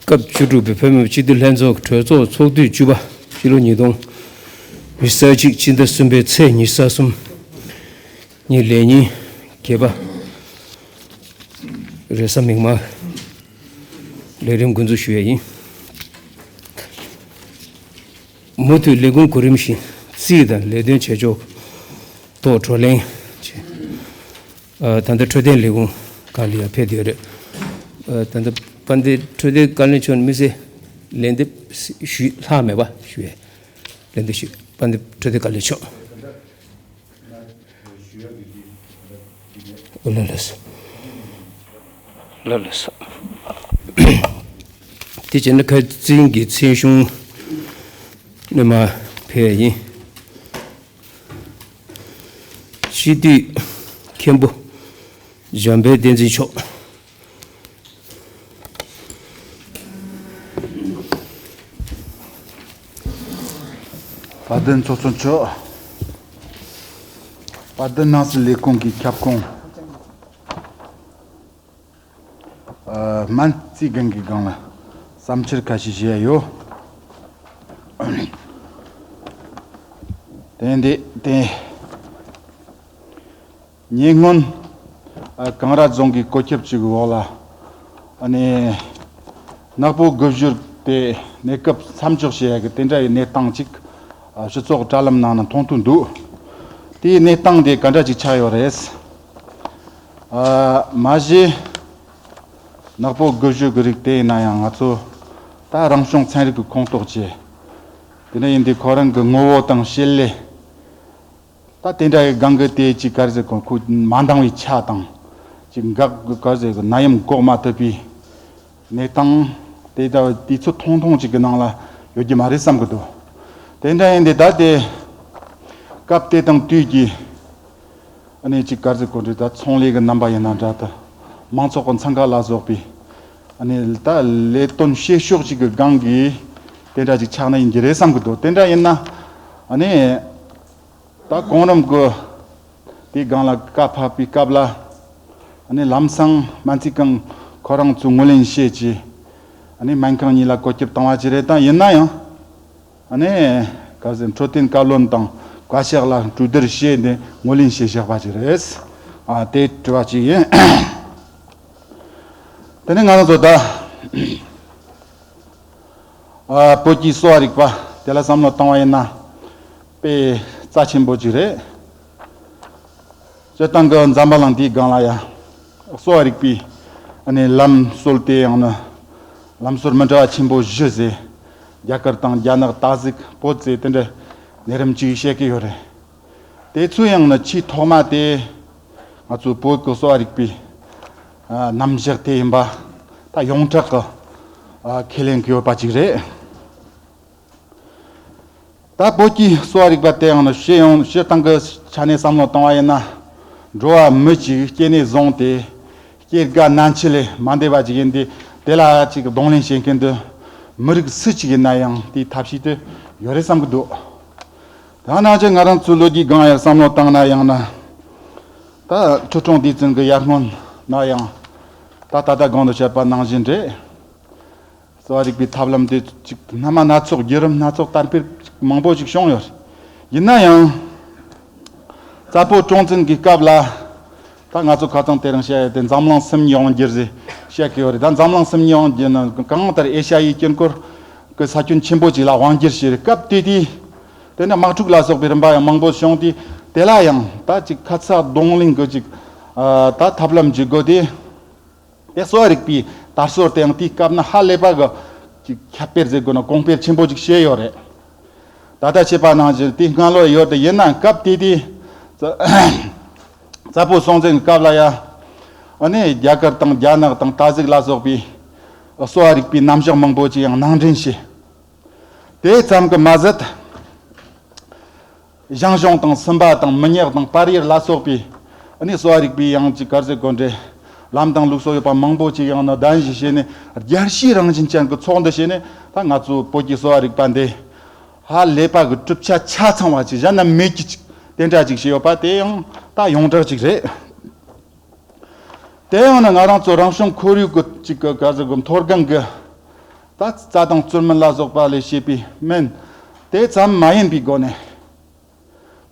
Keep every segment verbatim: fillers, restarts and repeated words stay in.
སྐབས་བཅུ་དྲུག་པའི་བོད་མི་སྤྱི་འཐུས་ལྷན་ཚོགས་གྲོས་ཚོགས་ཚོགས་དུས་བཅུ་པ། ཕྱི་ལོ་ཉིས་སྟོང་ཉི་ཤུ་རྩ་གཅིག་སྤྱི་ཟླ་གསུམ་པའི་ཚེས་ཉི་ཤུ་རྩ་གསུམ་ཉིན་ལས་ཉིན་རྒྱས་པ་རེས་གཟའ་མིག་དམར་ལས་རིམ་འགོ་འཛུགས་ཞུ་ཡས་ཡིན། མུ་མཐུད་ལས་ཁུངས་གོ་རིམ་བཞིན་རྩིས་དང་ལས་དོན་བྱེད་ཕྱོགས་ཐོག་བགྲོ་གླེང་བྱས། ཨ། ད་ལྟ་འཕྲོད་བསྟེན་ལས་ཁུངས་སྒང་ལ་ཡང་ཕེབས་བསྡད་ཡོད་རེད། ཨ། ད་ལྟ་དཔལ་ལྡན་འཕྲོད་བསྟེན་བཀའ་བློན་མཆོག་དམིགས་བསལ་ལན་འདེབས་ཞུས་ལྷག་མེད་པ་ཞུ་ཡས། ལན་འདེབས་ཞུས། དཔལ་ལྡན་འཕྲོད་བསྟེན་བཀའ་བློན་མཆོག་ལགས་ལགས་སོ། ལགས་ལགས་སོ། དེ་བྱས་ན་ཁ་རྩང་གི་མཚན་གཞུང་སྔོན་མ་ཕེབས་ཡིན། སྤྱི་འཐུས་མཁན་པོ་འཇམ་དཔལ་བསྟན་འཛིན་མཆོག་དཔལ་ལྡན་ཚོགས་གཙོ་མཆོག་དཔལ་ལྡན་ནང་སྲིད་ལས་ཁུངས་ཀྱི་ཁྱབ་ཁོངས། ཨ། སྨན་རྩིས་འགན་གྱི་སྒང་ལ་བསམ་འཆར་ཁ་ཤས་བཤད་ཡོད། དེ་འདི་དེ། ཉེ་སྔོན། ཨ། གངས་ར་རྫོང་གི་བཀོད་ཁྱབ་ཅིག་གི་འོག་ལ། ཨ་ནི། ནག་པོ་དགུ་བཞུར་དེ་གནས་སྐབས་མཚམས་འཇོག་བྱེད་ཡ་གི་དེ་འདྲ་ཡི་གནས་སྟངས་ཅིག་ཨ། སྤྱི་ཚོགས་དྲ་ལམ་ནང་ན་མཐོང་ཐུབ་འདུག་དེའི་གནས་སྟངས་དེ་ག་འདྲ་ཅིག་ཆགས་ཡོད་རེད། ཨ། མ་གཞི་ནག་པོ་དགུ་བཞུར་གི་རིགས་དེ་ཡིན་ན་ཡང་ང་ཚོ་ད་རང་བྱུང་ཚན་རིག་གི་ཁོངས་གཏོགས་བྱས། དེ་འདྲ་ཡིན་དུས་ཁོ་རང་གི་ངོ་བོ་དང་བྱེད་ལས། ད་དེ་འདྲ་ཡི་སྒང་གི་དེ་ཅིག་ག་རེ་ཟེར་གོ། ཁོ་མ་འདང་བའི་ཆ་དང་། ཅིག་འགག་གི་ག་རེ་ཟེར་གོ། ནད་ཡམས་འགོག་མ་ཐུབ་པའི་གནས་སྟངས་དེ་ད་དུས་ཚོད་ཐུང་ཐུང་ཅིག་གི་ནང་ལ་ཡོད་རྒྱུ་མ་རེད་བསམ་གི་འདུག་དེ་འདྲ་ཡིན་དུས་ད་དེ་སྐབས་དེ་དང་དུས་ཀྱི་ཨ་ནི་ཅིག་ག་རེ་ཟེར་གོ། འདྲ་ད་ཚོང་ལས་ཀྱི་རྣམ་པ་ཡིན་ན་འདྲ། ད་མང་ཚོགས་ཀྱི་འཚང་ཁ་ལ་སོགས་པའི་ཨ་ནི་ད་ལས་དོན་བྱེད་ཕྱོགས་ཅིག་གི་སྒང་གི་དེ་འདྲ་ཅིག་ཆགས་ན་ཡིན་གྱི་རེད་བསམ་གི་འདུག་དེ་འདྲ་ཡིན་ན་ཨ་ནི། ད་གོང་རིམ་གྱིས་དེའི་སྒང་ལ་བཀའ་ཕབ་པའི་སྐབས་ལ། ཨ་ནི་ལམ་སང་སྨན་རྩིས་ཁང་ཁོ་རང་ཚོས་ངོས་ལེན་བྱེད་ཀྱི། ཨ་ནི་སྨན་ཁང་གཉིས་ལ་བཀོད་ཁྱབ་བཏང་བ་ཅིག་རེད། ད་ཡིན་ན་ཡང་། ཨ་ནི་ག་ཟེར། འཕྲོད་བསྟེན་བཀའ་བློན་དང་བཀའ་ཤག་ལ་གྲོས་བསྡུར་བྱས་ནས་ངོས་ལེན་བྱས་བཞག་པ་ཅིག་རེད། ཨ། དེ་དྲི་བ་ཅིག་ཡིན། དེ་ནས་ང་རང་ཚོ་ད། ཨ། བོད་ཀྱི་གསོ་བ་རིག་པ་དེ་ལ་བསམ་བློ་བཏང་བ་ཡིན་ན་དཔེ་རྩ་ཆེན་པོ་ཅིག་རེད། སྤྱིར་བཏང་གི་འཛམ་བུ་གླིང་འདིའི་སྒང་ལ་ཡང་གསོ་བ་རིག་པའི་ཨ་ནི་ལམ་སྲོལ་དེ་ཡང་ན་ལམ་སྲོལ་མི་འདྲ་བ་ཆེན་པོ་བཞི་ཟེར། རྒྱ་གར་དང་རྒྱ་ནག། སྟག་གཟིག། བོད་ཟེར་དེ་འདྲ་གནས་རིམ་གཅིག་བཤད་ཀྱི་ཡོད་རེད། དེ་ཚོའི་ཡང་ན་ཆེས་ཐོག་མ་དེ་ང་ཚོའི་བོད་ཀྱི་གསོ་བ་རིག་པའི་ཨ། རྣམ་གཞག་དེ་ཡིན་པ་ད་ཡོངས་གྲགས་ཀྱི་ཨ། ཁས་ལེན་གྱི་ཡོད་པ་ཅིག་རེད། ད་བོད་ཀྱི་གསོ་བ་རིག་པ་དེ་ཡང་ན་སྤྱི་ཡོངས་སྤྱིར་བཏང་གི་ཆ་ནས་བསམ་བློ་བཏང་བ་ཡིན་ན། འགྲོ་བ་མི་གཅིག་སྐྱེ་ནས་བཟུང་སྟེ་སྐྱེ་རྒ་ན་འཆི་ལས་མ་འདས་པ་ཅིག་ཡིན་ཏེ། དེ་ལ་ཅིག་གདོང་ལེན་བྱེད་མཁན་དེ་མི་རིགས་སུ་གཅིག་ཡིན་ན་ཡང་དེའི་ཐབས་ཤེས་དེ་ཡོད་རེད་བསམ་གྱི་འདུག་ད་ནང་བཞིན་ང་རང་ཚོའི་ལོ་རྒྱུས་སྒང་ཡང་བསམ་བློ་བཏང་ན་ཡང་ན། ད་ཁྲི་སྲོང་ལྡེ་བཙན་གྱི་ཡར་སྔོན་ན་ཡང་ད་ད་ལྟ་གོང་དུ་བཤད་པ་ནང་བཞིན་རེད། གསོ་བ་རིག་པའི་ཐབས་ལམ་དེ་ཅིག་སྣ་མ་སྣ་ཚོགས། བརྒྱུད་རིམ་སྣ་ཚོགས་དར་འཕེལ་མང་པོ་ཞིག་བྱུང་ཡོད། ཡིན་ན་ཡང་། རྩ་བོད་སྲོང་བཙན་གྱི་སྐབས་ལ། ད་ང་ཚོ་ཁ་སང་དེ་རིང་བཤད་ཡོད་དེ་འཛམ་གླིང་སེམས་ཉིད་དབང་སྒྱུར་ཟེར་བཤད་ཀྱི་ཡོད་རེད། ད་འཛམ་གླིང་སེམས་ཉིད་དབང་སྒྱུར་ན་གང་ལྟར་ཨེ་ཤ་ཡའི་དཀྱིལ་འཁོར་གྱི་ས་ཁྱོན་ཆེན་པོ་ཅིག་ལ་དབང་སྒྱུར་བྱས་རེད། སྐབས་དེ་དུས་དེ་ནས་དམག་འཁྲུག་ལ་སོགས་པའི་རིམ་པ་ཡང་མང་པོ་བྱུང་སྟེ། དེ་ལ་ཡང་ད་ཅིག་ཁ་ཚ་གདོང་ལེན་གྱི་ཅིག་ཨ། ད་ཐབས་ལམ་ཅིག་དགོས་ཏེ། དེ་གསོ་བ་རིག་པའི་དར་སྲོལ་དེའང་དེའི་སྐབས་ན་ཧ་ལས་པ་གི་ཅིག་ཁྱབ་སྤེལ་ཟེར་དགོས་ན་གོང་འཕེལ་ཆེན་པོ་ཅིག་བྱས་ཡོད་རེད། ད་ལྟ་བྱས་པ་ནང་བཞིན་དེའི་སྔ་ལོ་ཡོད་དེ། ཡིན་ན་སྐབས་དེ་དུས་རྩ་རྩ་བོད་སྲོང་བཙན་གྱི་སྐབས་ལ་ཡ། ཨ་ནི་རྒྱ་གར་དང་རྒྱ་ནག་དང་སྟག་གཟིག་ལ་སོགས་པའི་གསོ་བ་རིག་པའི་རྣམ་གཞག་མང་པོ་ཅིག་ཡང་ནང་འདྲེན་བྱས། དེ་ཙམ་གྱིས་མ་ཟད། ཞང་ཞུང་དང་སུམ་པ་དང་མི་ཉག་དང་པར་ཡུལ་ལ་སོགས་པའི་ཨ་ནི་གསོ་བ་རིག་པའི་ཡང་ཅིག་ག་རེ་ཟེར་དགོས་རེད། ལམ་དང་ལུགས་སྲོལ་ཡོད་པ་མང་པོ་ཅིག་ཡང་ན་གདན་ཞུ་བྱས་ནས། རྒྱལ་སྤྱིའི་རང་བཞིན་ཅན་གྱི་ཚོགས་འདུ་བྱས་ནས། ད་ང་ཚོའི་བོད་ཀྱི་གསོ་བ་རིག་པ་འདི་ཧ་ལས་པ་གི་གྲུབ་ཆ་ཆ་ཚང་བ་ཅིག། གཞན་ན་མེད་ཀྱི་ཅིག་དེ་འདྲ་ཅིག་བྱས་ཡོད་པ་དེ་ཡང་ད་ཡོངས་གྲགས་ཅིག་རེད། དེ་ཡང་ན་ང་རང་ཚོ་རང་བྱུང་ཁོར་ཡུག་གི་ཅིག་གི་ག་ཟེར་གི་མཐོ་སྒང་གི་ རྩྭ་དང་བཙུར་མིན་ལ་སོགས་པ་ལས་བྱས་པའི་སྨན་དེ་ཙམ་མ་ཡིན་པའི་སྒོ་ནས།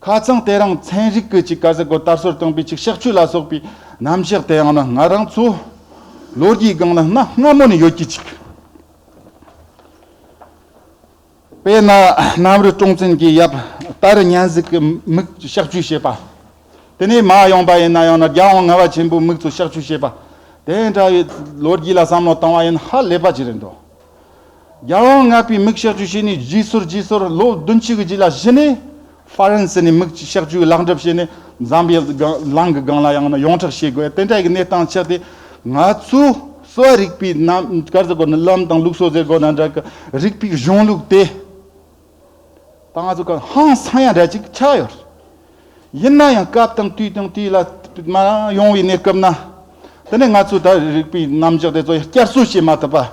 ཁ་རྩང་དེ་རིང་ཚན་རིག་གི་ཅིག་ག་ཟེར་དགོས། དར་སྲོལ་བཏང་པའི་ཅིག་གཤག་བཅོས་ལ་སོགས་པའི་རྣམ་གཞག་དེ་ཡང་ན་ང་རང་ཚོ་ལོ་རྒྱུས་སྒང་ལ་གནའ་སྔ་མོ་ནས་ཡོད་ཀྱི་ཅིག་དཔེར་ན་གནམ་རི་ཀྲོང་བཙན་གྱི་ཡབ་ཏཱ་རུ་གཉན་གཟིགས་ཀྱི་མིག་གཤག་བཅོས་བྱས་པ། དེ་ནས་མར་ཡོང་པ་ཡིན་ན་ཡང་ན་རྒྱལ་དབང་ལྔ་པ་ཆེན་པོའི་མིག་ཚོ་གཤག་བཅོས་བྱས་པ། དེ་འདྲ་བའི་ལོ་རྒྱུས་ལ་བསམ་བློ་བཏང་བ་ཡིན་ཧ་ལས་པ་ཅིག་རེད་འདུག་རྒྱལ་དབང་ལྔ་པའི་མིག་གཤག་བཅོས་བྱས་ནས་རྗེས་སོར་རྗེས་སོར་ལོ་བདུན་ཅུ་གི་རྗེས་ལ་གཞི་ནས་ཧྥ་རན་སི་ནས་མིག་གཤག་བཅོས་ལག་འགྲུབ་བྱས་ནས་འཛམ་བུའི་གླིང་གི་སྒང་ལ་ཡང་ན་ཡོངས་གྲགས་བྱེད་དགོས། དེ་འདྲ་གི་གནས་སྟངས་ཆགས་ཏེ། ང་ཚོའི་གསོ་བ་རིག་པའི་རྣམ་ག་ཟེར་དགོས་ན་ལམ་དང་ལུགས་སྲོལ་ཟེར་དགོས་ན་འདྲ་གི་རིག་པའི་གཞུང་ལུགས་དེ། ད་ང་ཚོ་གི་ཧང་སང་ཡང་འདྲ་ཅིག་ཆགས་ཡོད། ཡིན་ན་ཡང་སྐབས་དང་དུས་དང་དུས་ལ་མ་ཡོང་བའི་གནས་སྐབས་ན། དེ་ནས་ང་ཚོས་ད་རིག་པའི་རྣམ་གཞག་དེ་ཚོ་ཡང་བསྐྱར་གསོ་བྱེད་མ་ཐུབ་པ།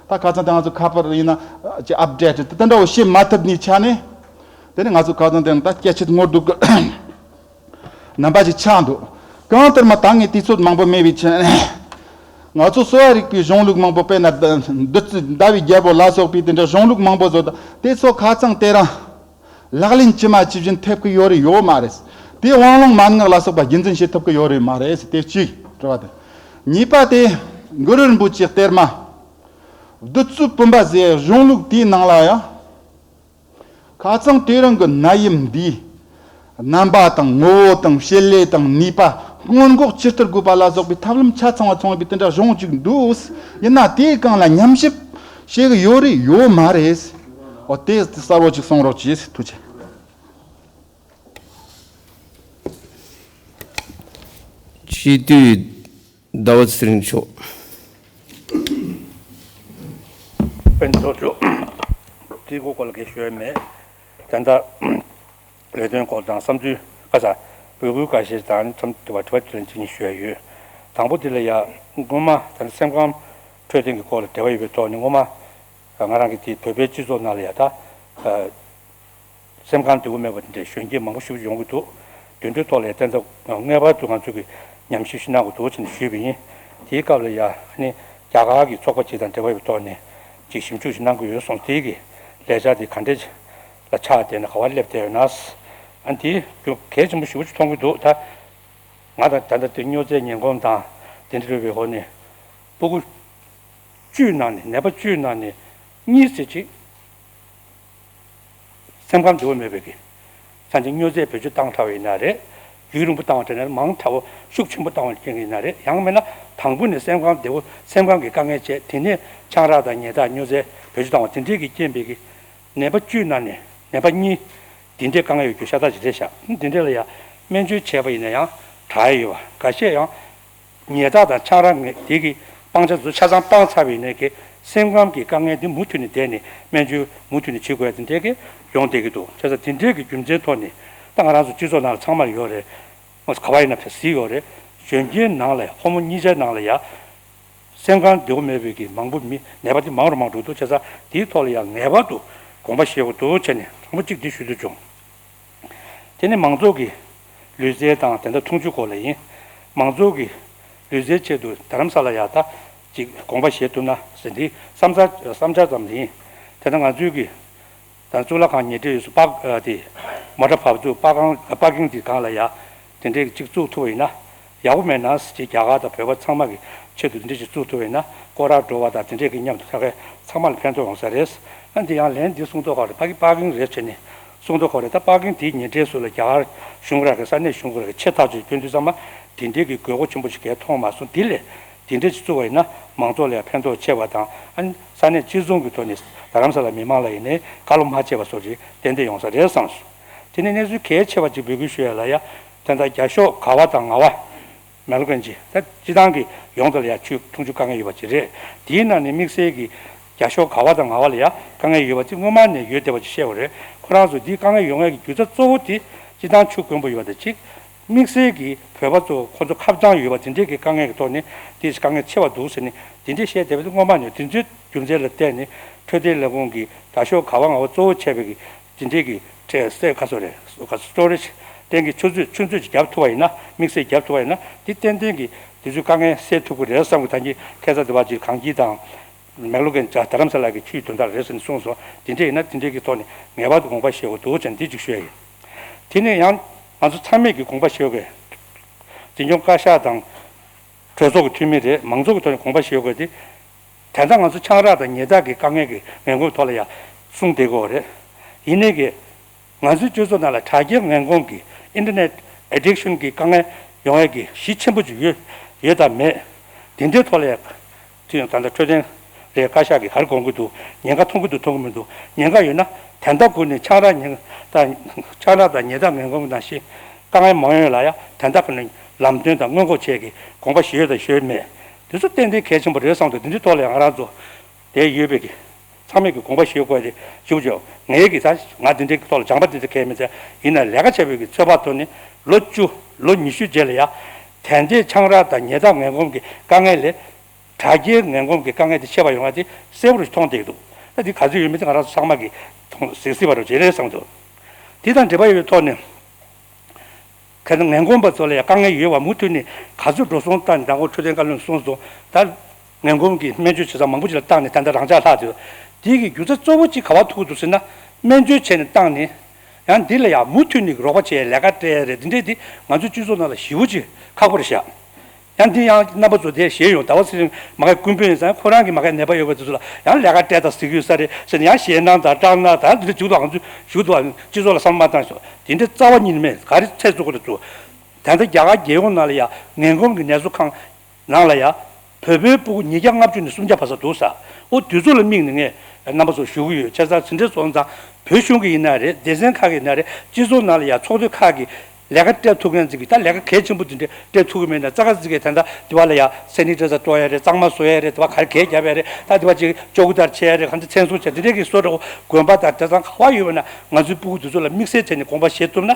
ད་ཁ་སང་དེ་ང་ཚོ་ཁ་པར་ཡིན་ན་ཅི་ཨབ་ཌེ་ཊི་དེ་འདྲ་བོ་བྱེད་མ་ཐུབ་ནས་ཆ་ནས། དེ་ནས་ང་ཚོ་ཁ་སང་དེ་ད་སྐྱེ་ཆེད་ངོ་སྡུག་གི་རྣམ་པ་ཅིག་ཆགས་འདུག་གང་ལྟར་མ་ད་ངས་དུས་ཚོད་མང་པོ་མེད་པའི་ཆ་ནས། ང་ཚོ་གསོ་བ་རིག་པའི་གཞུང་ལུགས་མང་པོ་དཔེར་ན་བདུད་རྩི་ཟླ་བའི་རྒྱལ་པོ་ལ་སོགས་པའི་དེ་འདྲ་གཞུང་ལུགས་མང་པོ་བཟོ། ད་དེ་ཚོ་ཁ་སང་དེ་རིང་ལག་ལེན་ཇི་མ་ཇི་བཞིན་ཐེབས་ཀྱི་ཡོད་རེད་ཡོད་མ་རེད། དེ་དབང་ལུང་མན་ངག་ལ་སོགས་པ་རྒྱུན་འཛིན་བྱེད་ཐུབ་ཀྱི་ཡོད་རེད་མ་རེད། དེ་གཅིག་དྲི་བ་དེ། གཉིས་པ་དེ། གུ་རུ་རིན་པོ་ཆེའི་གཏེར་མ་བདུད་རྩི་བུམ་པ་ཟེར་གཞུང་ལུགས་དེའི་ནང་ལ་ཡང་། ཁ་སང་དེ་རིང་གི་ནད་ཡམས་འདིས་རྣམ་པ་དང་ངོ་བོ་དང་བྱེད་ལས་དང་ནུས་པ་སྔོན་འགོག་ཇི་ལྟར་དགོས་པ་ལ་སོགས་པའི་ཐབས་ལམ་ཆ་ཚང་བ་ཚང་བའི་དེ་འདྲ་གཞུང་ཅིག་འདུག་ཡིན་ན་དེའི་སྒང་ལ་ཉམས་ཞིབ་བྱེད་ཀྱི་ཡོད་རེད་ཡོད་མ་རེད། འོ་དེ་གསལ་བོ་ཅིག་གསུང་རོགས་གྱིས། ཐུགས་རྗེ་ཆེ། སྤྱི་འཐུས་ཟླ་བ་ཚེ་རིང་མཆོག་དཔོན་ཚོགས་གཙོ། དེའི་སྐོར་ལ་གང་ཞུ་ཡ་མེད། ད་ལྟ་ལས་དོན་སྐོར་དང་བསམ་ཚུལ་ཁ་ས་འབོད་སྐུལ་འགའ་ཤས་དང་ནི་མཚམས་དེ་བ་དྲི་བ་དྲིས་ལན་གཅིག་གཉིས་ཞུ་ཡ་ཡོད། དང་པོ་དེ་ལ་ཡ་སྔོན་མ་ད་ནི་སེམས་ཁམས་འཕྲོད་བསྟེན་གྱི་སྐོར་ལ་འབྲེལ་བ་ཡོད་པའི་ཐོག་ནས་སྔོན་མ་ང་རང་གི་དེ་བོད་པའི་སྤྱི་ཚོགས་ནང་ལ་ཡ་ད། སེམས་ཁམས་བདེ་བོ་མེད་པ་དེ་འདྲའི་གཞོན་སྐྱེས་མང་པོ་ཞིག་ཡོང་གི་འདུག་དེ་འདྲའི་ཐོག་ལ་ཏན་ཏན་ངེས་པར་དུ་ང་ཚོས་ཀྱི་ཉམས་ཞིབ་ཞིག་གནང་དགོས་འདུག་ཅེས་ནས་ཞུས་པ་ཡིན། དེའི་སྐབས་ལ་ཡ་ཨ་ནི་རྒྱ་གར་གྱི་ཚོགས་པ་ཅིག་དང་འབྲེལ་བ་ཡོད་པའི་ཐོག་ནས་ཅིག་ཞིབ་འཇུག་ཞིག་གནང་གི་ཡོད་སོང་། དེའི་གི་ལས་འཆར་དེ་ག་འདྲས་ལ་ཆགས་བསྡད་ན་ག་བ་སླེབས་བསྡད་ཡོད་ན། ཨ་ནི་དེ་རྒྱུ་གལ་ཆེན་པོ་ཞེ་པོ་ཅིག་མཐོང་གི་འདུག་ད་ང་དང་ད་ལྟ་དེ་སྨྱོ་རྫས་ངན་གོམས་དང་དེ་འདྲ་ཡོད་པའི་འོག་ནས་ཕྲུ་གུ་བཅུའི་ནང་ནས་ནད་པ་བཅུའི་ནང་ནས་གཉིས་ཙམ་ཅིག་སེམས་ཁམས་བདེ་བོ་མེད་པའི་གི། ས་ཆ་སྨྱོ་རྫས་བེད་སྤྱོད་བཏང་ཐལ་བ་ཡིན་ན་རེད། རྒྱུན་རིང་པོ་བཏང་བ་དྲན་ན་མང་དྲགས་པོ་ཤུགས་ཆེན་པོ་བཏང་བ་རྐྱེན་གྱིས་ཡིན་ན་རེད། ཡང་མིན་ན་དང་པོ་ནས་སེམས་ཁམས་བདེ་བོ་སེམས་ཁམས་ཀྱི་དཀའ་ངལ་བྱས། དེ་ནས་ཆང་རག་དང་ཉལ་ཐག་སྨྱོ་རྫས་བེད་སྤྱོད་བཏང་བ་དེ་འདྲས་ཀྱི་རྐྱེན་པས་ཀྱི། ནད་པ་བཅུའི་ནང་ནས་ནད་པ་གཉིས་དེ་འདྲས་དཀའ་ངལ་ཡོད་རྒྱུ་ཤ་སྟག་ཅིག་རེད་ཤག་དེ་འདྲས་ལ་ཡང་སྨན་བཅོས་བྱས་པ་ཡིན་ན་ཡང་དྲག་ཡ་ཡོད་པ། འགའ་ཤས་ཡང་ཉལ་ཐག་དང་ཆང་རག་དེ་གི་སྤང་བྱ་ཚོ་ཆ་ཚང་སྤངས་ཚར་བ་ཡིན་ནའི་གི་སེམས་ཁམས་ཀྱི་དཀའ་ངལ་དེ་མུ་མཐུད་ནས་བསྡད་ནས་སྨན་བཅོས་མུ་མཐུད་ནས་བྱེད་དགོས་ཡ་དེ་འདྲས་ཀྱི་ཡོང་བསྡད་ཀྱི་འདུག་བྱས་ཙང་དེ་འདྲས་ཀྱི་རྒྱུ་མཚན་ཐོག་ནས་ད་ང་རང་ཚོ་སྤྱི་ཚོགས་ནང་ལ་ཚང་མར་ཡོད་རེད། ག་བ་ཡིན་ན་ཕེབས་སྲིད་ཡོད་རེད། གཞོན་སྐྱེས་ནང་ལ་ཕོ་མོ་གཉིས་ཆའི་ནང་ལ་ཡ། སེམས་ཁམས་བདེ་བོ་མེད་པའི་གི་མང་པོ་མི་ནད་པ་དེ་མང་རུ་མང་རུ་འགྲོ་འདུག་བྱས་ཙང་དེའི་ཐོག་ལ་ཡང་ངེས་པར་དུ་དགོངས་པ་བཞེས་དགོས་འདུག་བྱས་ནས་དང་པོ་གཅིག་འདི་ཞུ་འདོད་བྱུང་། དེ་ནས་མང་ཚོགས་ཀྱི་ལུས་རྩལ་དང་དེ་འདྲ་འཐུང་ཆུའི་སྐོར་ལ་ཡིན། མང་ཚོགས་ཀྱི་ལུས་རྩལ་ཆེད་དུ་རྡ་རམ་ས་ལ་ཡ་ད་ཅིག་དགོངས་པ་བཞེས་ཐུབ་ན་ཟེར་འདི་བསམ་ཚར་བསམ་འཆར་ཙམ་ལ་ཡིན། དེ་ལྟར་ང་ཚོའི་གི་ད་གཙུག་ལག་ཁང་ཉེ་འཁྲིས་སུ་པར་ཨ་དེ་མོ་ཊ་བབས་ཚུགས་པར་ཁང་པར་ཀིང་དེ་སྒང་ལ་ཡ་དེ་འདྲས་ཅིག་བཙུགས་ཐུབ་པ་ཡིན་ན་ཡག་པོ་མེད་ན་ཅིག་རྒྱ་གར་དང་བོད་པ་ཚང་མ་གི་ཆེད་དུ་དེ་འདྲས་ཅིག་བཙུགས་ཐུབ་པ་ཡིན་ན་སྐོར་ར་འགྲོ་བ་དང་དེ་འདྲས་ཀྱི་མཉམ་དུ་ད་གའི་ཚང་མ་ལ་ཕན་ཐོགས་ཡོང་ས་རེད། ཨ་འདི་ཡང་ལན་འདི་གསུང་ཐོག་ཁ་རེད། ཕ་གི་པར་ཀིང་རེད་བྱས་ནས་གསུང་ཐོག་ཁ་རེད། ད་པར་ཀིང་དེའི་ཉེ་འཁྲིས་སུ་ལ་རྒྱ་གར་གཞུང་ར་གི་ས་གནས་གཞུང་ར་གི་ཆེ་ཐག་ཆོད་སྐྱོན་དུས་ཚང་མ་དེ་འདྲས་ཀྱི་དགོས་མཁོ་ཆེན་པོ་ཞིག་གས་མཐོང་མ་སོང་། དེ་ལས་དེ་འདྲས་ཅིག་བཙུགས་པ་ཡིན་ན་མང་ཚོགས་ལ་ཡང་ཕན་ཐོགས་ཆེ་བ་དང་ཨ་ནི་ས་གནས་སྤྱི་ཚོགས་ཀྱི་ཐོག་ནས་རྡ་རམ་ས་ལ་མི་མང་ལ་ཡིན་ནའི་བཀའ་སློབ་མ་བྱས་པ་སོགས་ཀྱི་ཏན་ཏན་ཡོང་ས་རེད་བསམ་སོང་། དེ་ནས་གནས་ཚུལ་གལ་ཆེ་བ་ཅིག་འབོད་སྐུལ་ཞུ་ཡ་ལ་ཡ་ད་ལྟ་རྒྱ་ཤོག་ག་བ་དང་ང་བ། མེ་ལོ་ཀན་ཇི་ད་སྤྱི་བཏང་གི་ཡོངས་དག་ལ་ཡ་ཆུ་འཐུང་ཆུ་དཀའ་ངལ་ཡོད་པ་ཅིག་རེད། དེའི་ནང་ནས་དམིགས་བསལ་གྱི་རྒྱ་ཤོག་ག་བ་དང་ང་བ་ལ་ཡ་དཀའ་ངལ་ཡོད་པ་ཅིག་སྔོན་མ་ནས་ཡོད་བསྡད་པ་ཅིག་བཤད་པ་རེད། ཁོ་རང་ཚོ་འདིའི་དཀའ་ངལ་ཡོང་ཡ་གི་རྒྱུ་ཆ་གཙོ་བོ་དེ་སྤྱི་བཏང་ཆུ་དཀོན་པོ་ཡོད་པ་དང་གཅིག་དམིགས་བསལ་གྱི་བོད་པ་ཚོ་ཁོ་ཚོ་ཁ་བྱང་ཡོད་པ་དེ་འདྲས་ཀྱི་དཀའ་ངལ་གྱི་ཐོག་ནས་དེ་དཀའ་ངལ་ཆེ་བ་འདུག་ཟེར་ནས་དེ་འདྲས་བཤད་བསྡད་པ་དེ་སྔོན་མ་ནས་དེ་ཚོའི་རྒྱུ་མཚན་ལ་བརྟེན་ནས་འཕྲོད་བསྟེན་ལས་ཁུངས་ཀྱིས་རྒྱ་ཤོག་ག་བ་ང་བ་གཙོ་བོ་བྱས་པའི་གི་དེ་འདྲས་ཀྱི་ཁྲལ་སེ་ཁ་སོ་རེད། ཁ་སོ་སི་ཊོ་རེ་ཇི་ཏན་གྱི་ཆུ་ཚོད་ཆུ་ཚོད་ཅིག་བརྒྱབ་ཐུབ་པ་ཡིན་ན་དམིགས་བསལ་བརྒྱབ་ཐུབ་པ་ཡིན་ན་དེ་ཏན་ཏན་གྱི་དེ་ཚོའི་དཀའ་ངལ་སེལ་ཐུབ་ཀྱི་རེད་བསམ་གྱི། ད་གིན་ཁ་སང་དེ་བ་ཅིག་གངས་སྐྱིད་དང་ མེག་ལོ་གན་ཇ་རྡ་རམ་ས་ལ་གི་ཆུའི་དོན་དག་རེད་ཟེར་ནས་གསུངས་སོང་། དེ་འདྲ་ཡིན་ན་དེ་འདྲའི་གི་ཐོག་ནས་ངེས་པར་དུ་དགོངས་པ་བཞེས་དགོས་འདུག་ཅེས་འདི་གཅིག་ཞུ་ཡ་ཡིན། དེ་ནས་ཡང་ང་ཚོ་ཚང་མས་ཀྱི་དགོངས་པ་བཞེས་དགོས། འཛིན་སྐྱོང་བཀའ་ཤག་དང་གྲོས་ཚོགས་ཀྱི་འཐུས་མི་རེད། མང་ཚོགས་ཀྱི་ཐོག་ནས་དགོངས་པ་བཞེས་དགོས་དེ། ད་ལྟ་ང་ཚོ་ཆང་རག་དང་ཉལ་ཐ་གི་དཀའ་ངལ་གྱི་ངན་གོམས་ཐོག་ལ་ཡང་གསུངས་བསྡད་ཀྱི་ཡོད་རེད། ཡིན་ནའི་གི་ང་ཚོའི་སྤྱི་ཚོགས་ནང་ལ་དྲ་རྒྱའི་ངན་གོམས་ཀྱི་internet addiction་གི་དཀའ་ངལ་ཡོང་ཡས་ཀྱི་གཞི་ཆེན་པོ་ཅིག་ཡོད་ཡོད་དམ་མེད། དེ་འདྲའི་ཐོག་ལ་ཡང་དེ་ཡང་ད་ལྟ་འཕྲོད་བསྟེན་རེད། བཀའ་ཤག་གིས་ག་རེ་དགོངས་ཀྱི་འདུག་ཉེན་ཁ་མཐོང་གི་འདུག་མཐོང་གི་མི་འདུག་ཉེན་ཁ་ཡོད་ན་ད་ལྟ་ཁུལ་ནས་ཆང་རག་ཉེན་དང་ཆང་རག་དང་ཉལ་ཐ་ངན་གོམས་ནང་བཞིན་དཀའ་ངལ་མང་ཡོད་ལ་ཡང་ད་ལྟ་ཁུལ་ནས་ལམ་སྟོན་དང་སྔོན་འགོག་བྱེད་ཀྱི་དགོངས་པ་བཞེས་ཡོད་དང་བཞེས་མེད། དེ་ཚོ་ཏན་ཏན་གལ་ཆེན་པོ་རེད་བསམ་འདུག་དེ་འདྲའི་ཐོག་ལ་ཡང་ང་རང་ཚོ་དེ་ཡོད་པའི་གི་ཚང་མས་ཀྱི་དགོངས་པ་བཞེས་དགོས་དེ་ཞུ་ཆོག་ངས་ཀྱི་ད་ང་དེ་འདྲའི་ཐོག་ལ་སྦྱངས་པ་དེ་འདྲ་གལ་མི་ཚད། ཡིན་ན་ལས་ཀ་བྱས་པའི་གི་ཚོད་དཔག་ཐོག་ནས་ལོ་བཅུ་ལོ་ཉི་ཤུ་རྗེས་ལ་ཡ་དེ་འདྲའི་ཆང་རག་དང་ཉལ་ཐ་ངན་གོམས་ཀྱི་དཀའ་ངལ་ལས་དྲ་རྒྱའི་ངན་གོམས་ཀྱི་དཀའ་ངལ་དེ་ཆེ་བ་ཡོང་བ་དེ་གསལ་པོ་རེ་མཐོང་བསྡད་འདུག་ད་འདི་ག་ཚོད་ཡོད་མེད་དེ་ང་རང་ཚོ་ཚང་མ་གི་མཐོང་གཟིགས་སྲིད་པ་རེད་བྱེད་རེད་བསམ་འདུག་དེ་དང་འབྲེལ་བ་ཡོད་པའི་ཐོག་ནས། གལ་ཏེ་ངན་གོམས་པ་ཚོ་ལ་ཡང་དཀའ་ངལ་ཡོད་པ་མུ་མཐུད་ནས་ག་ཚོད་འགྲོ་སོང་བཏང་ནས་མདང་དགོང་འཕྲོད་བསྟེན་བཀའ་བློན་གསུངས་སོང་། ད་ངན་གོམས་ཀྱི་སྨན་བཅོས་བྱེད་ས་མང་པོ་ཅིག་ལ་བཏང་ནས་ད་ལྟ་རང་འཇགས་ལྷག་ཡོད། དེའི་གི་རྒྱུ་མཚན་གཙོ་བོ་གཅིག་ག་པར་ཐུག་འདུག་ཟེར་ན། སྨན་བཅོས་བྱས་ནས་བཏང་ནས་ཡང་འདི་ལ་ཡང་མུ་མཐུད་ནས་རོགས་པ་བྱས་ལས་ཀ་སྤྲད་ཡ་རེད། འདི་འདྲས་འདི་ང་ཚོའི་སྤྱི་ཚོགས་ནང་ལ་ཞེ་པོ་ཅིག་ཁག་པོ་རེད་ཤག་ཡང་འདི་ཡང་རྣམ་པ་ཚོ་དེ་ཞེད་ཡོང་། ཟླ་བ་ཚེ་རིང་མ་གའི་རྐུན་དཔོན་ཡིན་ཙང་ཁོ་རང་གི་མ་གའི་ནད་པ་ཡོད་པ་དེ་ཚོ་ལ་ཡང་ལས་ཀ་སྤྲད་དང་ཟེར་གྱི་ཡོད་ས་རེད་ཟེར་ནས་ཡང་ཞེད་སྣང་དང་སྐྲག་སྣང་དང་འདི་འདྲ་བྱུག་དང་ང་ཚོས་ཞུ་དང་སྤྱི་ཚོགས་ལ་བསམ་བློ་མ་བཏང་ཞོག་དེ་འདྲ་རྩ་བ་ཉིད་ནས་མེད། ག་རེ་ཚད་བཙུགས་དགོས་རེད་བཙུགས། ད་ལྟ་རྒྱ་གར་རྒྱལ་ཡོངས་ནང་ལ་ཡང་ངན་གོམས་ཀྱི་ནད་གསོ་ཁང་ནང་ལ་ཡང་བོད་པའི་སྤུ་གུ་ཉིས་བརྒྱ་ལྔ་བཅུ་ནས་སུམ་བརྒྱ་བར་ས་འདུག་ས། ཨོ་དུས་ཚོད་ལ་དམིགས་ནས་ངས་རྣམ་པ་ཚོར་ཞུ་གི་ཡོད། བྱས་ཙང་ཟིན་བྲིས་སོང་ཙང་བོད་གཞུང་གི་ཡིན་ན་རེད། སྡེ་ཚན་ཁག་གི་ཡིན་ན་རེད། སྤྱི་ཚོགས་ནང་ལ་ཡང་ཚོགས་སྡེ་ཁག་གི་ལས་ཀ་སྤྲད་ཐུབ་མཁན་ཚོ་གིས་ད་ལས་ཀ་གལ་ཆེན་པོ་དེ་འདྲ་སྤྲད་ཐུབ་ཀྱི་མེད་ན། རྩ་ཁ་ཟིག་གིས་ད་ལྟ་དེ་བ་ལ་ཡ་སེ་ནི་ཊའི་ཛར་སྤྲོ་ཡ་རེད། གཙང་མ་བཟོ་ཡ་རེད། དེ་བ་ག་རེ་གས་རྒྱབ་ཡ་རེད། ད་དེ་བ་ཅིག་ཅོག་ཀུ་དར་བྱས་ཡ་རེད། གང་ཚེ་མཚན་སྲུང་བྱས་དེ་འདྲས་ཀྱི་བཟོ་འདྲ་བོ་དགོན་པ་དང་དེ་ཚང་ག་བ་ཡོད་པ་ན་ང་ཚོའི་སྤུ་གུ་དེ་ཚོ་ལ་དམིགས་བསལ་བྱས་ནས་དགོངས་པ་བཞེས་ཐུབ་ན།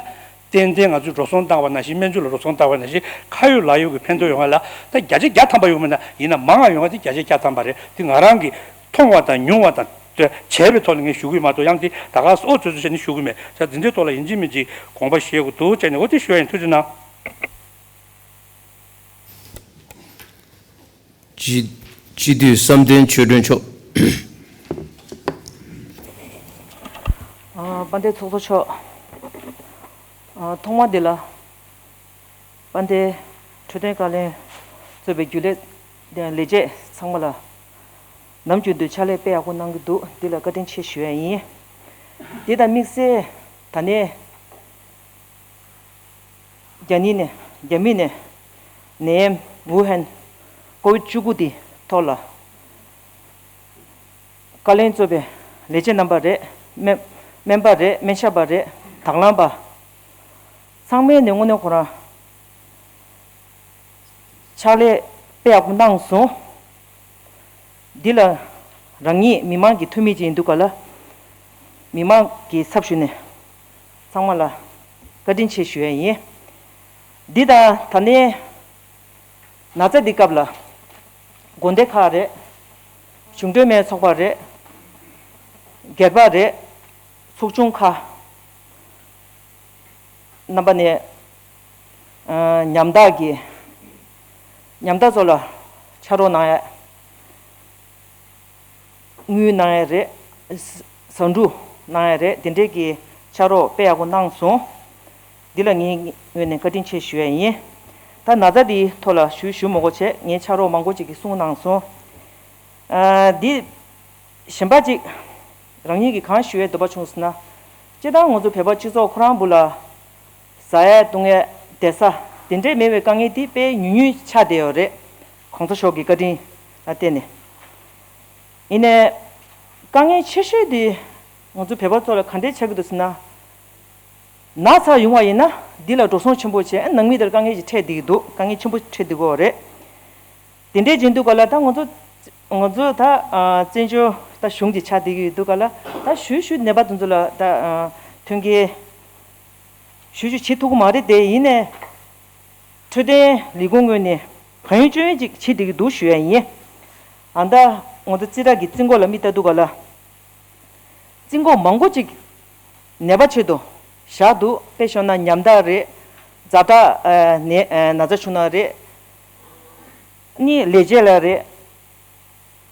ཏན་ཏན་ང་ཚོས་འགྲོ་སོང་བཏང་བ་ནང་བཞིན་སྨན་བཅོས་ལ་འགྲོ་སོང་བཏང་བ་ནང་བཞིན་ཁ་ཡོད་ལག་ཡོད་ཀྱི་ཕན་ཐོགས་ཡོང་བ་ལ་ད་བརྒྱ་ཆ་བརྒྱ་ཐམ་པ་ཡོང་བ་ན་ཡིན་ན་མང་ང་ཡོང་བ་དེ་བརྒྱ་ཆ་བརྒྱ་ཐམ་པ་རེད། དེ་ང་རང་གིས་མཐོང་བ་དང་མྱོང་བ་དང་། བྱས་པའི་ཐོག་ནས་ངས་ཞུ་གི་མ་གཏོགས་ཡང་དེ་ད་ག་ཨོ་ཚོད་ཚོད་བྱས་ནས་ཞུ་གི་མེད། ད་འདི་འདྲའི་ཐོག་ལ་ཡིན་གཅིག་མིན་གཅིག་དགོངས་པ་བཞེས་དགོས་འདུག་བྱས་ནས་འོ་དེ་ཞུ་ཡ་ཡིན། ཐུགས་རྗེ་གནང་། སྤྱི་སྤྱི་འཐུས་བསམ་གཏན་ཆོས་སྒྲོན་མཆོག་དཔལ་ལྡན་ཚོགས་གཙོ་མཆོག་ཐོག་མ་འདི་ལ། དཔལ་ལྡན་འཕྲོད་བསྟེན་བཀའ་བློན་གཙོས་པའི་རྒྱུན་ལས་ལས་བྱེད་ཚང་མ་ལ་ནམ་རྒྱུན་དུ་ཕྱག་ལས་དཔེ་ཡག་པོ་གནང་གི་འདུག་འདི་ལ་བཀའ་དྲིན་ཆེ་ཞུ་ཡ་ཡིན། འདི་དང་དམིགས་བསལ་ད་ནས་རྒྱ་ནི་ནས་རྒྱ་མི་ནས་ནད་ཡམས་ཝུ་ཧན་ཀོ་ཝིད་བཅུ་དགུ་འདི་ཐོག་ལ། བཀའ་བློན་གཙོས་པའི་ལས་བྱེད་རྣམ་པ་རེད། སྨན་སྨན་པ་རེད། སྨན་ཞབས་པ་རེད། དང་བླངས་པ་ཚང་མས་ནས་དངོས་གནས་ཁོ་རང་ཕྱག་ལས་དཔེ་ཡག་པོ་གནང་སོང་། འདི་ལ་རང་ཉིད་མི་མང་གི་འཐུས་མི་ཅིག་ཡིན་དུས་ག་ལ་མི་མང་གི་ཚབ་ཞུས་ནས་ཚང་མ་ལ་བཀའ་དྲིན་ཆེ་ཞུ་ཡ་ཡིན། འདི་དང་ད་ནས། ན་ཚ་འདི་སྐབས་ལ་དགོན་སྡེ་ཁག་རེད། གཞུང་འབྲེལ་མའི་ཚོགས་པ་རེད། སྒེར་པ་རེད། ཚོགས་ཆུང་ཁག་རྣམ་པ་ནས་ཨ་ཉམ་ཐག་གི་ཉམ་ཐག་ཚོ་ལ་ཕྱག་རོགས་གནང་ཡ། དངུལ་གནང་ཡ་རེད། ཟ་འབྲུ་གནང་ཡ་རེད། དེ་འདྲས་ཀྱི་ཕྱག་རོགས་དཔེ་ཡག་པོ་གནང་སོང་། འདི་ལ་ངའི་ངོས་ནས་བཀའ་དྲིན་ཆེ་ཞུ་ཡ་ཡིན། ད་ན་ཚ་འདིའི་ཐོག་ལ་ཞུ་ཞུ་མ་དགོས་བྱས་ངའི་ཕྱག་རོགས་མང་པོ་ཅིག་གིས་གསུངས་གནང་སོང་། ཨ་འདི་གཞན་པ་ཅིག་རང་ཉིད་ཀྱིས་གང་ཞུ་ཡའི་འདོད་པ་བྱུང་ཟེར་ན། སྤྱིར་བཏང་ང་ཚོ་བོད་པ་སྤྱི་ཚོགས་ཁོ་རང་བུ་ལ་ཟ་ཡ་བཏུང་ཡ་བསྡད་ས་དེ་འདྲས་མེད་པའི་དཀའ་ངལ་འདི་དཔེ་ཉུང་ཉུང་ཆགས་བསྡད་ཡོད་རེད། གོང་ས་མཆོག་གི་བཀའ་དྲིན་ལ་བརྟེན་ནས། ཡིན་ནའི། དཀའ་ངལ་ཆེ་ཤོས་དེ་ང་ཚོ་བོད་པ་ཚོ་ལ་ག་འདྲས་ཆགས་ཀྱི་འདུག་ཟེར་ན། ན་ཚ་ཡོང་བ་ཡིན་ན་འདི་ལ་འགྲོ་སོང་ཆེན་པོ་བྱས་ནང་མི་དེར་དཀའ་ངལ་ཞིག་འཕྲད་བསྡད་ཀྱི་འདུག་དཀའ་ངལ་ཆེན་པོ་འཕྲད་བསྡད་ཀྱི་ཡོད་རེད། དེ་འདྲས་བྱེད་དུས་ག་ལ་ད་ང་ཚོ་ང་ཚོ་ད་བཙན་བྱོལ་ད་གཞུང་གི་ཆགས་བསྡད་ཀྱི་ཡོད་དུས་ག་ལ་ད་ཞུ་ཞུ་ནད་པ་དེ་ཚོ་ལ་ད་མཐུན་རྐྱེན་ཞུ་ཞུ་བྱེད་ཐུབ་ཀྱི་མ་རེད་དེ། ཡིན་ནའི། འཕྲོད་བསྟེན་ལས་ཁུངས་ངོས་ནས་གང་ཡོང་ཅི་ཡོང་ཅིག་བྱེད་བསྡད་ཀྱི་འདུག་ཞུ་ཡ་ཡིན། ཨ་ད་ང་ཚོ་རྩི་རག་གི་རྩིས་འགོ་ལ་མིག་ལྟ་དུས་ག་ལ། རྩིས་འགོ་མང་པོ་ཅིག་ནད་པ་ཆེད་དུ་བཞག་འདུག་དཔེ་ཤོད་ན་ཉམ་ཐག་རེད། ཛ་དྲག་ནད་ན་ཚ་བྱུང་ན་རེད། ནི་ལས་བྱེད་ལ་རེད།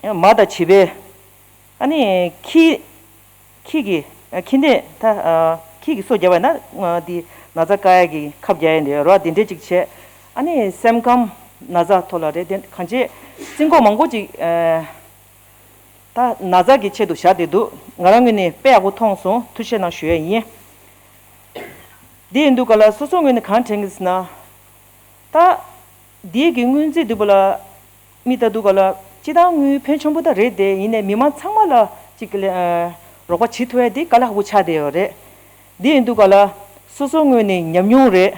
མ་དང་བྱིས་པའི་ཨ་ནི་ཁྱི་ཁྱི་གི་ཨ་ཁྱི་ནད་ད་ཨ་ཁྱི་གི་སོ་བརྒྱབ་པ་ན་ཨ་དེ་ན་ཚ་བཀག་ཡ་གི་ཁབ་རྒྱག་ཡ་འདི་རོ་དེ་འདྲས་ཅིག་བྱས། ཨ་ནི་སེམས་ཁམས་ན་ཚ་ཐོག་ལ་རེད། དེ་གང་ཅི་རྩིས་འགོ་མང་པོ་ཅིག་ཨ་ད་ན་ཚ་གི་ཆེད་དུ་བཞག་བསྡད་འདུག་ང་རང་ངོས་ནས་དཔེ་ཡག་པོ་མཐོང་སོང་། ཐུགས་རྗེ་གནང་ཞུ་ཡ་ཡིན། དེ་ཡིན་དུས་ག་ལ་སོ་སོ་ངོས་ནས་གང་དྲན་གི་ཟེར་ན། ད་འདི་གི་སྔོན་རྩིས་འདི་པོ་ལ་མི་ལྟ་དུས་ག་ལ་སྤྱི་བཏང་དངུལ་ཕོན་ཆེན་པོ་ད་རེད་དེ། ཡིན་ནའི་མི་མང་ཚང་མ་ལ་ཅིག་ལ་ཨ་རོགས་པ་བྱེད་ཐུབ་ཡ་འདི་དཀའ་ལས་ཁག་པོ་ཆགས་བསྡད་ཡོད་རེད། འདི་ཡིན་དུས་ག་ལ་སོ་སོ་ངོས་ནས་ཉམས་མྱོང་རེད།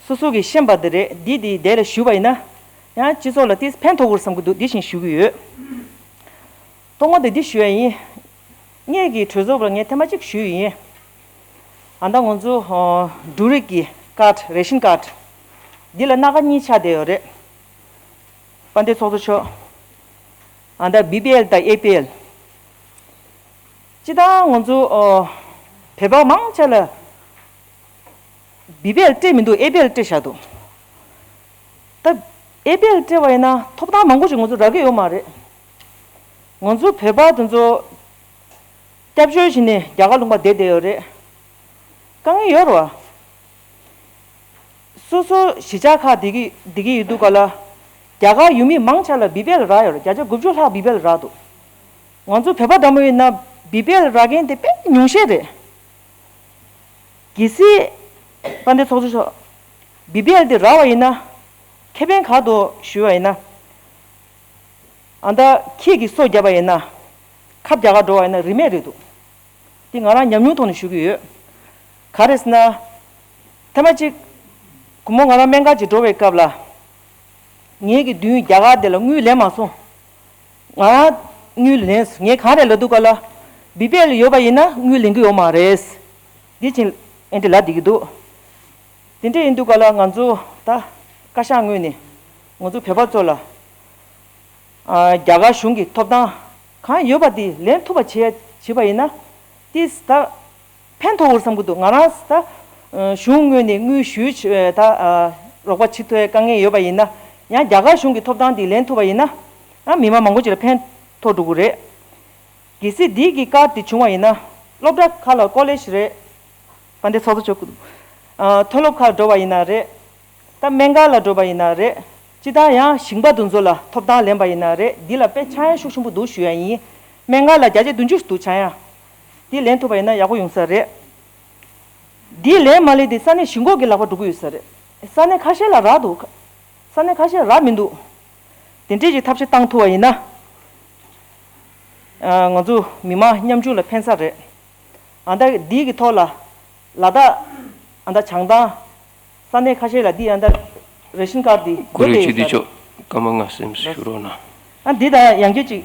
སོ་སོ་གིས་ཤེས་པ་འདི་རེད། འདི་འདི་དེ་ལ་ཞུས་པ་ཡིན་ན་ཡང་སྤྱི་ཚོགས་ལ་ཏིས་ཕན་ཐོགས་ཀྱི་རེད་བསམ་གྱི་འདུག་འདི་བཞིན་ཞུ་གི་ཡོད། ཐོག་མ་དེ་འདི་ཞུ་ཡ་ཡིན། ངེད་ཀྱི་གྲོས་ཚོགས་པར་ངས་ཐེངས་མ་གཅིག་ཞུས་ཡིན། ཨ་ད་ང་ཚོ་ཨོ་འབྲུ་རིགས་ཀྱི་ཀར་ཌི་རེ་ཤན་ཀར་ཌི་འདི་ལ་སྣ་ཁ་གཉིས་ཆགས་བསྡད་ཡོད་རེད། དཔལ་ལྡན་ཚོགས་གཙོ་མཆོག་ཨ་ད་བི་པི་ཨེལ་དང་ཨེ་པི་ཨེལ། སྤྱི་བཏང་ང་ཚོ་ཨོ་བོད་པ་མང་ཆེ་ལ་བི་པི་ཨེལ་སྤྲད་མི་འདུག་ཨེ་པི་ཨེལ་སྤྲད་བཞག་འདུག་ད་ཨེ་པི་ཨེལ་སྤྲད་པ་ཡིན་ན་ཐོབ་ཐང་མང་པོ་ཞིག་ང་ཚོ་རག་གི་ཡོད་མ་རེད། ང་ཚོ་བོད་པ་དེ་ཚོ་སྐྱབས་བཅོལ་བྱས་ནས་རྒྱ་གར་ལུང་པ་བསྡད་བསྡད་ཡོད་རེད། དཀའ་ངལ་ཡོད་རེད་བ། སོ་སོ་གཞིས་ཆགས་ཁག་བསྡད་ཀྱི་བསྡད་ཀྱི་ཡོད་དུས་ག་ལ་རྒྱ་གར་ཡུལ་མི་མང་ཆེ་ལ་བི་པི་ཨེལ་རག་ཡོད་རེད། བརྒྱ་ཆ་དགུ་བཅུ་ལྷག་བི་པི་ཨེལ་རག་འདུག་ང་ཚོ་བོད་པ་འདྲ་མོ་ཡིན་ན་བི་པི་ཨེལ་རག་མཁན་དེ་དཔེ་ཉུང་ཤས་རེད། གལ་སྲིད་དཔལ་ལྡན་ཚོགས་གཙོ་མཆོག་བི་པི་ཨེལ་དེ་རག་པ་ཡིན་ན་ཁེ་ཕན་ག་དུ་ཞུ་བ་ཡིན་ན། ཨ་ད་ཁྱི་གི་སོ་བརྒྱབ་པ་ཡིན་ན་ཁབ་རྒྱག་ག་འགྲོ་བ་ཡིན་ན་རིན་མེད་རེད་འདུག་དེ་ང་རང་ཉམས་མྱོང་ཐོག་ནས་ཞུ་གི་ཡོད། ག་རེ་ཟེར་ན། ཐེངས་མ་གཅིག་སྒོར་མོ་ང་རང་སྨན་ཁང་ཅིག་འགྲོ་བའི་སྐབས་ལ། ངེད་ཀྱི་མདུན་རྒྱ་གར་དེ་ལ་དངུལ་ལེན་མ་སོང་། ང་རང་དངུལ་ལེན་སོང་། ངས་གང་རེད་ལབ་དུས་ག་ལ། བི་པི་ཨེལ་ཡོད་པ་ཡིན་ན་དངུལ་ལེན་གི་ཡོད་མ་རེད། འདི་ཅིག་ཨེ་འདྲ་ལབ་བསྡད་ཀྱི་འདུག་དེ་འདྲ་ཡིན་དུས་ག་ལ་ང་ཚོ་ད་བཀའ་ཤག་ངོས་ནས་ང་ཚོ་བོད་པ་ཚོ་ལ་ཨ་རྒྱ་གར་གཞུང་གི་ཐོབ་ཐང་གང་ཡོད་པ་དེ་ལེན་ཐུབ་པ་བྱེད་བྱེད་པ་ཡིན་ན། ཏིས་ད་ཕན་ཐོགས་འོར་བསམ་གྱི་འདུག་ང་རང་ད་གཞུང་ངོས་ནས་དངུལ་ཞུ་ད་རོགས་པ་བྱེད་ཐུབ་པའི་དཀའ་ངལ་ཡོད་པ་ཡིན་ན། ཡང་རྒྱ་གར་གཞུང་གི་ཐོབ་ཐང་དེ་ལེན་ཐུབ་པ་ཡིན་ན། ཨ་མི་མང་མང་པོ་ཅིག་ལ་ཕན་ཐོགས་འགྲོ་གི་རེད། གལ་སྲིད་འདི་གི་ཀར་དེ་བྱུང་བ་ཡིན་ན། སློབ་གྲྭ་ཁག་ལ་ཀོ་ལེཇ་རེད། དཔལ་ལྡན་ཚོགས་གཙོ་མཆོག་ཨ་མཐོ་སློབ་ཁག་འགྲོ་བ་ཡིན་ན་རེད། ད་སྨན་ཁང་ལ་འགྲོ་བ་ཡིན་ན་རེད། སྤྱི་བཏང་ཡང་ཞིང་པ་དེ་ཚོ་ལ་ཐོབ་ཐང་ལེན་པ་ཡིན་ན་རེད། འདི་ལ་དཔེ་ཆག་ཡང་ཤུགས་ཆེན་པོ་འདུག་ཞུ་ཡ་ཡིན། སྨན་ཁང་ལ་བརྒྱ་ཆ་བདུན་ཅུ་འདུག་ཆག་ཡང་། འདི་ལེན་ཐུབ་པ་ཡིན་ན་ཡག་པོ་ཡོང་ས་རེད། འདི་ལེན་མ་ལེན་དེ་ས་གནས་གཞུང་སྒོ་གི་ལག་པ་འགྲོ་གི་ཡོད་ས་རེད། ས་གནས་ཁ་ཤས་ལ་རག་འདུག་ས་གནས་ཁ་ཤས་རག་མི་འདུག་དེ་འདྲས་ཀྱི་ཐབས་ཤེས་བཏང་ཐུབ་པ་ཡིན་ན། ང་ཚོ་མི་མང་མཉམ་ཞུགས་ལ་ཕན་ས་རེད། ཨ་ད་འདི་གི་ཐོག་ལ་ལ་དྭགས་ཨ་ད་བྱང་ཐང་ས་གནས་ཁ་ཤས་ལ་འདི་ཨ་ད་རེ་ཤན་ཀར་འདི་ཀུ་རེ་སྤྱི་འཐུས་མཆོག་སྐར་མ་ལྔ་སེམས་ཞུ་རོགས་གནང་། ཨ་འདི་དང་ཡང་སྐྱོ་ཅིག་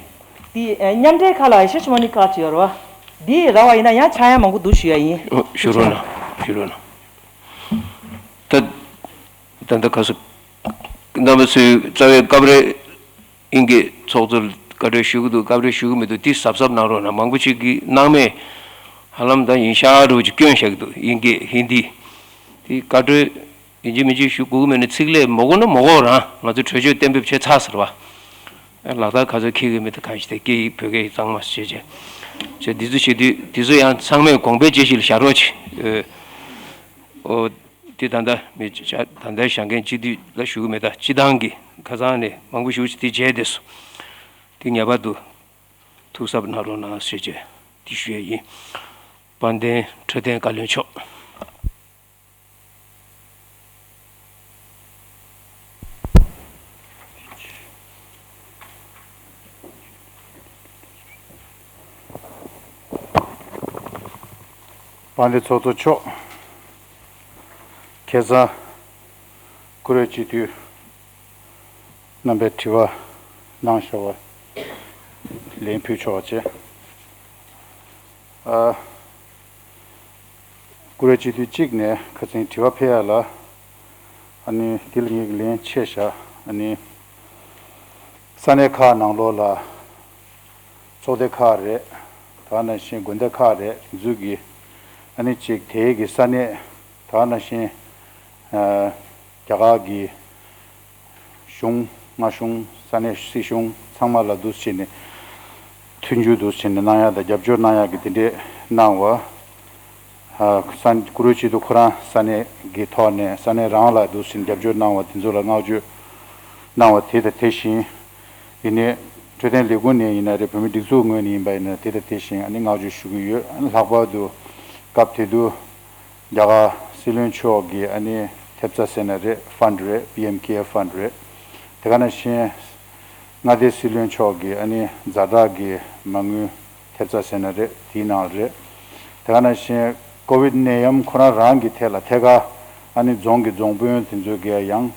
འདི་མཉམ་འབྲེལ་ཁག་ལ་ཨེ་ཤ་ཤི་མ་ནི་ཀར་ཅིག་ཡོད་རེད་བ། འདི་རག་པ་ཡིན་ན་ཡང་ཆག་ཡང་མང་པོ་འདུག་ཞུ་ཡ་ཡིན། ཞུ་རོགས་གནང་། ཞུ་རོགས་གནང་། ད་ད་ད་ག་ས་རྣམ་པ་ཚོའི་རྩ་བའི་སྐབས་རེ། དབྱིན་སྐད་ཚོགས་གཙོར་བཀའ་འཁྲོལ་ཞུ་གི་འདུག་སྐབས་རེ་ཞུ་གི་མི་འདུག་དེ་གཟབ་གཟབ་གནང་རོགས་གནང་། མང་པོ་ཅིག་གིས་སྣང་མེད་ཧ་ལམ་ད་ཡིན་ཤག་འདྲ་བོ་ཅིག་སྐྱོན་བཞག་གི་འདུག་དབྱིན་སྐད་ཧིན་དི། དེ་བཀའ་འཁྲོལ་ཡིན་གཅིག་མིན་གཅིག་ཞུ་དགོས་ཀྱི་མེད་ན། ཚིག་ལས་མ་གོ་ན་མ་གོ་རང་། ང་ཚོ་གྲོས་ཆོད་གཏན་འབེབས་བྱས་ཚར་ཟེར་བ། ལག་བསྟར་ག་ཚོད་འཁེལ་གི་མེད་ད་གང་ཞིག་དེ་སྐད་ཡིག་བོད་སྐད་ཡིག་གཙང་མ་བྱས་བྱས། བྱས་འདི་ཚོ་བྱེད་དུས་འདི་ཚོ་ཡང་ཚང་མས་དགོངས་པའི་དཔྱད་གཞི་ལ་བཞག་རོགས་བྱེད། ཨོ། འདི་ད་ལྟ་མི་ད་ལྟ་བཞེངས་མཁན་སྤྱི་འཐུས་ལ་ཞུ་གི་མེད། ད་སྤྱི་བཏང་གི་ཁ་སང་ནས་མང་པོ་ཞེ་པོ་ཅིག་དེ་བྱས་བསྡད་སོང་། དེ་ངེས་པར་དུ་ཐུགས་གཟབ་གནང་རོགས་གནང་ཞེས་བྱས་དེ་ཞུ་ཡས་ཡིན། དཔལ་ལྡན་འཕྲོད་བསྟེན་བཀའ་བློན་མཆོག་དཔལ་ལྡན་ཚོགས་གཙོ་མཆོག་ཁ་སང་བཀུར་འོས་སྤྱི་འཐུས་རྣམ་པས་དྲི་བ་གནང་བཞག་པ་ལན་ཕུལ་ཆོག་པ་བྱས། ཨ། བཀུར་འོས་སྤྱི་འཐུས་གཅིག་ནས་ཁ་སང་དྲི་བ་ཕེབས་ཡ་ལ། ཨ་ནི་དེ་ལ་ངས་ལན་ཕྱེ་བཞག་ཨ་ནི་ས་གནས་ཁག་ནང་ལོགས་ལ་ཚོགས་སྡེ་ཁག་རེད། ད་ནང་བཞིན་དགོན་སྡེ་ཁག་རེད། འཛུགས་ཀྱི་ཨ་ནི་གཅིག་དེའི་གི་ས་གནས་ད་ནང་བཞིན་ཨ་རྒྱ་གར་གྱི་གཞུང་མངའ་གཞུང་ས་ ས་གནས་སྲིད་གཞུང་ཚང་མ་ལ་འདུག་བྱས་ནས་མཐུན་འགྱུར་འདུག་བྱས་ནས་གནང་ཡག་དང་རྒྱབ་སྐྱོར་གནང་ཡག་གི་དེ་འདྲས་གནང་བ། ཨ་ས་བཀུར་འོས་སྤྱི་འཐུས་ཁོ་རང་ས་གནས་ཀྱི་ཐོག་ནས་ས་གནས་རང་ལ་འདུག་བྱས་ནས་རྒྱབ་སྐྱོར་གནང་བ་དེ་ཚོ་ལ་བསྔགས་བརྗོད་གནང་བ་དེ་དང་དེ་བཞིན། ཡིན་ནའི་འཕྲོད་བསྟེན་ལས་ཁུངས་ནས་ཡིན་ན་རེད། བོད་མིའི་སྒྲིག་འཛུགས་ངོས་ནས་ཡིན་པ་ཡིན་ན་དེ་དང་དེ་བཞིན་ཨ་ནི་བསྔགས་བརྗོད་ཞུ་གི་ཡོད། ཨ་ནི་ལྷག་པར་དུ་སྐབས་དེ་དུས་རྒྱ་གར་སྲིད་བློན་མཆོག་གི་ཨ་ནི་ཐེབས་རྩ་ཟེར་ན་རེད། ཕན་ཌི་རེད། པི་ཨེམ་ཀེ་ཨེཕ་ཕན་ཌི་རེད། དེ་ག་ནང་བཞིན་མངའ་སྡེའི་སྲིད་བློན་མཆོག་གི་ཨ་ནི་ཛ་དྲག་གི་མ་དངུལ་ཐེབས་རྩ་ཟེར་ན་རེད། དེའི་ནང་རེད། དེ་ག་ནང་བཞིན་ཀོ་བིད་ནད་ཡམས་ཁོ་རང་རང་གི་ཐད་ལ་ཐད་ཀར་ཨ་ནི་རྫོང་གི་རྫོང་དཔོན་དེ་ཚོ་གི་ཡང་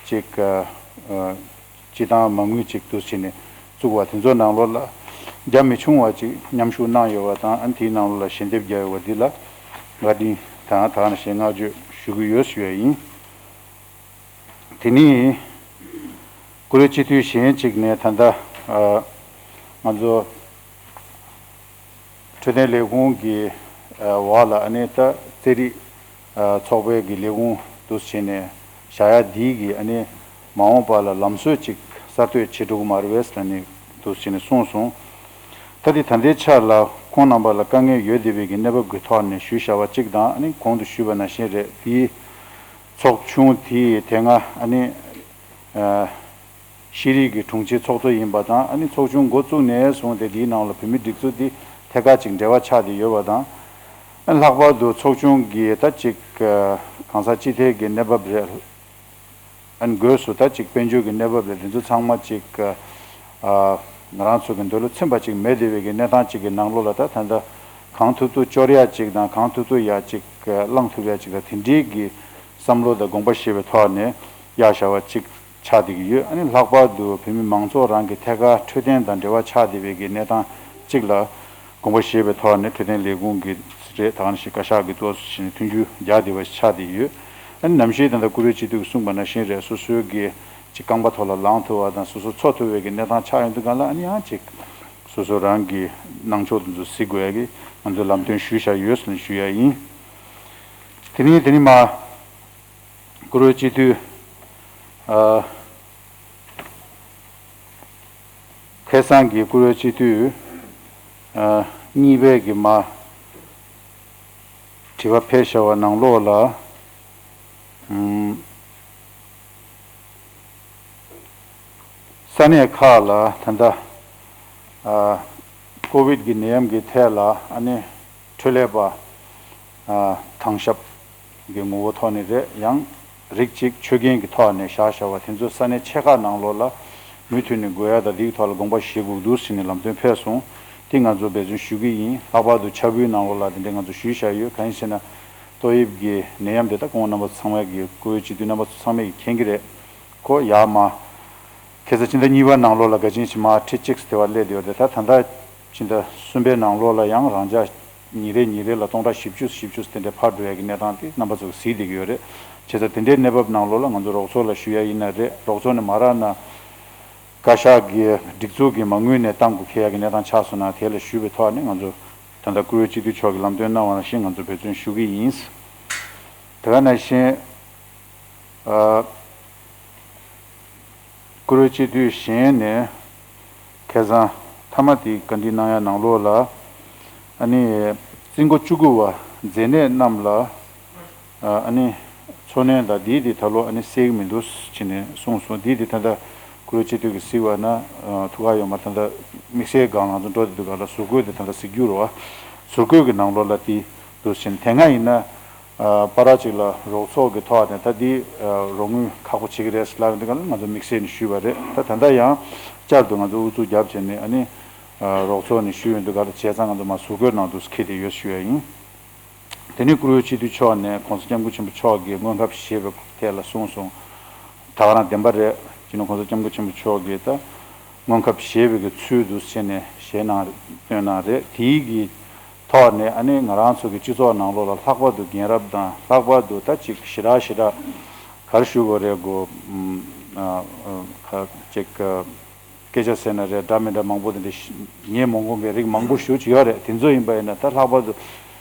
ཅིག་ཨ། སྤྱི་བཏང་མ་དངུལ་ཅིག་ཏུ་བྱས་ནས་བཙུགས་པ་དེ་ཚོ་ནང་ལོགས་ལ་རྒྱ་མི་ཆུང་བ་ཅིག་མཉམ་ཞུགས་གནང་ཡོད་པ་དང་། ཨ་ནི་དེའི་ནང་ལོགས་ལ་ཞལ་འདེབས་རྒྱག་ཡོད་པ་འདི་ལ་བཀའ་དྲིན་དང་ད་ག་ནང་བཞིན་བསྔགས་བརྗོད་ཞུ་གི་ཡོད་ཞུ་ཡ་ཡིན། དེ་ནས་བཀུར་འོས་སྤྱི་འཐུས་གཞན་ཅིག་ནས་ད་ལྟ་ང་ཚོ་འཕྲོད་བསྟེན་ལས་ཁུངས་ཀྱི་འོག་ལ་ཨ་ནི་ད་རྩེད་རིགས་ཚོགས་པའི་གི་ལས་ཁུངས་འདུག་བྱས་ནས་བཞག་ཡ་འདིའི་གི་ཨ་ནི་མ་འོངས་པ་ལ་ལམ་སྲོལ་ཅིག་གསར་གཏོད་བྱེད་འགྲོ་གི་མ་རེད་པས་ཨ་ནི་འདུག་བྱས་ནས་གསུངས་སོང་། ད་དེ་ད་ལྟའི་ཆར་ལ་ཁོང་རྣམ་པ་ལ་དཀའ་ངལ་ཡོད་བསྡད་པའི་གི་གནས་བབ་ཀྱི་ཐོག་ནས་ཞུས་བཞག་པ་གཅིག་དང་། ཨ་ནི་གོང་དུ་ཞུས་པ་ནང་བཞིན་རེད། དེའི་ཚོགས་ཆུང་དེའི་དེ་སྔ་ཨ་ནི་ཤེས་རིག་གི་དྲུང་ཆེའི་ཚོགས་གཙོ་ཡིན་པ་དང་། ཨ་ནི་ཚོགས་ཆུང་འགོ་བཙུགས་ནས་བཟུང་སྟེ་དེའི་ནང་ལ་བོད་མིའི་སྒྲིག་འཛུགས་འདི་ཐད་ཀར་ཅིག་འབྲེལ་བ་ཆགས་ཏེ་ཡོད་པ་དང་། ཨ་ནི་ལྷག་པར་དུ་ཚོགས་ཆུང་གི་ད་ཅིག་གང་ཟག་སྤྱི་ཐད་ཀྱི་གནས་བབ་རེད། ཨ་ནི་སྒོས་སུ་ད་ཅིག་དཔལ་འབྱོར་གྱི་གནས་བབ་རེད། དེ་ཚོ་ཚང་མ་ཅིག་ང་རང་ཚོ་གི་འདོད་བློ་ཚིམ་པ་ཅིག་མེད་བསྡད་པའི་གི་གནས་སྟངས་ཅིག་གི་ནང་ལོགས་ལ། ད་ད་ལྟ་གང་ཐུབ་ཐུབ་སྐྱོར་ཡ་ཅིག་དང་། གང་ཐུབ་ཐུབ་ཡ་ཅིག་བླང་ཐུབ་ཡ་ཅིག་ལ་དེ་འདྲའི་གི་བསམ་བློ་དང་དགོངས་པ་བཞེས་པའི་ཐོག་ནས་ཡར་བཞག་པ་ཅིག་ཆགས་བསྡད་ཀྱི་ཡོད། ཨ་ནི་ལྷག་པར་དུ་བོད་མི་མང་ཚོགས་རང་གི་ཐད་ཀར་འཕྲོད་བསྟེན་དང་འབྲེལ་བ་ཆགས་བསྡད་པའི་གི་གནས་སྟངས་ཅིག་ལ་དགོངས་པ་བཞེས་པའི་ཐོག་ནས་འཕྲོད་བསྟེན་ལས་ཁུངས་ཀྱི་རེད། ད་ག་ནང་བཞིན་བཀའ་ཤག་གི་ཐོག་ནས་མཐུན་འགྱུར་རྒྱག་བསྡད་པ་ཞིག་ཆགས་བསྡད་ཡོད། ཨ་ནི་ནམ་ཞིག་ད་ལྟ་བཀུར་འོས་སྤྱི་འཐུས་ཀྱིས་གསུངས་པ་ནང་བཞིན་རེད། སོ་སོའི་གི་ཅིག་རྐང་པ་ཐོག་ལ་ལངས་ཐུབ་པ་དང་། སོ་སོ་འཚོ་ཐུབ་པའི་གི་གནས་སྟངས་ཆགས་ཡོང་དུས་སྒང་ལ། ཨ་ནི་ཡང་ཅིག་སོ་སོ་རང་གི་གནང་ཕྱོགས་དེ་ཚོ་གཟིགས་དགོས་ཡ་གི་ང་ཚོས་ལམ་སྟོན་ཞུས་བཞག་ཡོད་ཟེར་ནས་ཞུ་ཡ་ཡིན། དེ་ནས་དེ་ནས་མ་བཀུར་འོས་སྤྱི་འཐུས་ཨ། ཁ་སང་གི་བཀུར་འོས་སྤྱི་འཐུས་ཨ་གཉིས་པའི་གི་མ་དྲི་བ་ཕེབས་བཞག་པ་ནང་ལོགས་ལ། ཨམ། ས་གནས་ཁག་ལ་ད་ལྟ་ཨ་ཀོ་བིད་ཀྱི་ནད་ཡམས་ཀྱི་ཐད་ལ་ཨ་ནི་འཕྲོད་ལས་པ་ཨ་དྭངས་ཞབས་ཀྱི་ངོ་བོ་ཐོག་ནས་རེད། ཡང་རིགས་གཅིག་ཆོས་མཁན་གྱི་ཐོག་ནས་བཞག་བཞག་པ་དེ་ཚོ་ས་གནས་ཆེ་ཁག་ནང་ལོགས་ལ་མུ་མཐུད་ནས་དགོས་ཡ་དང་། དེའི་ཐོག་ལ་དགོངས་པ་བཞེས་དགོས་འདུག་ཟེར་ནས་ལམ་སྟོན་ཕེབས་སོང་། དེ་ང་ཚོ་འབད་བརྩོན་ཞུ་གི་ཡིན། ལྷག་པར་དུ་ཕྱྭ་བོའི་ནང་ལོགས་ལ་དེ་འདྲས་ང་ཚོ་ཞུས་བཞག་ཡོད། གང་ཡིན་ཟེར་ན་ཏོག་དབྱིབས་ཀྱི་ནད་ཡམས་དེ་ད་ཁོང་རྣམ་པ་ཚོ་ཚང་མས་ཀྱི་བཀུར་འོས་སྤྱི་འཐུས་རྣམ་པ་ཚོ་ཚང་མས་ཀྱི་མཁྱེན་གྱི་རེད། ཁོ་ཡར་མར་ཁ་སང་ཕྱི་ཟླ་གཉིས་པ་ནང་ལོགས་ལ་ག་ཅིན་ཞིག་མར་ཁྲི་གཅིག་དེ་བ་སླེབས་བསྡད་ཡོད་རེད། ད་ད་ལྟ་ཕྱི་ཟླ་གསུམ་པའི་ནང་ལོགས་ལ་ཡང་རང་འཇགས་ཉིན་རེ་ཉིན་རེ་ལ་སྟོང་ཕྲག་བཞི་བཅུ་བཞི་བཅུ་དེ་འདྲས་འཕར་འགྲོ་ཡ་གི་གནས་སྟངས་དེ་རྣམ་པ་ཚོ་གིས་གཟིགས་བསྡད་ཀྱི་ཡོད་རེད། བྱས་ཙང་དེ་འདྲའི་གནས་བབ་ནང་ལོགས་ལ་ང་ཚོ་རོགས་ཚོགས་ལ་ཞུ་ཡ་ཡིན་ན་རེད། རོགས་ཚོགས་ནས་མ་རག་ན་བཀའ་ཤག་གི་སྒྲིག་འཛུགས་ཀྱི་མ་དངུལ་ནས་གཏང་དགོས་ཁེལ་ཡ་གི་གནས་སྟངས་ཆགས་སོང་ན། དེ་ལ་ཞུས་པའི་ཐོག་ནས་ང་ཚོ་ད་ལྟ་བཀུར་འོས་སྤྱི་འཐུས་མཆོག་གིས་ལམ་སྟོན་གནང་བ་ནང་བཞིན་ང་ཚོ་འབད་བརྩོན་ཞུ་གི་ཡིན། དེ་ག་ནང་བཞིན་ཨ། བཀུར་འོས་སྤྱི་འཐུས་གཞན་ནས་ཁ་སང་མཐའ་མ་དེ་བཀའ་འདྲི་གནང་ཡ་ནང་ལོགས་ལ། ཨ་ནི་རྩིས་འགོ་བཅུ་དགུ་པ་མཛེ་ནད་རྣམས་ལ་ཨ་ནི་འཚོ་སྣོན་དང་འདི་དེ་ད་ལོ་ཨ་ནི་སེལ་གྱི་མི་འདུག་ཅེས་ནས་གསུངས་སོང་། འདི་དེ་ད་ལྟ་བཀུར་འོས་སྤྱི་འཐུས་ཀྱིས་གཟིགས་པ་ན་ཐུགས་ཁག་ཡོད་མ་རེད། ད་ལྟ་དམིགས་བསལ་སྒང་ང་ཚོ་འགྲོ་བསྡད་དུས་སྒང་ལ་ཟུར་བཀོད་དེ་ད་ལྟ་གཟིགས་རྒྱུ་རེད་བ། ཟུར་བཀོད་ཀྱི་ནང་ལོགས་ལ་དེ་འདུག་ཅེས་ནས། དེ་སྔ་ཡིན་ན་ཨ་བར་གཅིག་ལ་རོགས་ཚོགས་ཀྱི་ཐོག་ནས་ད་འདི་ཨ་རོགས་དངུལ་ཁག་པོ་བྱེད་ཀྱི་རེད་ཟེར་ལབ་ཡོང་དུས་སྒང་ལ་ང་ཚོ་དམིགས་བསལ་ནས་ཞུས་པ་རེད། ད་ད་ལྟ་ཡང་བསྐྱར་དུ་ང་ཚོ་ཨུ་ཚུགས་རྒྱབ་བྱས་ནས་ཨ་ནི་ཨ་རོགས་ཚོགས་ནས་ཞུས་ཡོང་དུས་སྒང་ལ་བྱས་ཙང་ང་ཚོ་མར་ཟུར་བཀོད་ནང་དུ་འཁྱེར་ཏེ་ཡོད་ཞུ་ཡ་ཡིན། དེ་ནས་བཀུར་འོས་སྤྱི་འཐུས་མཆོག་ནས་༸གོང་ས་༸སྐྱབས་མགོན་ཆེན་པོ་མཆོག་གིས་སྔོན་ཁབ་བཞེས་པའི་ཐད་ལ་གསུངས་སོང་། ད་ག་རང་བདེན་པ་རེད། སྤྱི་ནོར་༸གོང་ས་༸སྐྱབས་མགོན་ཆེན་པོ་མཆོག་གིས་ད་སྔོན་ཁབ་བཞེས་པའི་གི་ཚུལ་དུ་བྱས་ནས་བཞེས་གནང་བཏོན་གནང་རེད། དེའི་གི་ཐོག་ནས་ཨ་ནི་ང་རང་ཚོ་གི་སྤྱི་ཚོགས་ནང་ལོགས་ལ་ལྷག་པར་དུ་རྒན་རབས་དང་། ལྷག་པར་དུ་ད་ཅིག་ཞེ་དྲག་ཞེ་དྲག་ག་རེ་ཞུ་དགོས་རེད་གོ། ཨ་ཨ་ཅིག་སྐད་ཆ་ཟེར་ན་རེད། འདྲ་མི་འདྲ་མང་པོ་དེ་འདྲ་ཉན་མ་དགོས་པའི་རིགས་མང་པོ་ཞེ་པོ་ཅིག་ཡོད་རེད། དེ་ཚོ་ཡིན་པ་ཡིན་ན་ད་ལྷག་པར་དུ་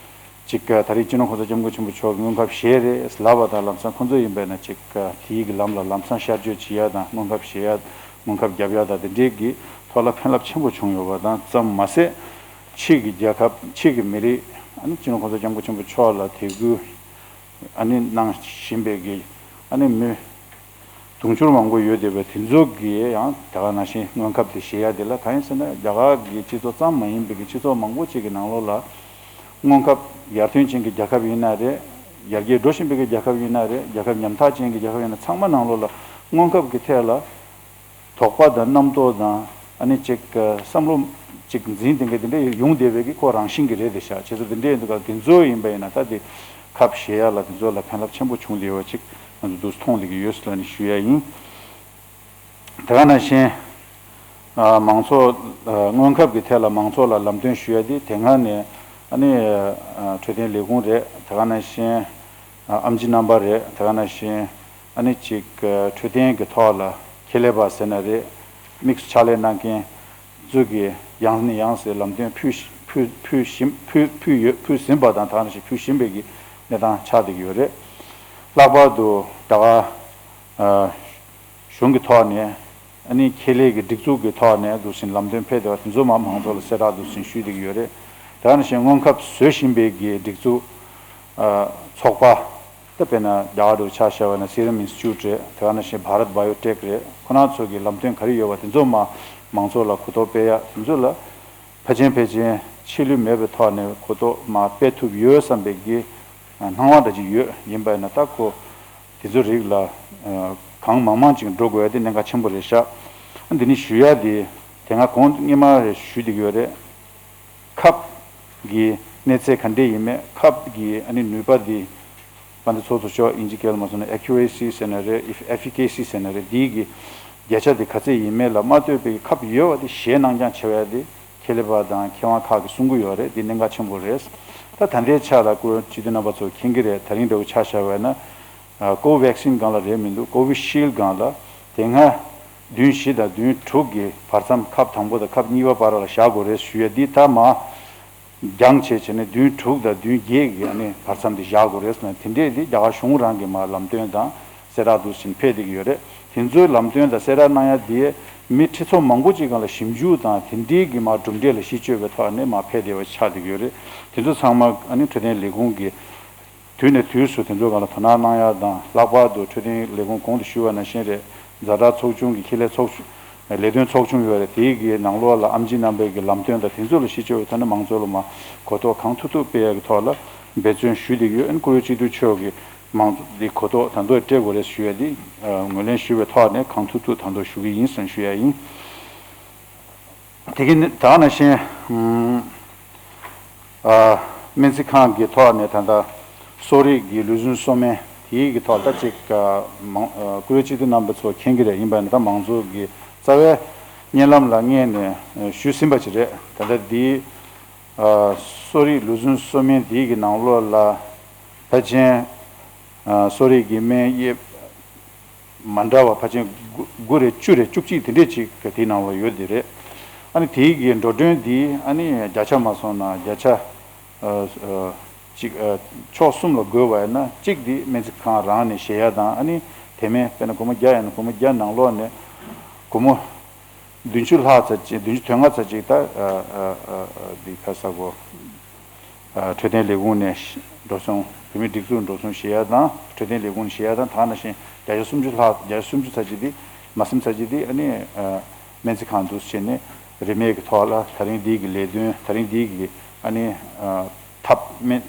ཅིག་ད་རེས་སྤྱི་ནོར་༸གོང་ས་༸སྐྱབས་མགོན་ཆེན་པོ་མཆོག་གིས་སྔོན་ཁབ་བཞེས་རེད་ལབ་པ་དང་། ལམ་སང་ཁོང་ཚོ་ཡིན་པ་ཡིན་ན་ཅིག་དེའི་གི་ལམ་ལ་ལམ་སང་ཤར་བསྐྱོད་བྱེད་ཡ་དང་། སྔོན་ཁབ་བཞེས་ཡ་ སྔོན་ཁབ་བརྒྱབ་ཡ་དང་དེ་འདྲའི་གི་ཐོག་ལ་ཕན་རླབས་ཆེན་པོ་བྱུང་ཡོད་པ་དང་ཙམ་མ་ཟད། ཕྱིས་ཀྱི་རྒྱལ་ཁབ་ཕྱིས་ཀྱི་མི་རིགས་ཨ་ནི་སྤྱི་ནོར་༸གོང་ས་༸སྐྱབས་མགོན་ཆེན་པོ་མཆོག་ལ་དད་གུས་ཨ་ནི་གནང་བཞིན་པའི་གི་ཨ་ནི་མི་དུང་ཕྱུར་མང་པོ་ཡོད་བསྡད་པའི་དེ་ཚོ་གི་ཡང་དེ་ག་ནང་བཞིན་སྔོན་ཁབ་དེ་བཞེས་ཡ་དེ་ལ་གང་ཡིན་ཟེར་ན་རྒྱ་གར་གྱི་སྤྱི་ཚོགས་ཙམ་མ་ཡིན་པའི་གི་སྤྱི་ཚོགས་མང་པོ་ཅིག་གི་ནང་ལོགས་ལ་སྔོན་ཁབ་ཡར་ཐོན་ཅན་གྱི་རྒྱལ་ཁབ་ཡིན་ན་རེད། ཡར་རྒྱས་འགྲོ་བཞིན་པའི་གི་རྒྱལ་ཁབ་ཡིན་ན་རེད། རྒྱལ་ཁབ་ཉམ་ཐག་ཅན་གྱི་རྒྱལ་ཁབ་ཡིན་ན་ཚང་མ་ནང་ལོགས་ལ་སྔོན་ཁབ་ཀྱི་ཐད་ལ་དོགས་པ་དང་རྣམ་རྟོག་དང་ཨ་ནི་ཅིག་བསམ་བློ་ཅིག་འཛིན་དེ་འདྲ་དེ་འདྲ་ཡོང་བསྡད་པའི་གི་ཁོ་རང་བཞིན་གྱི་རེད་དེ་ཤག་བྱས་ཙང་དེ་འདྲ་ཡིན་དུས་ག་དེ་ཚོ་ཡིན་པ་ཡིན་ན་ད་དེ་ཁབ་བཞེས་ཡ་ལ་དེ་ཚོ་ལ་ཕན་རླབས་ཆེན་པོ་བྱུང་བསྡད་ཡོད་པ་ཅིག་ང་ཚོ་འདུག་མཐོང་བསྡད་ཀྱི་ཡོད་ཟེར་ལ་ནི་ཞུ་ཡ་ཡིན། དེ་ག་ནང་བཞིན་ཨ་མང་ཚོགས་ཨ་སྔོན་ཁབ་ཀྱི་ཐད་ལ་མང་ཚོགས་ལ་ལམ་སྟོན་ཞུ་ཡ་དེ་དེ་སྔ་ནས་ཨ་ནི་ཨ་འཕྲོད་བསྟེན་ལས་ཁུངས་རེད། དེ་ག་ནང་བཞིན་ཨ་ཨེམ་ཆི་རྣམ་པ་རེད། དེ་ག་ནང་བཞིན་ཨ་ནི་ཅིག་ཨ་འཕྲོད་བསྟེན་གྱི་ཐོག་ལ་ཁེ་ལས་པ་ཟེར་ན་རེད། དམིགས་སུ་ཕྱག་ལས་གནང་མཁན་ཚོས་ཀྱིས་ཡང་ནས་ཡང་སེ་ལམ་སྟོན་ཕུལ་ཕུལ་ཕུལ་བཞིན་ཕུལ་ཕུལ་ཡོད་ཕུལ་ཟིན་པ་དང་དེ་ག་ནང་བཞིན་ཕུལ་བཞིན་པའི་གི་གནས་སྟངས་ཆགས་བསྡད་ཀྱི་ཡོད་རེད། ལྷག་པར་དུ་ད་ག་ཨ། གཞུང་གི་ཐོག་ནས་ཨ་ནི་ཁེ་ལས་ཀྱི་སྒྲིག་འཛུགས་ཀྱི་ཐོག་ནས་འདུག་སེ་ལམ་སྟོན་ཕེབས་བསྡད་པ་དེ་ཚོ་མ་མང་ཚོགས་ལ་གསལ་བསྒྲགས་འདུག་སེ་ཞུས་བསྡད་ཀྱི་ཡོད་རེད། དེ་ག་ནང་བཞིན་སྔོན་ཁབ་བཟོ་བཞིན་པའི་གི་སྒྲིག་འཛུགས་ཨ་ཚོགས་པ་ད་དཔེར་ན་རྒྱ་གར་དུ་ཆ་བཞག་པ་ན་Serum Institute རེད། དེ་ག་ནང་བཞིན་Bharat Biotech རེད། ཁོ་རང་ཚོ་གི་ལམ་སྟོན་ག་རེ་ཡོད་པ་དེ་ཚོ་མ་མང་ཚོགས་ལ་གོ་རྟོགས་སྤེལ་ཡ་དེ་ཚོ་ལ་ཕལ་ཆེར་ཕལ་ཆེར་ཆད་ལུས་མེད་པའི་ཐོག་ནས་གོ་རྟོགས་མ་སྤེལ་ཐུབ་ཡོད་བསམ་པའི་གི་སྣང་བ་འདྲ་ཅིག་ཡོད། ཡིན་པ་ཡིན་ན་ད་ཁོ། དེ་ཚོའི་རིགས་ལ་ཨ་གང་མང་མང་ཅིག་འགྲོ་དགོས་ཡ་དེ་གནད་འགག་ཆེན་པོ་རེད་ཤག་འདི་ནི་ཞུ་ཡ་དེ་དེ་སྔ་གོང་སྔོན་མ་རེ་ཞུས་བསྡད་ཀྱི་ཡོད་རེད། ཁབ་ཀྱི་གནས་ཚད་ག་འདྲས་ཡིན་མེད། ཁབ་ཀྱི་ཨ་ནི་ནུས་པ་དེ་པ་འདི་ཚོ་ཚོ་ཆོག་དབྱིན་ཇི་སྐད་ལ་མ་སོང་ན་accuracy ཟེར་ན་རེད། if efficacy ཟེར་ན་རེད། འདིའི་གི་བརྒྱ་ཆ་དེ་ག་ཚད་ཡིན་མེད་ལ་མ་ལྟོས་པའི་ཁབ་ཡོད་པ་དེ་གཞས་གནང་རྐྱང་བྱེད་པ་ཡ་དེ། ཁེ་ལས་པ་དང་མཁས་དབང་ཁག་གིས་གསུང་གི་ཡོད་རེད། འདི་གནད་འགག་ཆེན་པོ་རེད། ད་ད་ལྟའི་ཆ་ལ་སྐུ་སྤྱི་འཐུས་རྣམ་པ་ཚོ་མཁྱེན་གྱི་རེད། ད་རིང་འདྲ་བོ་ཆ་བཞག་པ་ཡིན་ན། ཀོ་ཝེག་སིན་སྒང་ལ་རེད་མི་འདུག་ཀོ་ཝི་ཤིལ་སྒང་ལ་དེ་སྔ་བདུན་བཞི་དང་བདུན་དྲུག་གི་བར་མཚམས་ཁབ་དང་པོ་དང་ཁབ་གཉིས་པ་བར་ལ་བཞག་དགོས་རེད་ཞུ་ཡ་འདི་ད་མ་འགྱངས་བྱས་བྱས་ནས་བདུན་དྲུག་དང་བདུན་བརྒྱད་ཀྱི་ཨ་ནི་བར་མཚམས་དེ་བཞག་དགོས་རེད་ཟེར་ན། དེ་འདྲས་དེ་རྒྱ་གར་གཞུང་རང་གི་མ་ལམ་སྟོན་དང་གསལ་བསྒྲགས་འདུག་ཟིན་ཕེབས་བསྡད་ཀྱི་ཡོད་རེད། དེ་ཚོའི་ལམ་སྟོན་དང་གསལ་བསྒྲགས་གནང་ཡ་དེ་མི་ཁྲི་ཚོ་མང་པོ་ཅིག་སྒང་ལ་ཞིབ་འཇུག་དང་དེ་འདྲའི་གི་མ་གྲུབ་འབྲས་ལ་གཞི་བཅོལ་བའི་ཐོག་ནས་མ་ཕེབས་བསྡད་པ་ཆགས་བསྡད་ཀྱི་ཡོད་རེད། དེ་ཚོ་ཚང་མ་ཨ་ནི་འཕྲོད་བསྟེན་ལས་ཁུངས་ཀྱི་དུས་ནས་དུས་སུ་དེ་ཚོ་སྒང་ལ་དོ་སྣང་གནང་ཡ་དང་། ལྷག་པར་དུ་འཕྲོད་བསྟེན་ལས་ཁུངས་གོང་དུ་ཞུས་པ་ནང་བཞིན་རེད། ཛ་དྲག་ཚོགས་ཆུང་གི་ཁེ་ལས་ཚོགས་ཆུང་ལས་དོན་ཚོགས་ཆུང་ཡོད་རེད། དེའི་གི་ནང་ལོགས་ལ་ཨེམ་ཆི་རྣམ་པའི་གི་ལམ་སྟོན་དང་དེ་ཚོ་ལ་གཞི་བཅོལ་བའི་ཐོག་ནས་མང་ཚོགས་ལ་མ་གོ་རྟོགས་གང་ཐུབ་ཐུབ་སྤེལ་ཡ་གི་ཐོག་ལ་འབད་བརྩོན་ཞུས་བསྡད་ཀྱི་ཡོད། ཨ་ནི་སྐུ་ཞབས་སྤྱི་འཐུས་མཆོག་གིས་མང་ཚོགས་འདི་གོ་རྟོགས་ད་དུང་སྤྲད་དགོས་རེད་ཞུ་ཡ་འདི་ངོས་ལེན་ཞུས་པའི་ཐོག་ནས་གང་ཐུབ་ཐུབ་ད་དུང་ཞུ་གི་ཡིན་ཟེར་ཞུ་ཡ་ཡིན། དེ་གི་ནི་ད་ནང་བཞིན་ཨ་སྨན་རྩིས་ཁང་གི་ཐོག་ནས་ད་ལྟ་གསོ་རིག་གི་ལུས་ཟུངས་གསོ་སྨན་དེའི་གི་ཐོག་ད་ཅིག་ཨ་མང་ཨ་སྐུ་ཞབས་སྤྱི་འཐུས་རྣམ་པ་ཚོ་མཁྱེན་གྱི་རེད། ཡིན་པ་ནི་ད་མང་ཚོགས་ཀྱི་རྩ་བའི་བརྙན་ལམ་ལ་སྔས་ནས་ཞུས་ཟིན་པ་ཅིག་རེད། ད་ལྟ་འདི་ཨ་གསོ་རིག་ལུས་ཟུངས་གསོ་སྨན་འདིའི་གི་ནང་ལོགས་ལ་ཕལ་ཆེར་ཨ་གསོ་རིག་གི་སྨན་དབྱེ་མ་འདྲ་བ་ཕལ་ཆེར་དགུ་དགུ་རེད། བཅུ་རེད། བཅུ་གཅིག་དེ་འདྲས་ཅིག་གི་དེའི་ནང་ལ་ཡོད་དེ་རེད། ཨ་ནི་དེའི་གི་འགྲོ་གྲོན་འདི་ཨ་ནི་བརྒྱ་ཆ་མ་སོང་ན་བརྒྱ་ཆ་ཨ་ཨ་གཅིག་ཨ་ཕྱོགས་གསུམ་ལ་བགོས་པ་ཡིན་ན་གཅིག་འདི་སྨན་རྩིས་ཁང་རང་ནས་བཞེས་ཡ་དང་། ཨ་ནི་དེ་མིན་དཔེར་ན་སྒོར་མོ་བརྒྱ་ཡིན་ན་སྒོར་མོ་བརྒྱ་ནང་ལོགས་ནས་སྒོར་མོ་བདུན་ཅུ་ལྷག་ཙམ་ཅིག་བདུན་ཅུ་དོན་ལྔ་ཙམ་ཅིག་ད་ཨ་ཨ་ཨ་ཨ་འདི་ཁ་ས་གོ་ཨ་འཕྲོད་བསྟེན་ལས་ཁུངས་ནས་འགྲོ་སོང་། བོད་མིའི་སྒྲིག་འཛུགས་འགྲོ་སོང་བཞེས་ཡ་དང་། འཕྲོད་བསྟེན་ལས་ཁུངས་ནས་བཞེས་ཡ་དང་། ད་ནང་བཞིན་བརྒྱ་ཆ་སུམ་ཅུ་ལྷག་བརྒྱ་ཆ་སུམ་ཅུ་ཙམ་ཅིག་འདི་མ་ཟིན་ཙམ་ཅིག་འདི་ཨ་ནི་ཨ་སྨན་རྩིས་ཁང་དུ་བྱས་ནས་རིན་མེད་ཀྱི་ཐོག་ལ་ད་རིང་འདི་གི་ལས་དོན་ད་རིང་འདི་གི་ཨ་ནི་ཨ་ཐབས་སྨན་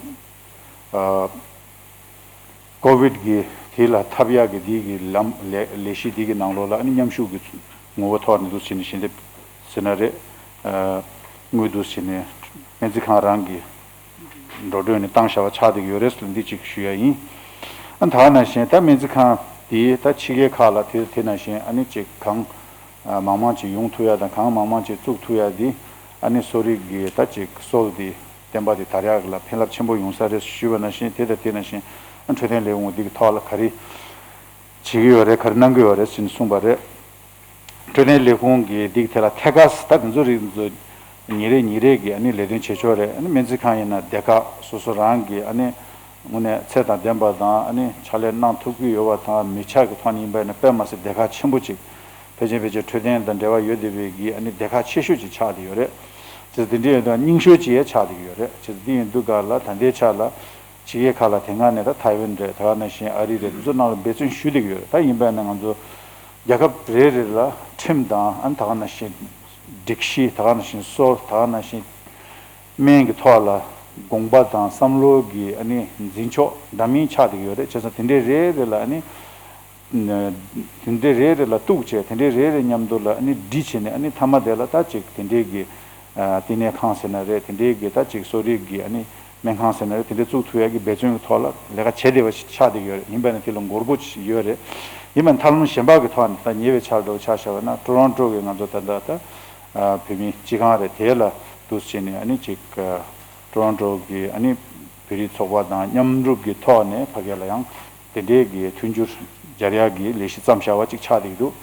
ཨ་ཀོ་ཝིཌ་གི་དེ་ལ་ཐབས་ཡག་གི་དེ་གི་ལམ་ལས་ལས་གཞི་དེ་གི་ནང་ལོགས་ལ་ཨ་ནི་མཉམ་ཞུགས་ཀྱི་ངོ་བོ་ཐོག་ནས་འདུག་བྱས་ནས་ཞལ་འདེབས་ཟེར་ན་རེད། ཨ་དངུལ་འདུག་བྱས་ནས་སྨན་རྩིས་ཁང་རང་གི་འགྲོ་གྲོན་ནས་བཏང་བཞག་པ་ཆགས་བསྡད་ཀྱི་ཡོད་རེད་ཟེར་འདི་གཅིག་ཞུ་ཡ་ཡིན། ཨ་ད་ནང་བཞིན་ད་སྨན་རྩིས་ཁང་དེ་ད་ཕྱི་རྒྱལ་ཁག་ལ་དེ་དེ་ནང་བཞིན་ཨ་ནི་གཅིག་གང་ཨ་མང་མང་ཅིག་ཡོང་ཐུབ་ཡ་དང་གང་མང་མང་ཅིག་བཙུགས་ཐུབ་ཡ་འདི་ཨ་ནི་གསོ་རིག་གི་ད་ཅིག་སྲོལ་འདི་བསྟན་པ་འདི་དར་ཡག་ལ་ཕན་རླབས་ཆེན་པོ་ཡོང་ས་རེད་ཞུས་པ་ནང་བཞིན། དེ་དང་དེ་ནང་བཞིན་ཨ་འཕྲོད་བསྟེན་ལས་ཁུངས་འདི་གི་ཐོག་ལ་ག་རེ་བྱེད་ཀྱི་ཡོད་རེད། ག་རེ་གནང་གི་ཡོད་རེད་ཟེར་ནས་གསུངས་པ་རེད། འཕྲོད་བསྟེན་ལས་ཁུངས་ཀྱི་འདི་གི་ཐད་ལ་ཐད་ཀར་ད་དེ་ཚོ་རིགས་ཚོ་ཉིན་རེ་ཉིན་རེ་གི་ཨ་ནི་ལས་དོན་བྱེད་ཕྱོགས་རེད། ཨ་ནི་སྨན་རྩིས་ཁང་ཡིན་ན་སྡེ་ཁག་སོ་སོ་རང་གི་ཨ་ནི་དངོས་གནས་ཚད་དང་ལྡན་པ་དང་ཨ་ནི་ཕྱག་ལས་གནང་ཐུབ་ཀྱི་ཡོད་པ་དང་མི་ཆ་གི་ཐོག་ནས་ཡིན་པ་ཡིན་ན་དཔེ་མ་སྲིད་སྡེ་ཁག་ཆེན་པོ་ཅིག་ ཕལ་ཆེར་ཕལ་ཆེར་འཕྲོད་བསྟེན་དང་འབྲེལ་བ་ཡོད་བསྡད་པའི་གི་ཨ་ནི་སྡེ་ཁག་ཆེ་ཤོས་ཅིག་ཆགས་བསྡད་ཡོད་རེད། བྱས་ཙང་དེ་འདྲ་ཡིན་དུས་རྙིང་ཤོས་ཅིག་ཡང་ཆགས་བསྡད་ཀྱི་ཡོད་རེད། བྱས་ཙང་དེ་ཡིན་དུས་ག་ལ་ད་ལྟའི་ཆ་ལ་ཕྱི་རྒྱལ་ཁག་ལ་དེ་སྔ་ནས་ད་ཐའེ་ཝན་རེད། ད་ག་ནང་བཞིན་ཨ་རི་རེད། དེ་ཚོ་ནང་ལ་འབད་བརྩོན་ཞུས་བསྡད་ཀྱི་ཡོད་རེད། ད་ཡིན་པ་ཡིན་ན་ང་ཚོ་རྒྱལ་ཁབ་རེ་རེ་ལ་ཁྲིམས་དང་ཨ་ནི་ད་ག་ནང་བཞིན་སྒྲིག་གཞི། ད་ག་ནང་བཞིན་སྲོལ། ད་ག་ནང་བཞིན་སྨན་གྱི་ཐོག་ལ་དགོངས་པ་དང་བསམ་བློ་གི་ཨ་ནི་འཛིན་ཕྱོགས་འདྲ་མིན་ཆགས་བསྡད་ཀྱི་ཡོད་རེད། བྱས་ཙང་དེ་འདྲའི་རེ་རེ་ལ་ཨ་ནི་དེ་འདྲའི་རེ་རེ་ལ་གཏུག་བྱས། དེ་འདྲའི་རེ་རེ་མཉམ་དུ་ལ་ཨ་ནི་སྒྲིལ་བྱས་ནས་ཨ་ནི་མཐའ་མ་དེ་ལ་ད་ཅིག་དེ་འདྲའི་གི་ཨ་བསྟི་གནས་ཁང་ཟེར་ན་རེད། དེ་འདྲའི་གི་ད་ཅིག་གསོ་རིག་གི་ཨ་ནི་སྨན་ཁང་ཟེར་ན་རེད། དེ་འདྲའི་བཙུགས་ཐུབ་ཡག་གི་འབད་བརྩོན་གྱི་ཐོག་ལ་ལས་ཀ་བྱེད་བསྡད་པ་ཞིག་ཆགས་བསྡད་ཀྱི་ཡོད་རེད། ཡིན་པ་ན་དེ་ལ་འགོར་འགོར་ཅིག་ཡོད་རེད། ཡིན་པ་ན་ཐབས་ལམ་གཞན་པ་གི་ཐོག་ནས་ད་ཉེ་བའི་ཆར་འགྲོ་ཆ་བཞག་པ་ན་ཊོ་རོན་ཊོ་གི་ང་ཚོ་ད་ལྟ་ད་ཨ་བོད་མིའི་སྤྱི་ཁང་རེད། དེ་ལ་འདུག་སེ་བྱས་ནས་ཨ་ནི་ཅིག་ཨ་ཊོ་རོན་ཊོ་གི་ཨ་ནི་བོད་རིགས་ཚོགས་པ་དང་མཉམ་རུབ་ཀྱི་ཐོག་ནས་ཕ་གི་ལ་ཡང་དེ་འདྲའི་གི་མཐུན་འགྱུར་སྦྱར་ཡག་གི་ལས་གཞི་བརྩམས་བཞག་པ་ཅིག་ཆགས་བསྡད་ཀྱི་འདུག་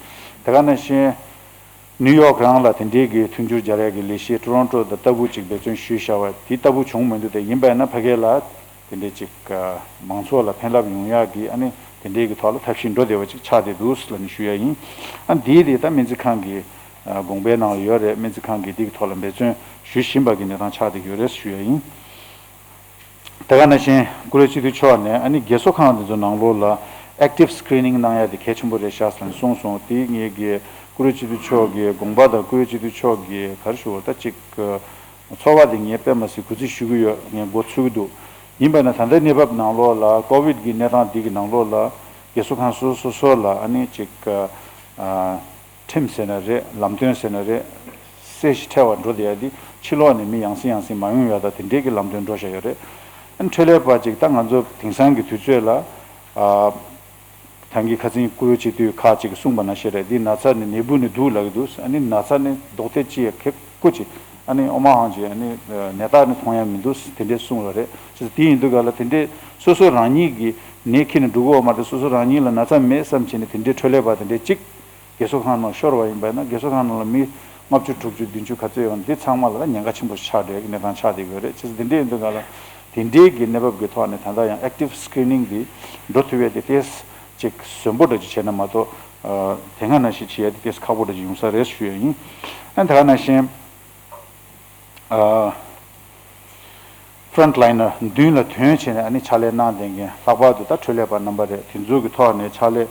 དེ་ག་ནང་བཞིན་ནིའུ་ཡོག་རང་ལ་དེ་འདྲའི་གི་མཐུན་འགྱུར་སྦྱར་ཡག་གི་ལས་གཞི་ཊོ་རོན་ཊོ་དང་ལྟ་བུ་ཅིག་འབད་བརྩོན་ཞུས་བཞག་པ་དེ་ལྟ་བུ་བྱུང་མི་འདུག་དེ་ཡིན་པ་ཡིན་ན་ཕ་གི་ལ་དེ་འདྲའི་ཅིག་ཨ་མང་ཚོགས་ལ་ཕན་རླབས་ཡོང་ཡག་གི་ཨ་ནི་དེ་འདྲའི་གི་ཐོག་ལ་ཐབས་ཤེས་འགྲོ་བསྡད་པ་ཅིག་ཆགས་བསྡད་འདུག་ལབ་ནས་ཞུ་ཡ་ཡིན། ཨ་འདིའི་དེ་ད་སྨན་རྩིས་ཁང་གི་ཨ་དགོངས་པའི་ནང་ལ་ཡོད་རེད། སྨན་རྩིས་ཁང་གིས་འདི་གི་ཐོག་ལ་འབད་བརྩོན་ཞུ་བཞིན་པ་གི་གནས་སྟངས་ཆགས་བསྡད་ཀྱི་ཡོད་རེད་ཞུ་ཡ་ཡིན། དེ་ག་ནང་བཞིན་བཀུར་འོས་སྤྱི་འཐུས་མཆོག་ནས་ཨ་ནི་རྒས་གསོ་ཁང་དེ་ཚོ་ནང་ལོགས་ལ་ཨེག་ཊིབ་སི་ཀི་རི་ནིང་གནང་ཡ་དེ་གལ་ཆེན་པོ་རེད་ཤག་ལབ་ནས་གསུངས་སོང་། དེ་ངེད་ཀྱི་བཀུར་འོས་སྤྱི་འཐུས་མཆོག་གི་དགོངས་པ་དང་། བཀུར་འོས་སྤྱི་འཐུས་མཆོག་གི་ག་རེ་ཞུ་དགོས་རེད། ད་ཅིག་ཚོར་བ་དེ་ངས་དཔེ་མ་སྲིད་གུས་བརྩི་ཞུ་གི་ཡོད། ངས་མགོ་ཚོད་ཀྱི་འདུག་ཡིན་པ་ན་ད་ལྟའི་གནས་བབ་ནང་ལོགས་ལ་ཀོ་ཝིད་ཀྱི་གནས་སྟངས་འདི་གི་ནང་ལོགས་ལ་རྒས་གསོ་ཁང་སོ་སོ་སོ་ལ་ཨ་ནི་ཅིག་ཨ། ཁྲིམས་ཟེར་ན་རེད། ལམ་སྟོན་ཟེར་ན་རེད། གསལ་ཞིང་ཕྲ་བ་འགྲོ་བསྡད་ཡ་འདི་ཕྱི་ལོགས་ནས་མི་ཡང་སེ་ཡང་སེ་མ་ཡོང་ཡ་ད་དེ་འདྲའི་གི་ལམ་སྟོན་འགྲོ་བཞག་ཡོད་རེད། ཨ་ནི་འཕྲོད་ལས་པ་ཅིག་ད་ང་ཚོ་དེང་སང་གི་དུས་ཚོད་ལ་ཨ་ད་གིན་ཁ་སང་བཀུར་འོས་སྤྱི་འཐུས་ཁག་ཅིག་གིས་གསུངས་པ་ནང་བཞིན་རེད། འདི་ན་ཚ་ནི་ནད་འབུ་ནས་འདུག་ལབ་ཀྱི་འདུག་ཨ་ནི་ན་ཚ་ནི་ལྡོག་ཐབས་ཅི་ཡ་ཁེ་ཀོ་ཅིག་ཨ་ནི་ཨོ་མ་ཧང་ཅིག་ཨ་ནི་ནད་རྟགས་ནི་མཐོང་ཡ་མི་འདུག་དེ་འདྲས་གསུངས་ཡོད་རེད། ཅི་དེ་ཡིན་དུས་ག་ལ་དེ་འདྲས་སོ་སོ་རང་ཉིད་ཀྱི་ནད་ཁྱེར་ནས་འགྲོ་གི་ཡོད་མ་རེད། སོ་སོ་རང་ཉིད་ལ་ན་ཚ་མེད་བསམ་བྱས་ནས་དེ་འདྲས་འཕྲོད་ལས་པ་དེ་འདྲས་ཅིག་རྒས་གསོ་ཁང་ནང་ཤོར་བ་ཡིན་པ་ཡིན་ན་རྒས་གསོ་ཁང་ནང་ལ་མི་ལྔ་བཅུ་དྲུག་ཅུ་བདུན་ཅུ་ག་ཚོད་ཡོད་ན་འདི་ཚང་མ་ལ་ཉེན་ཁ་ཆེན་པོ་ཆགས་བསྡད་ཀྱི་གནས་སྟངས་ཆགས་བསྡད་ཡོད་རེད། ཅི་དེ་འདྲའི་ཡིན་དུས་ག་ལ་དེ་འདྲའི་གི་གནས་བབ་ཀྱི་ཐོག་ནས་ད་ལྟ་ཡང་ཨེག་ཊིབ་སི་ཀི་རི་ནིང་འདི་འགྲོ་ཐུབ་ཡས་དེ་ཏོག་ཙམ་ཅིག་ཟབ་པོ་འདྲ་ཅིག་བྱས་ན་མ་གཏོགས་ཨ་དེ་སྔ་ནང་བཞིན་བྱེད་ཡས་དེ་ཏོག་ཙམ་ཁག་པོ་འདྲ་ཅིག་ཡོང་ས་རེད་ཞུ་ཡས་ཡིན། ཨ་ད་ག་ནང་བཞིན། ཨ་ཕ་རོན་ཊི་ལའིན་ནར་མདུན་ལ་ཐོན་བྱས་ནས་ཨ་ནི་ཕྱག་ལས་གནང་བསྡད་མཁན་ལྷག་པར་དུ་ད་འཕྲོད་ལས་པ་རྣམ་པ་རེད། དེ་ཚོ་གི་ཐོག་ནས་ཕྱག་ལས་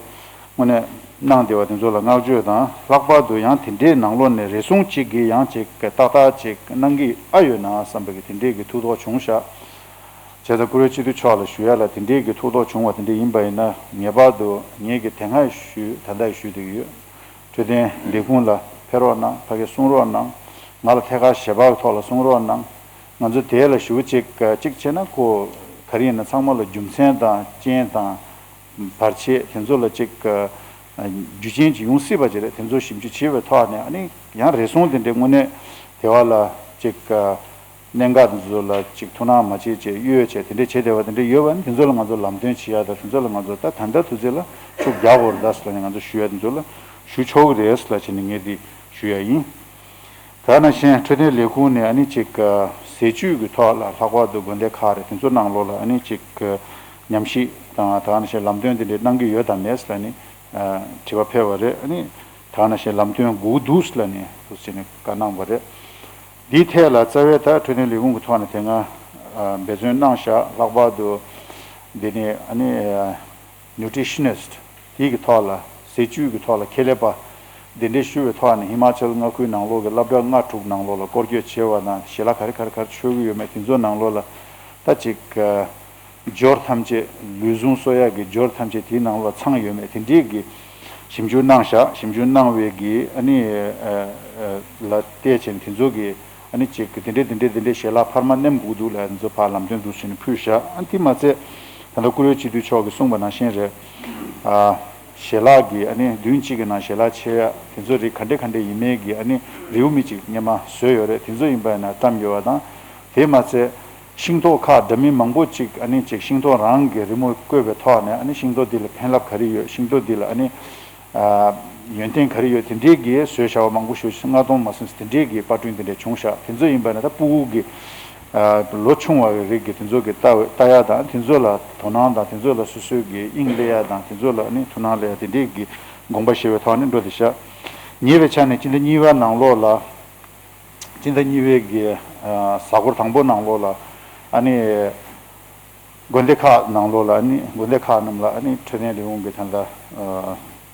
དངོས་གནས་གནང་བསྡད་པ་དེ་ཚོ་ལ་བསྔགས་བརྗོད་དང་། ལྷག་པར་དུ་ཡང་དེ་འདྲའི་ནང་ལོགས་ནས་རེ་ཟུང་གཅིག་གིས་ཡང་ཅིག་ཏག་ཏག་ཅིག་གནང་གི་ཨ་ཡོད་ན་བསམ་པའི་གི་དེ་འདྲའི་གི་ཐུགས་དོགས་བྱུང་ཤག་བྱས་ཙང་བཀུར་འོས་སྤྱི་འཐུས་མཆོག་ལ་ཞུ་ཡ་ལ་དེ་འདྲའི་གི་ཐུགས་དོགས་བྱུང་བ་དེ་འདྲ་ཡིན་པ་ཡིན་ན་ངེས་པར་དུ་ངེད་ཀྱིས་དེ་སྔ་ཞུས་ད་ལྟ་ཡང་ཞུ་བསྡད་ཀྱི་ཡོད། འཕྲོད་བསྟེན་ལས་ཁུངས་ལ་ཕེབས་རོགས་གནང་། ཕ་གིར་གསུང་རོགས་གནང་། ང་ལ་ཐད་ཀར་ཞལ་པར་ཐོག་ལ་གསུང་རོགས་གནང་། ང་ཚོ་དེ་ལ་ཞུ་བ་ཅིག་གཅིག་བྱས་ན་ཁོ་ག་རེ་ཡིན་ན་ཚང་མ་ལ་རྒྱུ་མཚན་དང་རྐྱེན་དང་བར་ཆད་དེ་ཚོ་ལ་ཅིག་རྒྱུ་རྐྱེན་ཅིག་ཡོང་སྲིད་པ་ཅིག་རེད། དེ་ཚོ་ཞིབ་འཇུག་བྱས་པའི་ཐོག་ནས་ཨ་ནི་ཡང་རེ་ཟུང་དེ་འདྲའི་དངོས་གནས་དེ་བ་ལ་ཅིག་གནད་འགག་དེ་ཚོ་ལ་ཅིག་ཐུགས་སྣང་མ་བྱེད་ཅེས་གཡོལ་བྱས་དེ་འདྲས་བྱས་བསྡད་པ་དེ་འདྲས་ཡོད་པ་ནི་དེ་ཚོ་ལ་ང་ཚོ་ལམ་སྟོན་བྱེད་ཡ་དང་། དེ་ཚོ་ལ་ང་ཚོ་ད་ད་ལྟ་དུས་ཚོད་ལ་ཤུགས་རྒྱག་དགོས་རེད་ད་ཟེར་ནས་ང་ཚོ་ཞུ་ཡ་དེ་ཚོ་ལ་ཞུ་ཆོག་གི་རེད་ལབ་བྱས་ནས་ངས་འདི་ཞུ་ཡ་ཡིན། ད་ནང་བཞིན་འཕྲོད་བསྟེན་ལས་ཁུངས་ནས་ཨ་ནི་ཅིག་ཟས་བཅུད་ཀྱི་ཐོག་ལ་ལྷག་པར་དུ་དགོན་སྡེ་ཁག་རེད། དེ་ཚོ་ནང་ལོགས་ལ་ཨ་ནི་ཅིག་ཉམས་ཞིབ་དང་ད་ནང་བཞིན་ལམ་སྟོན་དེ་འདྲས་གནང་གི་ཡོད་དམ་མེད་ལབ་ནས་དྲི་བ་ཕེབས་པ་རེད། ཨ་ནི་ད་ནང་བཞིན་ལམ་སྟོན་དགོས་འདུག་ལབ་ནས་དུ་བྱས་ནས་བཀའ་གནང་བ་རེད། འདིའི་ཐད་ལ་རྩ་བའི་ད་འཕྲོད་བསྟེན་ལས་ཁུངས་ཀྱི་ཐོག་ནས་དེ་སྔ་འབད་བརྩོན་གནང་བཞག་ལྷག་པར་དུ་འདི་ནས་ཨ་ནི་ནུ་ཊི་ཤི་ནི་སི་ཊི་དེའི་གི་ཐོག་ལ་ཟས་བཅུད་ཀྱི་ཐོག་ལ་ཁྱད་ལས་པ་འདི་འདྲའི་ཞུ་བའི་ཐོག་ནས་ཧི་མ་ཅལ་མངའ་ཁུལ་ནང་ལོགས་ཀྱི་སློབ་གྲྭ་ལྔ་དྲུག་ནང་ལོགས་ལ་སྐོར་སྐྱོད་བྱས་པ་དང་ཞལ་ལག་ག་རེ་ག་རེ་ག་རེ་མཆོད་ཀྱི་ཡོད་མེད་དེ་ཚོ་ནང་ལོགས་ལ་ད་ཅིག་སྦྱོར་ཐམས་ཅད་ལུས་ཟུངས་གསོ་ཡག་གི་སྦྱོར་ཐམས་ཅད་དེའི་ནང་ལ་ཚང་ཡོད་མེད་དེ་འདྲའི་གི་ཞིབ་འཇུག་གནང་བཞག་ཞིབ་འཇུག་གནང་བའི་གི་ཨ་ནི་ལ་བལྟས་བྱས་ནས་དེ་ཚོ་གི་ཨ་ནི་ཅིག་དེ་འདྲའི་དེ་འདྲའི་དེ་འདྲའི་ཞལ་ལག་འཕར་མ་ནེམ་དགོས་འདུག་ལ་དེ་ཚོ་ཕར་ལམ་སྟོན་འདུག་ཟེར་ནས་ཕུལ་བཞག་ཨ་དེ་མ་ཚད་ད་ལྟ་བཀུར་འོས་སྤྱི་འཐུས་མཆོག་གིས་གསུངས་པ་ནང་བཞིན་རེད། ཞལ་ལག་གི་ཨ་ནི་བདུན་གཅིག་གི་ནང་ཞལ་ལག་མཆོད་ཡག་དེ་ཚོ་རིགས་ག་འདྲ་ག་འདྲ་ཡིན་མིན་གི་ཨ་ནི་རེའུ་མིག་ཅིག་སྔོན་མ་བཟོས་ཡོད་རེད། དེ་ཚོ་ཡིན་པ་ཡིན་ན་བཀྲམ་ཡོད་པ་དང་། དེ་མ་ཚད་ཤིང་ཏོག་ཁག་འདྲ་མིན་མང་པོ་ཅིག་ཨ་ནི་ཅིག་ཤིང་ཏོག་རང་གི་རི་མོ་བརྐོས་པའི་ཐོག་ནས་ཨ་ནི་ཤིང་ཏོག་འདི་ལ་ཕན་རླབས་ག་རེ་ཡོད། ཤིང་ཏོག་འདི་ལ་ཨ་ནི་ཨ་ཡོན་ཏན་ག་རེ་ཡོད། དེ་འདྲའི་གི་བཟོས་བྱ་བ་མང་པོ་ཞིག་ལྔ་སྟོང་མ་ཟིན་དེ་འདྲའི་གི་པར་སྐྲུན་དེ་འདྲ་བྱུང་ཤག་དེ་ཚོ་ཡིན་པ་ན་ད་ཕྲུ་གུ་གི་ཨ་ལོ་ཆུང་བ་གི་རིགས་ཀྱི་དེ་ཚོ་གི་ལྟ་ལྟ་ཡ་དང་། དེ་ཚོ་ལ་དོ་སྣང་དང་། དེ་ཚོ་ལ་སོ་སོའི་གི་དབྱིངས་སླེབས་ཡ་དང་། དེ་ཚོ་ལ་ཨ་ནི་ཐུགས་སྣང་སླེབས་ཡ་དེ་འདྲའི་གི་དགོངས་པ་བཞེས་པའི་ཐོག་ནས་འགྲོ་བསྡད་ཤག་ཉེ་བའི་ཆ་ནས་སྤྱི་ཟླ་གཉིས་པ་ནང་ལོགས་ལ། སྤྱི་ཟླ་གཉིས་པའི་གི་ཨ་གཟའ་འཁོར་དང་པོ་ནང་ལོགས་ལ། ཨ་ནི་དགོན་སྡེ་ཁག་ནང་ལོགས་ལ། ཨ་ནི་དགོན་སྡེ་ཁག་རྣམས་ལ། ཨ་ནི་འཕྲོད་བསྟེན་ལས་ཁུངས་ཀྱི་ད་ལྟ་ཨ་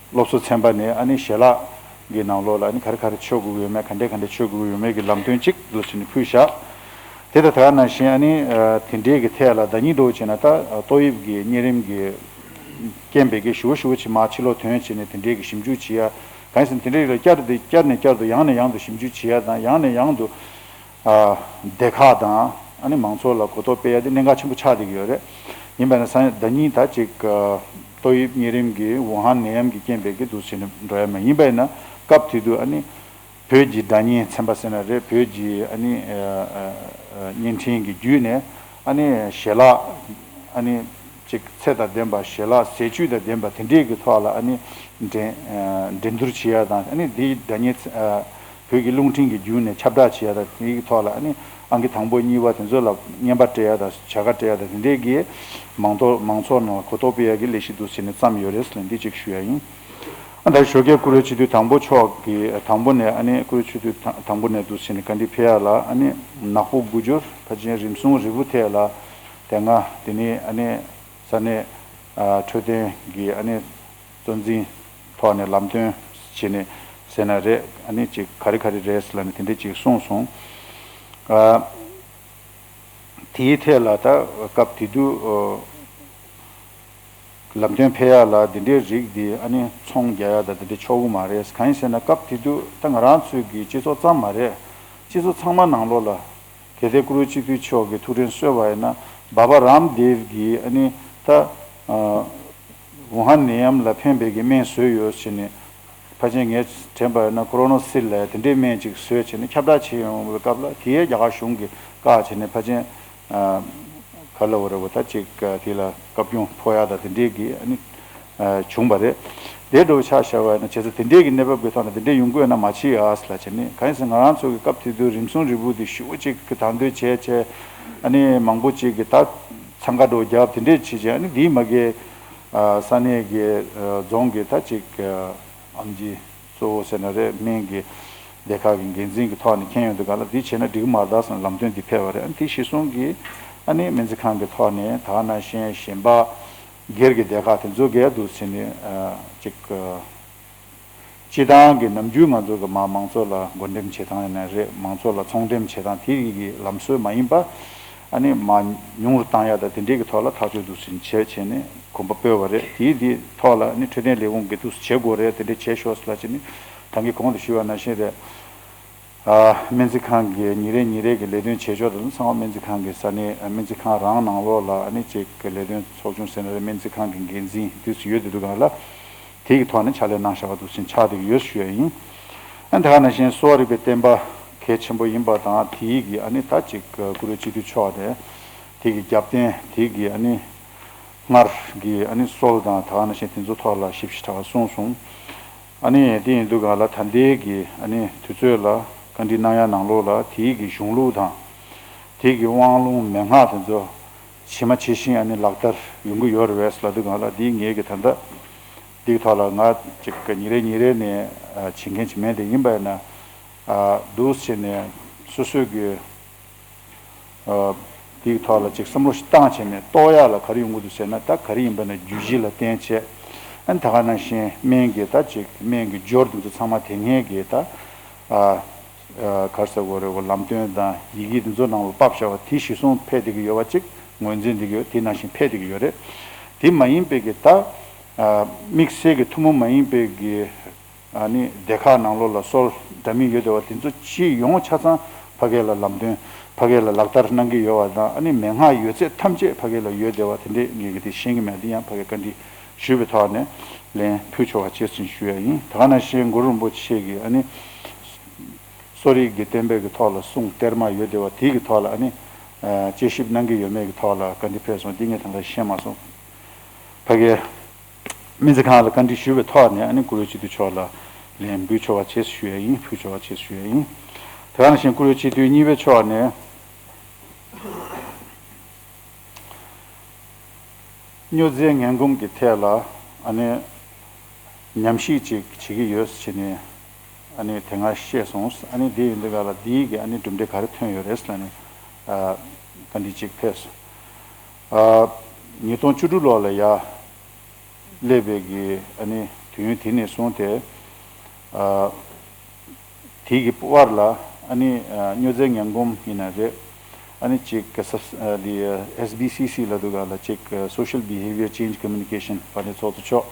སློབ་གསོ་ཚན་པ་ནས། ཨ་ནི་ཞལ་ལག་གི་ནང་ལོགས་ལ། ཨ་ནི་ག་རེ་ག་རེ་མཆོད་དགོས་ཀྱི་ཡོད་མེད། ག་འདྲས་ག་འདྲས་མཆོད་དགོས་ཀྱི་ཡོད་མེད་ཀྱི་ལམ་སྟོན་གཅིག་འདུག་ཟེར་ནས་ཕུལ་བཞག་དེ་དང་དེ་ག་ནང་བཞིན། ཨ་ནི་ཨ་དེ་འདྲས་ཀྱི་ཐད་ལ་ཟླ་ཉིན་འགྲོ་བྱས་ན། ད་ཨ་ཏོག་དབྱིབས་ཀྱི་གཉན་རིམས་ཀྱི་རྐྱེན་པས་ཀྱི་ཞུ་བ་ཞུ་བ་ཅིག་མར་ཕྱི་ལོགས་ཐོན་བྱས་ནས། དེ་འདྲས་ཀྱི་ཞིབ་འཇུག་བྱེད་ཡ། གང་ཡིན་ཟེར་ན་དེ་འདྲས་ལ་བསྐྱར་དུ་བསྐྱར་ནས་བསྐྱར་དུ་ཡང་ནས་ཡང་དུ་ཞིབ་འཇུག་བྱེད་ཡ་དང་། ཡང་ནས་ཡང་དུ་ཨ་སྡེ་ཁག་དང་། ཨ་ནི་མང་ཚོགས་ལ་གོ་རྟོགས་སྤེལ་ཡ་དེ་གནད་འགག་ཆེན་པོ་ཆགས་བསྡད་ཀྱི་ཡོད་རེད། ཡིན་པ་ན་སང་ཟླ་ཉིན་ད་ཅིག་ཨ་ཏོག་དབྱིབས་གཉན་རིམས་ཀྱི་ཝུ་ཧན་ནད་ཡམས་ཀྱི་རྐྱེན་པས་ཀྱི་འདུག་བྱས་ནས་འགྲོ་ཡ་མེད། ཡིན་པ་ཡིན་ན་སྐབས་དེ་དུས། ཨ་ནི་བོད་ཀྱི་སྒྲ་སྙན་ཚན་པ་ཟེར་ན་རེད། བོད་ཀྱི་ཨ་ནི་ཨ་ཨ་བརྙན་འཕྲིན་གྱི་བརྒྱུད་ནས། ཨ་ནི་ཞལ་ལག་ཨ་ནི་ཅིག་ཚད་དང་ལྡན་པ། ཞལ་ལག་ཟས་བཅུད་དང་ལྡན་པ་དེ་འདྲས་ཀྱི་ཐོག་ལ། ཨ་ནི་འགྲན་ཨ་འགྲན་བསྡུར་བྱེད་ཡ་དང་། ཨ་ནི་འདིའི་སྒྲ་སྙན་ཚ་ཨ་བོད་ཀྱི་རླུང་འཕྲིན་གྱི་བརྒྱུད་ནས་ཁྱབ་བསྒྲགས་བྱེད་ཡ་དང་། དེའི་ཐོག་ལ་ཨ་ནི་ཨང་ཀི་དང་པོ་གཉིས་པ་དེ་ཚོ་ལ་རྔན་པ་སྤྲད་ཡ་དང་། བྱ་དགའ་སྤྲད་ཡ་དང་། དེ་འདྲས་ཀྱི་མང་ཐོག་མང་ཚོགས་ནང་ལ་གོ་རྟོགས་སྤེལ་ཡ་གི་ལས་གཞི་འདུག་བྱས་ནས་བརྩམས་ཡོད་རེད་ཟེར་ནས་འདི་གཅིག་ཞུ་ཡ་ཡིན། ཨ་ད་ཞོགས་ཀས་བཀུར་འོས་སྤྱི་འཐུས་དང་པོ་མཆོག་གིས། དང་པོ་ནས། ཨ་ནི་བཀུར་འོས་སྤྱི་འཐུས་དང་དང་པོ་ནས་འདུག་བྱས་ནས་བཀའ་འདྲི་ཕེབས་ཡ་ལ། ཨ་ནི་ནག་པོ་དགུ་འབྱོར་ཕལ་ཆེར་རིམས་སྲུང་རིལ་བུ་ཐད་ལ་དེ་སྔ་དེ་ནས། ཨ་ནི་ས་གནས་ཨ་འཕྲོད་བསྟེན་གྱི་ཨ་ནི་གཙོ་འཛིན་ཐོག་ནས་ལམ་སྟོན་བྱས་ནས་ཟེར་ན་རེད། ཨ་ནི་ཅིག་ག་རེ་ག་རེ་རེད་ཟེར་ལབ་ནས་དེ་འདྲས་ཅིག་གསུངས་སོང་། ཨ་དེའི་ཐད་ལ་ད་སྐབས་དེ་དུས་ཨ་ལམ་སྟོན་ཕེབས་ཡ་ལ་འདི་འདྲའི་རིགས་འདི། ཨ་ནི་ཚོང་རྒྱག་ཡ་དང་འདི་འདྲ་ཆོག་གི་མ་རེད། གང་ཡིན་ཟེར་ན་སྐབས་དེ་དུས་ད་ང་རང་ཚོའི་གི་སྤྱི་ཚོགས་ཙམ་མ་རེད། སྤྱི་ཚོགས་ཚང་མ་ནང་ལོགས་ལ། གལ་ཏེ་བཀུར་འོས་སྤྱི་འཐུས་མཆོག་གིས་ཐུགས་དྲན་གསོས་པ་ཡིན་ན། སྦ་བ་རམ་དེབ་ཀྱིས་ཨ་ནི་ད་ཨ་ཝུ་ཧན་ནད་ཡམས་ལ་ཕན་པའི་གི་སྨན་བཟོས་ཡོད་ཟེར་ནས། ཕལ་ཆེར་ངས་དྲན་པ་ཡིན་ན་ཀོ་རོ་ན་སིལ་ལབ་ཡ་དེ་འདྲའི་སྨན་ཅིག་བཟོས་བྱས་ནས་ཁྱབ་བསྒྲགས་བྱས་ཡོང་བའི་སྐབས་ལ། དེའི་རྒྱ་གར་གཞུང་གིས་བཀག་བྱས་ནས་ཕལ་ཆེར་ཨ་ག་ལབ་དགོས་རེད་བ། ད་ཅིག་ཨ་དེ་ལ་བཀའ་བཀྱོན་ཕོག་ཡ་དང་དེ་འདྲའི་གི་ཨ་ནི་ཨ་བྱུང་བ་རེད། དེ་འདྲ་བོ་ཆ་བཞག་པ་ཡིན་ན། བྱས་ཙང་དེ་འདྲའི་གི་གནས་བབ་ཀྱི་ཐོག་ནས་དེ་འདྲའི་ཡོང་གི་ཡོད་ན་མ་བྱེད་ཨ་ཟེར་ལབ་བྱས་ནས། གང་ཡིན་ཟེར་ང་རང་ཚོ་གི་སྐབས་དེ་དུས་རིམས་སྲུང་རིལ་བུ་དེ་ཞེ་པོ་ཅིག་གི་དང་དོད་བྱས་བྱས། ཨ་ནི་མང་པོ་ཅིག་གིས་ད་འཚང་ཁ་འགྲོ་རྒྱབ་དེ་འདྲས་བྱས་བྱས། ཨ་ནི་དེའི་མ་གི་ཨ་ས་གནས་ཀྱི་ཨ་རྫོང་གི་ད་ཅིག་ཨ་ཨེམ་ཆི་གཙོ་བོ་ཟེར་ན་རེད། སྨན་གྱི་སྡེ་ཁག་གི་འགན་འཛིན་གྱི་ཐོག་ནས་མཁྱེན་ཡོང་དུས་སྒང་ལ། འདི་བྱས་ན་འགྲིག་གི་མ་རེད་ད་ཟེར་ནས་ལམ་སྟོན་འདི་ཕེབས་པ་རེད། ཨ་ནི་དེ་གཞིར་བཟུང་གིས་ཨ་ནི་སྨན་རྩིས་ཁང་གི་ཐོག་ནས། ད་ག་ནང་བཞིན་གཞན་པ་སྒེར་གྱི་སྡེ་ཁག་དེ་ཚོ་གིས་འདུག་བྱས་ནས་ཨ་ཅིག་ཨ་སྤྱིར་བཏང་གི་ནམ་རྒྱུན་ང་ཚོ་གི་མ་མང་ཚོགས་ལ་བགོ་འགྲེམས་བྱེད་སྟངས་ཡིན་ན་རེད། མང་ཚོགས་ལ་ཚོང་འགྲེམས་བྱེད་སྟངས་དེ་ཡི་གི་ལམ་སྲོལ་མ་ཡིན་པ། ཨ་ནི་མ་ཉུང་རུ་བཏང་ཡ་དང་དེ་འདྲའི་གི་ཐོག་ལ་ཐག་གཅོད་འདུག་སེ་བྱས་བྱས་ནས་གོམ་པ་སྤོས་པ་རེད། དེའི་དེའི་ཐོག་ལ་ཨ་ནི་འཕྲོད་བསྟེན་ལས་ཁུངས་ཀྱིས་འདུག་སེ་བྱེད་དགོས་རེད། དེ་འདྲ་བྱེད་ཤོག་ཟེར་ལབ་བྱས་ནས་ད་གིན་གོང་དུ་ཞུས་པ་ནང་བཞིན་རེད། ཨ་སྨན་རྩིས་ཁང་གི་ཉིན་རེ་ཉིན་རེ་གི་ལས་དོན་བྱེད་ཕྱོགས་དང་། ཚང་མ་སྨན་རྩིས་ཁང་གི་ས་གནས། ཨ་སྨན་རྩིས་ཁང་རང་ནང་ལོགས་ལ་ཨ་ནི་ཅིག་གི་ལས་དོན་ཚོགས་ཆུང་ཟེར་ན་རེད། སྨན་རྩིས་ཁང་གི་འགན་འཛིན་དུས་སུ་ཡོད་དེ་འདུག་ག་ལ། དེ་གི་ཐོག་ནས་ཕྱག་ལས་གནང་བཞག་པ་འདུག་སེ་ཆགས་བསྡད་ཀྱི་ཡོད་ཞུ་ཡ་ཡིན། ཨ་ད་ག་ནང་བཞིན་གསོ་བ་རིག་པའི་བསྟན་པ་གལ་ཆེན་པོ་ཡིན་པ་དང་། དེའི་གི་ཨ་ནི་ད་ཅིག་གི་བཀུར་འོས་སྤྱི་འཐུས་མཆོག་ནས་དེ་གི་རྒྱབ་རྟེན། དེ་གི་ཨ་ནི་སྔར་གྱི་ཨ་ནི་སྲོལ་དང་། ད་ག་ནང་བཞིན་དེ་ཚོ་ཐོག་ལ་ཞིབ་ཞིབ་ཕྲ་བ་གསུངས་སོང་། ཨ་ནི་དེ་ཡིན་དུས་སྒང་ལ་ད་ལྟའི་གི་ཨ་ནི་དུས་ཚོད་ལ་བཀའ་འདྲི་གནང་ཡ་ནང་ལོགས་ལ་དེའི་གི་གཞུང་ལུགས་དང་། དེའི་གི་དབང་ལུང་མན་ངག་དེ་ཚོ་ཇི་མ་ཇི་བཞིན་ཨ་ནི་ལག་བསྟར་ཡོང་གི་ཡོད་རེད་པས་ལབ་དུས་སྒང་ལ། དེའི་ངེད་ཀྱི་ད་ལྟ་འདིའི་ཐོག་ལ་ང་ཅིག་གི་ཉིན་རེ་ཉིན་རེ་ནས་ཨ་བྱེད་མཁན་ཅིག་མིན། དེ་ཡིན་པ་ཡིན་ན་ཨ་འདུག་སེ་བྱས་ནས་སོ་སོའི་གི་ཨ་དེའི་ཐོག་ལ་ཅིག་བསམ་བློ་ཞིག་བཏང་བྱས་ནས་རྟོགས་ཡག་ལ་ག་རེ་ཡོང་གི་འདུག་ཟེར་ན། ད་ག་རེ་ཡིན་པ་ན་རྒྱུད་བཞི་ལ་བརྟེན་བྱས། ཨ་ནི་ད་ག་ནང་བཞིན་སྨན་གྱི་ད་ཅིག་སྨན་གྱི་སྦྱོར་དེ་ཚོ་ཚང་མ་དེ་སྔའི་གི་ད་ཨ་ཨ་ག་རེ་ཟེར་དགོས་རེད། འོ་ལམ་སྟོན་དང་ཡི་གེ་དེ་ཚོ་ནང་ལ་ཕབ་བཞག་པ་དེ་གཞིར་བཟུང་ཕེབས་བསྡད་ཀྱི་ཡོད་པ་ཅིག་ངོས་འཛིན་བསྡད་ཀྱི་ཡོད། དེ་ནང་བཞིན་ཕེབས་བསྡད་ཀྱི་ཡོད་རེད། དེ་མ་ཡིན་པའི་གི་ད་ཨ་དམིགས་བསལ་གྱི་ཐུན་མོང་མ་ཡིན་པའི་གི་ཨ་ནི་སྡེ་ཁག་ནང་ལོགས་ལ་སྲོལ་འདྲ་མིན་ཡོད་བསྡད་པ་དེ་ཚོ་སྤྱི་ཡོངས་ཆ་ཚང་ཕ་གི་ལ་ལམ་སྟོན། ཕ་གི་ལ་ལག་བསྟར་གནང་གི་ཡོད་པ་དང་། ཨ་ནི་མན་ངག་ཡོད་ཚད་ཐམས་ཅད་ཕ་གི་ལ་ཡོད་བསྡད་པ་དེ་འདྲས་ངེད་ཀྱིས་དེ་ཤེས་ཀྱི་མེད། དེ་ཡང་ཕ་གི་བཀའ་འདྲི་ཞུས་པའི་ཐོག་ནས་ལན་ཕུལ་ཆོག་པ་བྱས་ཟིན་ཞུ་ཡ་ཡིན། ད་ག་ནང་བཞིན་གུ་རུ་རིན་པོ་ཆེ་གིས་ཨ་ནི་གསོ་རིག་གི་བསྟན་པའི་གི་ཐོག་ལ་གསུང་གཏེར་མ་ཡོད་བསྡད་པ་དེ་གི་ཐོག་ལ་ཨ་ནི་ཨ་དཔྱད་ཞིབ་གནང་གི་ཡོད་མེད་ཀྱི་ཐོག་ལ་བཀའ་འདྲི་ཕེབས་སོང་། འདི་ངས་ད་ལྟ་ཤེས་མ་སོང་། ཕ་གིའི་སྨན་རྩིས་ཁང་ལ་བཀའ་འདྲི་ཞུས་པའི་ཐོག་ནས་ཨ་ནི་བཀུར་འོས་སྤྱི་འཐུས་མཆོག་ལ་ལན་འབུལ་ཆོག་པ་བྱས་ཞུ་ཡ་ཡིན། ཕུལ་ཆོག་པ་བྱས་ཞུ་ཡ་ཡིན། དེ་ག་ནང་བཞིན་བཀུར་འོས་སྤྱི་འཐུས་གཉིས་པའི་མཆོག་ནས་སྨྱོ་རྫས་ངན་གོམས་ཀྱི་ཐད་ལ་ཨ་ནི་ཉམས་ཞིབ་ཅིག་བྱེད་ཀྱི་ཡོད་ཟེར་ནས། ཨ་ནི་དེ་སྔ་བཤད་སོང་། ཨ་ནི་དེ་ཡིན་དུས་ག་ལ་དེའི་གི་ཨ་ནི་གྲུབ་འབྲས་ག་རེ་ཐོན་ཡོད་རེད་ལབ་ནས་ཨ་བཀའ་འདྲི་གཅིག་ཕེབས་སོང་། ཨ་ཉིས་སྟོང་བཅུ་དྲུག་ལོ་ལ་ཡ་སླེབས་པའི་གི་ཨ་ནི་དུས་ཡུན་དེ་ནས་བཟུང་སྟེ་ཨ་དེའི་གི་དབར་ལ་ཨ་ནི་ཨ་སྨྱོ་རྫས་ངན་གོམས་ཡིན་ན་རེད། ཨ་ནི་གཅིག་གི་ས་ཨ་ལི་ཨ་S B C C ལབ་དུས་ག་ལ་གཅིག་གི་Social Behavior Change Communication བ་ནི་ཚོགས་གཙོ་མཆོག་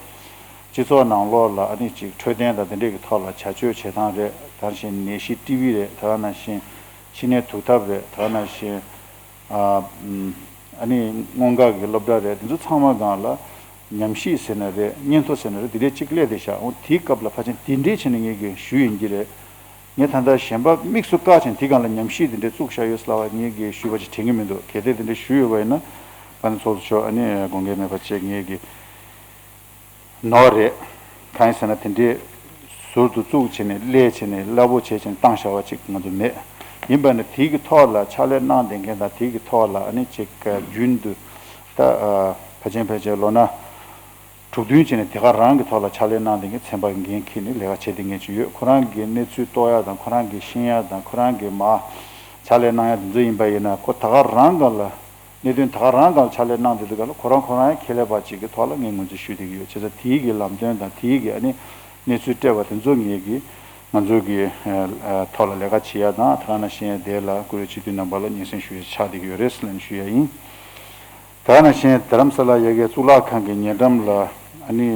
སྤྱི་ཚོགས་ནང་ལོགས་ལ་ཨ་ནི་གཅིག་འཕྲོད་བསྟེན་དང་དེ་འདྲས་ཀྱི་ཐོག་ལ་བྱ་སྤྱོད་བྱེད་སྟངས་རེད། ད་ག་ནང་བཞིན་ནད་གཞི་ཊི་བི་རེད། ད་ག་ནང་བཞིན་ཕྱི་ནད་དུག་ཐབས་རེད། ད་ག་ནང་བཞིན་ཨ་ཨམ་ཨ་ནི་སྔོན་འགོག་གི་སློབ་གྲྭ་རེད། དེ་ཚོ་ཚང་མ་སྒང་ལ་ཉམས་ཞིབ་ཟེར་ན་རེད། སྙན་ཐོ་ཟེར་ན་རེད། དེ་འདྲས་གཅིག་སླེབས་བསྡད་ཤག་འོ་དེའི་སྐབས་ལ་ཕལ་ཆེར་དེ་འདྲས་བྱས་ནས་ངས་གི་ཞུས་ཡིན་གྱི་རེད། ངས་ད་ལྟ་གཞན་པ་དམིགས་སུ་བཀར་བྱས་དེ་སྒང་ལ་ཉམས་ཞིབ་དེ་འདྲས་བཙུགས་བཞག་ཡོད་ལབ་པ་ངས་གི་ཞུས་པ་ཅིག་དྲན་གྱི་མི་འདུག་གལ་ཏེ་དེ་འདྲས་ཞུས་ཡོད་པ་ཡིན་ན་ཨ་ནི་ཚོགས་གཙོ་མཆོག་ཨ་ནི་དགོངས་འགལ་མེད་པ་བྱས། ངས་གི་ནོར་རེད། གང་ཡིན་ཟེར་ན་དེ་འདྲའི་ཟུར་དུ་བཙུགས་བྱས་ནས་སླེབས་བྱས་ནས་སླ་པོ་བྱས་བྱས་ནས་བཏང་བཞག་པ་ཅིག་ང་ཚོ་མེད། ཡིན་པ་ནི་དེའི་གི་ཐོག་ལ་ཕྱག་ལས་གནང་བསྡད་མཁན་དང་དེའི་གི་ཐོག་ལ་ཨ་ནི་ཅིག་རྒྱུན་དུ་ད་ཕལ་ཆེར་ཕལ་ཆེར་ལོ་ན་དྲུག་བདུན་བྱས་ནས་དེ་ག་རང་གི་ཐོག་ལ་ཕྱག་ལས་གནང་བསྡད་མཁན་ཚན་པ་འགན་འཁྱེར་ནས་ལས་ཀ་བྱེད་བསྡད་མཁན་ཅིག་ཡོད། ཁོ་རང་གི་གནས་ཚུལ་རྟོགས་ཡ་དང་ཁོ་རང་གི་ཤེས་ཡ་དང་ཁོ་རང་གི་མ་ཕྱག་ལས་གནང་ཡ་དེ་ཚོ་ཡིན་པ་ཡིན་ན་ཁོ་ད་ག་རང་ག་ལ། གནད་དོན་ད་ག་རང་སྒང་ལ་ཕྱག་ལས་གནང་བསྡད་དུས་སྒང་ལ་ཁོ་རང་ཁོ་རང་ཡང་ཁེ་ལས་པ་ཅིག་གི་ཐོག་ལ་ངས་ངོས་འཛིན་ཞུས་བསྡད་ཀྱི་ཡོད། བྱས་ཙང་དེའི་གི་ལམ་སྟོན་དང་དེའི་གི་ཨ་ནི་གནས་ཚུལ་སྤྲད་པ་དེ་ཚོ་ངས་གི་ང་ཚོ་གི་ཨ་ཨ་ཐོག་ལ་ལས་ཀ་བྱེད་ཡ་དང་ད་ག་ནང་བཞིན་དེ་ལ་བཀུར་འོས་སྤྱི་འཐུས་རྣམ་པ་ལ་སྙན་སེང་ཞུ་ཡ་ཆགས་བསྡད་ཀྱི་ཡོད་རེད་ཟེར་ནས་ཞུ་ཡ་ཡིན། ད་ག་ནང་བཞིན་རྡ་རམ་ས་ལ་ཡ་གི་གཙུག་ལག་ཁང་གི་ཉེ་འགྲམ་ལ་ཨ་ནི།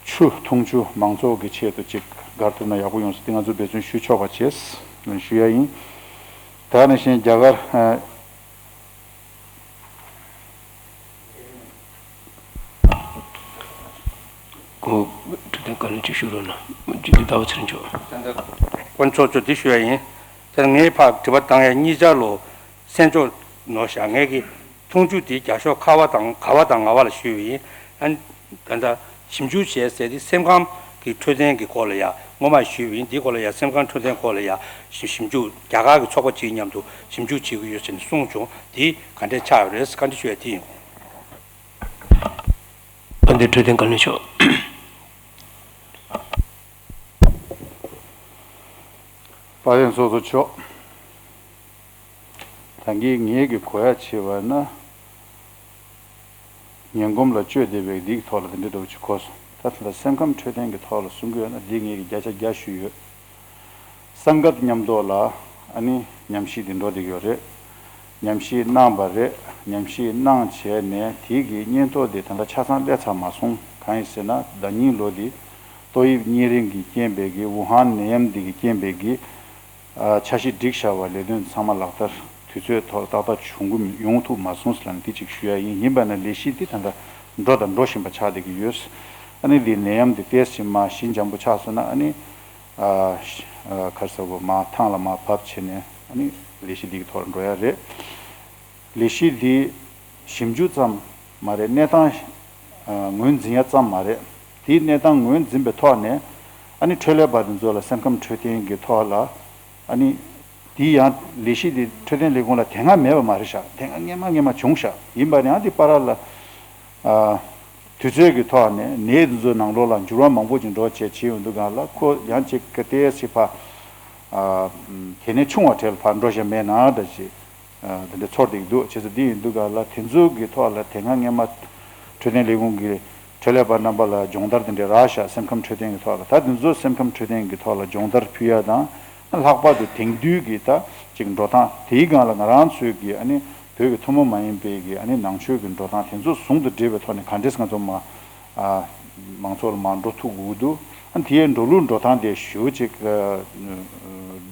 ཆུ་འཐུང་ཆུ་མང་ཚོགས་ཀྱི་ཆེད་དུ་ཅིག་བསྒར་ཐུབ་ན་ཡག་པོ་ཡོང་ས་དེ་ང་ཚོ་འབད་བརྩོན་ཞུ་ཆོག་པ་བྱས་ཞུ་ཡ་ཡིན། ད་ག་ནང་བཞིན་རྒྱ་གར་ཨ། ཨོ། འཕྲོད་བསྟེན་བཀའ་བློན་ཅིག་ཞུ་རོགས་གནང་། རྒྱུན་དུ་ཟླ་བ་ཚེ་རིང་མཆོག་དཀོན་མཆོག་མཆོག་འདི་ཞུ་ཡ་ཡིན། དེ་ངས་ཕར་དྲི་བ་བཏང་ཡ་གཉིས་ཆར་ལོ། སེམས་ཆོག་ནོར་བཞག་ངས་ཀྱི་འཐུང་ཆུ་དེ་རྒྱ་ཤོག་ཁ་བ་དང་ག་བ་དང་ང་བ་ལ་ཞུས་པ་ཡིན། ཨ་ནི་ད་ལྟ་ཞིབ་འཇུག་བྱས་ཟེར་དེ་སེམས་ཁམས་ཀྱི་འཕྲོད་བསྟེན་གྱི་སྐོར་ལ་ཡ་སྔོན་མ་ཞུས་པ་ཡིན། དེའི་སྐོར་ལ་ཡ་སེམས་ཁམས་འཕྲོད་བསྟེན་སྐོར་ལ་ཡ་ཞིབ་ཞིབ་འཇུག་རྒྱ་གར་གྱི་ཚོགས་པ་གཅིག་མཉམ་དུ་ཞིབ་འཇུག་བྱེད་ཀྱི་ཡོད་ཟེར་ནས་གསུངས་བྱུང་། དེ་ག་འདྲས་ཆགས་ཡོད་རེད། བཀའ་འདྲི་ཞུ་ཡ་དེ་ཡིན། ཨ་འདི་འཕྲོད་བསྟེན་བཀའ་བློན་མཆོག་དཔལ་ལྡན་ཚོགས་གཙོ་མཆོག་ད་གིན་ངེད་ཀྱི་གོ་ཡ་བྱས་པ་ན། ངན་གོམས་ལ་སྤྱོད་བསྡད་པའི་འདིའི་ཐོག་ལ་དེ་འདྲའི་འདྲ་བོ་ཅིག་གོ་སོང་། ད་ད་ལྟ་སེམས་ཁམས་འཕྲོད་བསྟེན་གྱི་ཐོག་ལ་གསུང་གི་ཡོད་ན་འདི་ངེད་ཀྱི་བརྒྱ་ཆ་བརྒྱ་ཞུས་ཡོད། སངས་རྒྱས་མཉམ་དུ་ལ་ཨ་ནི་ཉམས་ཞིབ་འདི་འགྲོ་བསྡད་ཀྱི་ཡོད་རེད། ཉམས་ཞིབ་གནང་བ་རེད། ཉམས་ཞིབ་གནང་བྱས་ནས་དེའི་གི་སྙན་ཐོ་འདི་ད་ལྟ་ཆ་ཚང་སླེབས་ཚར་མ་སོང་། གང་ཡིན་ཟེར་ན་ཟླ་ཉིན་ལོ་འདི་ཏོག་དབྱིབས་གཉན་རིམས་ཀྱི་རྐྱེན་པས་གི་ཝུ་ཧན་ནད་ཡམས་འདི་གི་རྐྱེན་པས་གི་ཨ་འཆར་གཞི་སྒྲིག་བཞག་པ་ལས་དོན་ཚང་མ་ལག་བསྟར་དུས་ཚོད་ཐོག་ཏག་ཏག་བྱུང་གི་མི་ཡོང་ཐུབ་མ་སོང་ཟེར་ལབ་ནས་དེ་གཅིག་ཞུ་ཡ་ཡིན། ཡིན་པ་ན་ལས་གཞི་འདི་ད་ལྟ་འགྲོ་དང་འགྲོ་བཞིན་པ་ཆགས་བསྡད་ཀྱི་ཡོད། ཨ་ནི་འདི་ནད་ཡམས་འདི་ཏོག་ཙམ་མར་ཞི་འཇམ་པོ་ཆགས་སོང་ན་ཨ་ནི་ཨ་ཤ་ཨ་ག་རེ་ཟེར་དགོས། མར་ཐང་ལ་མར་བབས་བྱས་ནས་ཨ་ནི་ལས་གཞི་འདི་གི་ཐོག་ལ་འགྲོ་ཡ་རེད། ལས་གཞི་འདི་ཞིབ་འཇུག་ཙམ་མ་རེད། གནས་སྟངས་ཨ་ངོས་འཛིན་ཡ་ཙམ་མ་རེད། དེའི་གནས་སྟངས་ངོས་འཛིན་པའི་ཐོག་ནས་ཨ་ནི་འཕྲོད་ལས་པ་དེ་ཚོ་ལ་སེམས་ཁམས་འཕྲོད་བསྟེན་གྱི་ཐོག་ལ་ཨ་ནི་དེའི་ཡང་ལས་གཞི་དེ་འཕྲོད་བསྟེན་ལས་ཁུངས་ལ་དེ་སྔ་མེད་པ་མ་རེད་ཤག་དེ་སྔ་སྔན་མ་སྔན་མ་བྱུང་ཤག་ཡིན་པ་ནི་ཡང་དེ་བར་ལ་ཨ་དུས་ཚོད་ཀྱི་ཐོག་ནས་ནད་དེ་ཚོའི་ནང་ལོགས་ལ་འགྱུར་བ་མང་པོ་ཅིག་འགྲོ་བྱས་བྱས་ཡོང་དུས་སྒང་ལ་ཁོ་ཡང་ཅིག་གི་ཏོག་ཙམ་ཕར་ཨ་གལ་གནད་ཆུང་བ་གྲས་ལ་ཕར་འགྲོ་བཞིན་མེད་ན་འདྲ་ཞིག་ཨ་དེ་འདྲ་ཚོར་བསྡད་ཀྱི་འདུག་བྱས་ཙང་འདི་ཡིན་དུས་སྒང་ལ་དེ་ཚོ་གི་ཐོག་ལ་དེ་སྔ་སྔན་མ་འཕྲོད་བསྟེན་ལས་ཁུངས་ཀྱི་འཕྲོད་ལས་པ་རྣམ་པ་ལ་སྦྱོང་བརྡར་དེ་འདྲ་རག་ཤག་སེམས་ཁམས་འཕྲོད་བསྟེན་གྱི་ཐོག་ལ། ད་དེ་ཚོ་སེམས་ཁམས་འཕྲོད་བསྟེན་གྱི་ཐོག་ལ་སྦྱོང་བརྡར་ཕུལ་ཡ་དང་། ལྷག་པར་དུ་དེང་དུས་ཀྱི་ད་ཅིག་འགྲོ་སྟངས་དེའི་སྒང་ལ་ང་རང་ཚོའི་གི་ཨ་ནི་བོད་ཀྱི་ཐུན་མོང་མ་ཡིན་པའི་གི་ཨ་ནི་ནང་ཆོས་ཀྱི་འགྲོ་སྟངས་དེ་ཚོ་ཟུང་དུ་འབྲེལ་བའི་ཐོག་ནས་ག་འདྲས་ང་ཚོ་མ་ཨ་མང་ཚོགས་ལ་མར་འགྲོ་ཐུབ་དགོས་ཀྱི་འདུག་ཨ་ནི་དེའི་འགྲོ་ལུགས་འགྲོ་སྟངས་དེ་ཞུ་ཅིག་ཨ་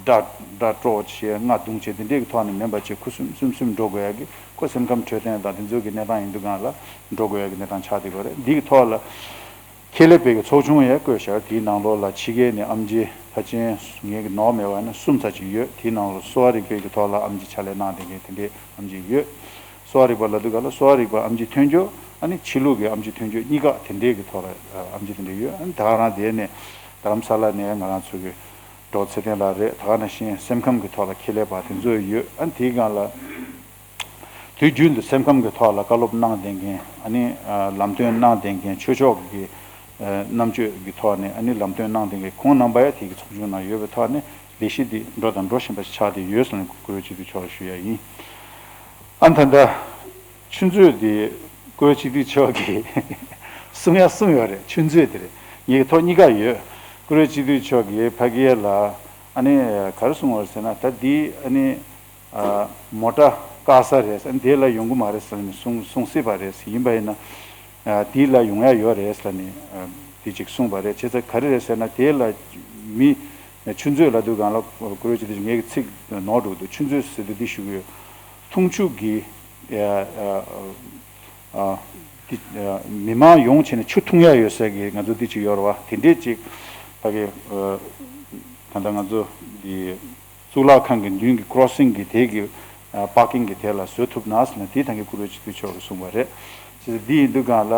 སྒྲ་སྒྲ་སྤྲོ་བྱས་རྔ་བརྡུང་བྱས་དེ་འདྲས་ཀྱི་ཐོག་ནས་མིན་པ་ཅིག་ཁུ་སིམ་སིམ་སིམ་འགྲོ་དགོས་ཡ་གི་ཁོ་སེམས་ཁམས་འཕྲོད་བསྟེན་དང་དེ་ཚོ་གི་གནས་སྟངས་ཡིན་དུས་སྒང་ལ་འགྲོ་དགོས་ཡ་གི་གནས་སྟངས་ཆགས་བསྡད་ཡོད་རེད། འདི་གི་ཐོག་ལ་ཁེ་ལས་པའི་གི་ཚོགས་ཆུང་ཡང་བསྐོས་བཞག་དེའི་ནང་ལོགས་ལ་ཕྱི་རྒྱལ་ནས་ཨེམ་ཆི་ཕལ་ཆེར་ངའི་གི་ནོར་མེད་པ་ན་གསུམ་ཙམ་ཅིག་ཡོད། དེའི་ནང་ལ་གསོ་བ་རིག་པའི་གི་ཐོག་ལ་ཨེམ་ཆི་ཕྱག་ལས་གནང་བསྡད་མཁན་དེ་འདྲའི་ཨེམ་ཆི་ཡོད། གསོ་བ་རིག་པ་ལབ་དུས་སྒང་ལ་གསོ་བ་རིག་པ་ཨེམ་ཆི་ཐོན་རྒྱུ། ཨ་ནི་ཕྱི་ལུགས་ཀྱི་ཨེམ་ཆི་ཐོན་རྒྱུ་གཉིས་ཀ་དེ་འདྲའི་གི་ཐོག་ལ་ཨེམ་ཆི་དེ་འདྲ་ཡོད། ཨ་ནི་ད་ག་རང་དེ་ནས་རྡ་རམ་ས་ལ་ནས་ང་རང་ཚོ་གི་ཌོག་ཚེ་བརྟན་ལགས་རེད། ད་ག་ནང་བཞིན་སེམས་ཁམས་ཀྱི་ཐོག་ལ་ཁེ་ལས་པ་དེ་ཚོ་ཡོད། ཨ་ནི་དེའི་སྒང་ལ་དུས་རྒྱུན་དུ་སེམས་ཁམས་ཀྱི་ཐོག་ལ་བཀའ་སློབ་གནང་བསྡད་མཁན། ཨ་ནི་ལམ་སྟོན་གནང་བསྡད་མཁན་ཆོས་ཕྱོགས་ཀྱི་ རྣམ་དཔྱོད་ཀྱི་ཐོག་ནས་ཨ་ནི་ལམ་སྟོན་གནང་བསྡད་མཁན་ཁོང་རྣམ་པ་ཡང་དེ་གི་ཚོགས་ཆུང་ནང་ཡོད་པའི་ཐོག་ནས་ལས་གཞི་འདི་འགྲོ་དང་འགྲོ་བཞིན་པ་ཞིག་ཆགས་བསྡད་ཡོད་ཟེར་ནས་བཀུར་འོས་སྤྱི་འཐུས་མཆོག་ལ་ཞུ་ཡ་ཡིན། ཨ་ད་ལྟ་ཆུ་མཛོད་འདི་བཀུར་འོས་སྤྱི་འཐུས་མཆོག་གིས་གསུང་ཡ་གསུང་ཡོད་རེད། ཆུ་མཛོད་དེ་རེད། ངེད་ཀྱི་ཐོག་གཉིས་ཀ་ཡོད། བཀུར་འོས་སྤྱི་འཐུས་མཆོག་གིས་ཕ་གིར་ལ་ཨ་ནི་ག་རེ་གསུངས་པ་རེད་ཟེར་ན། ད་འདི་ཨ་ནི་ཨ་མོ་ཊ་བཀག་ས་རེད། ཨ་ནི་དེ་ལ་ཡོང་གི་མ་རེད་ཟེར་ནས་གསུང་གསུང་སྲིད་པ་རེད། ཡིན་པ་ཡིན་ན་ཨ་དེ་ལ་ཡོང་ཡ་ཡོད་རེད་ཟེར་ནས་ཨ་དེ་ཅིག་གསུངས་པ་རེད། བྱས་ཙང་ག་རེ་རེད་ཟེར་ན། དེ་ལ་མི་ཆུ་མཛོད་ལབ་དུས་སྒང་ལ་བཀུར་འོས་སྤྱི་འཐུས་ངེད་ཀྱི་ཚིག་ནོར་འགྲོ་གི་འདུག་ཆུ་མཛོད་ཟེར་དུས་འདི་ཞུ་གི་ཡོད། འཐུང་ཆུ་གི་ཨ་ཨ་ཨ་འདི་ཨ་མི་མང་ཡོང་བྱས་ནས་ཆུ་འཐུང་ཡ་ཡོད་ས་གི་ང་ཚོ་འདི་ཅིག་ཡོད་རེད་བ། དེ་འདྲས་ཅིག་ཕ་གི་ཨ་ད་ལྟ་ང་ཚོ་འདི་གཙུག་ལག་ཁང་གི་མདུན་གྱི་ཀོ་རོ་སིང་གི་དེ་གི་ཨ་པར་ཀིང་གི་དེ་ལ་བཟོ་ཐུབ་ན་ཟེར་ནས་དེ་ད་གིན་བཀུར་འོས་སྤྱི་འཐུས་མཆོག་གིས་གསུངས་པ་རེད། ཅེས་འདི་ཡིན་དུས་སྒང་ལ་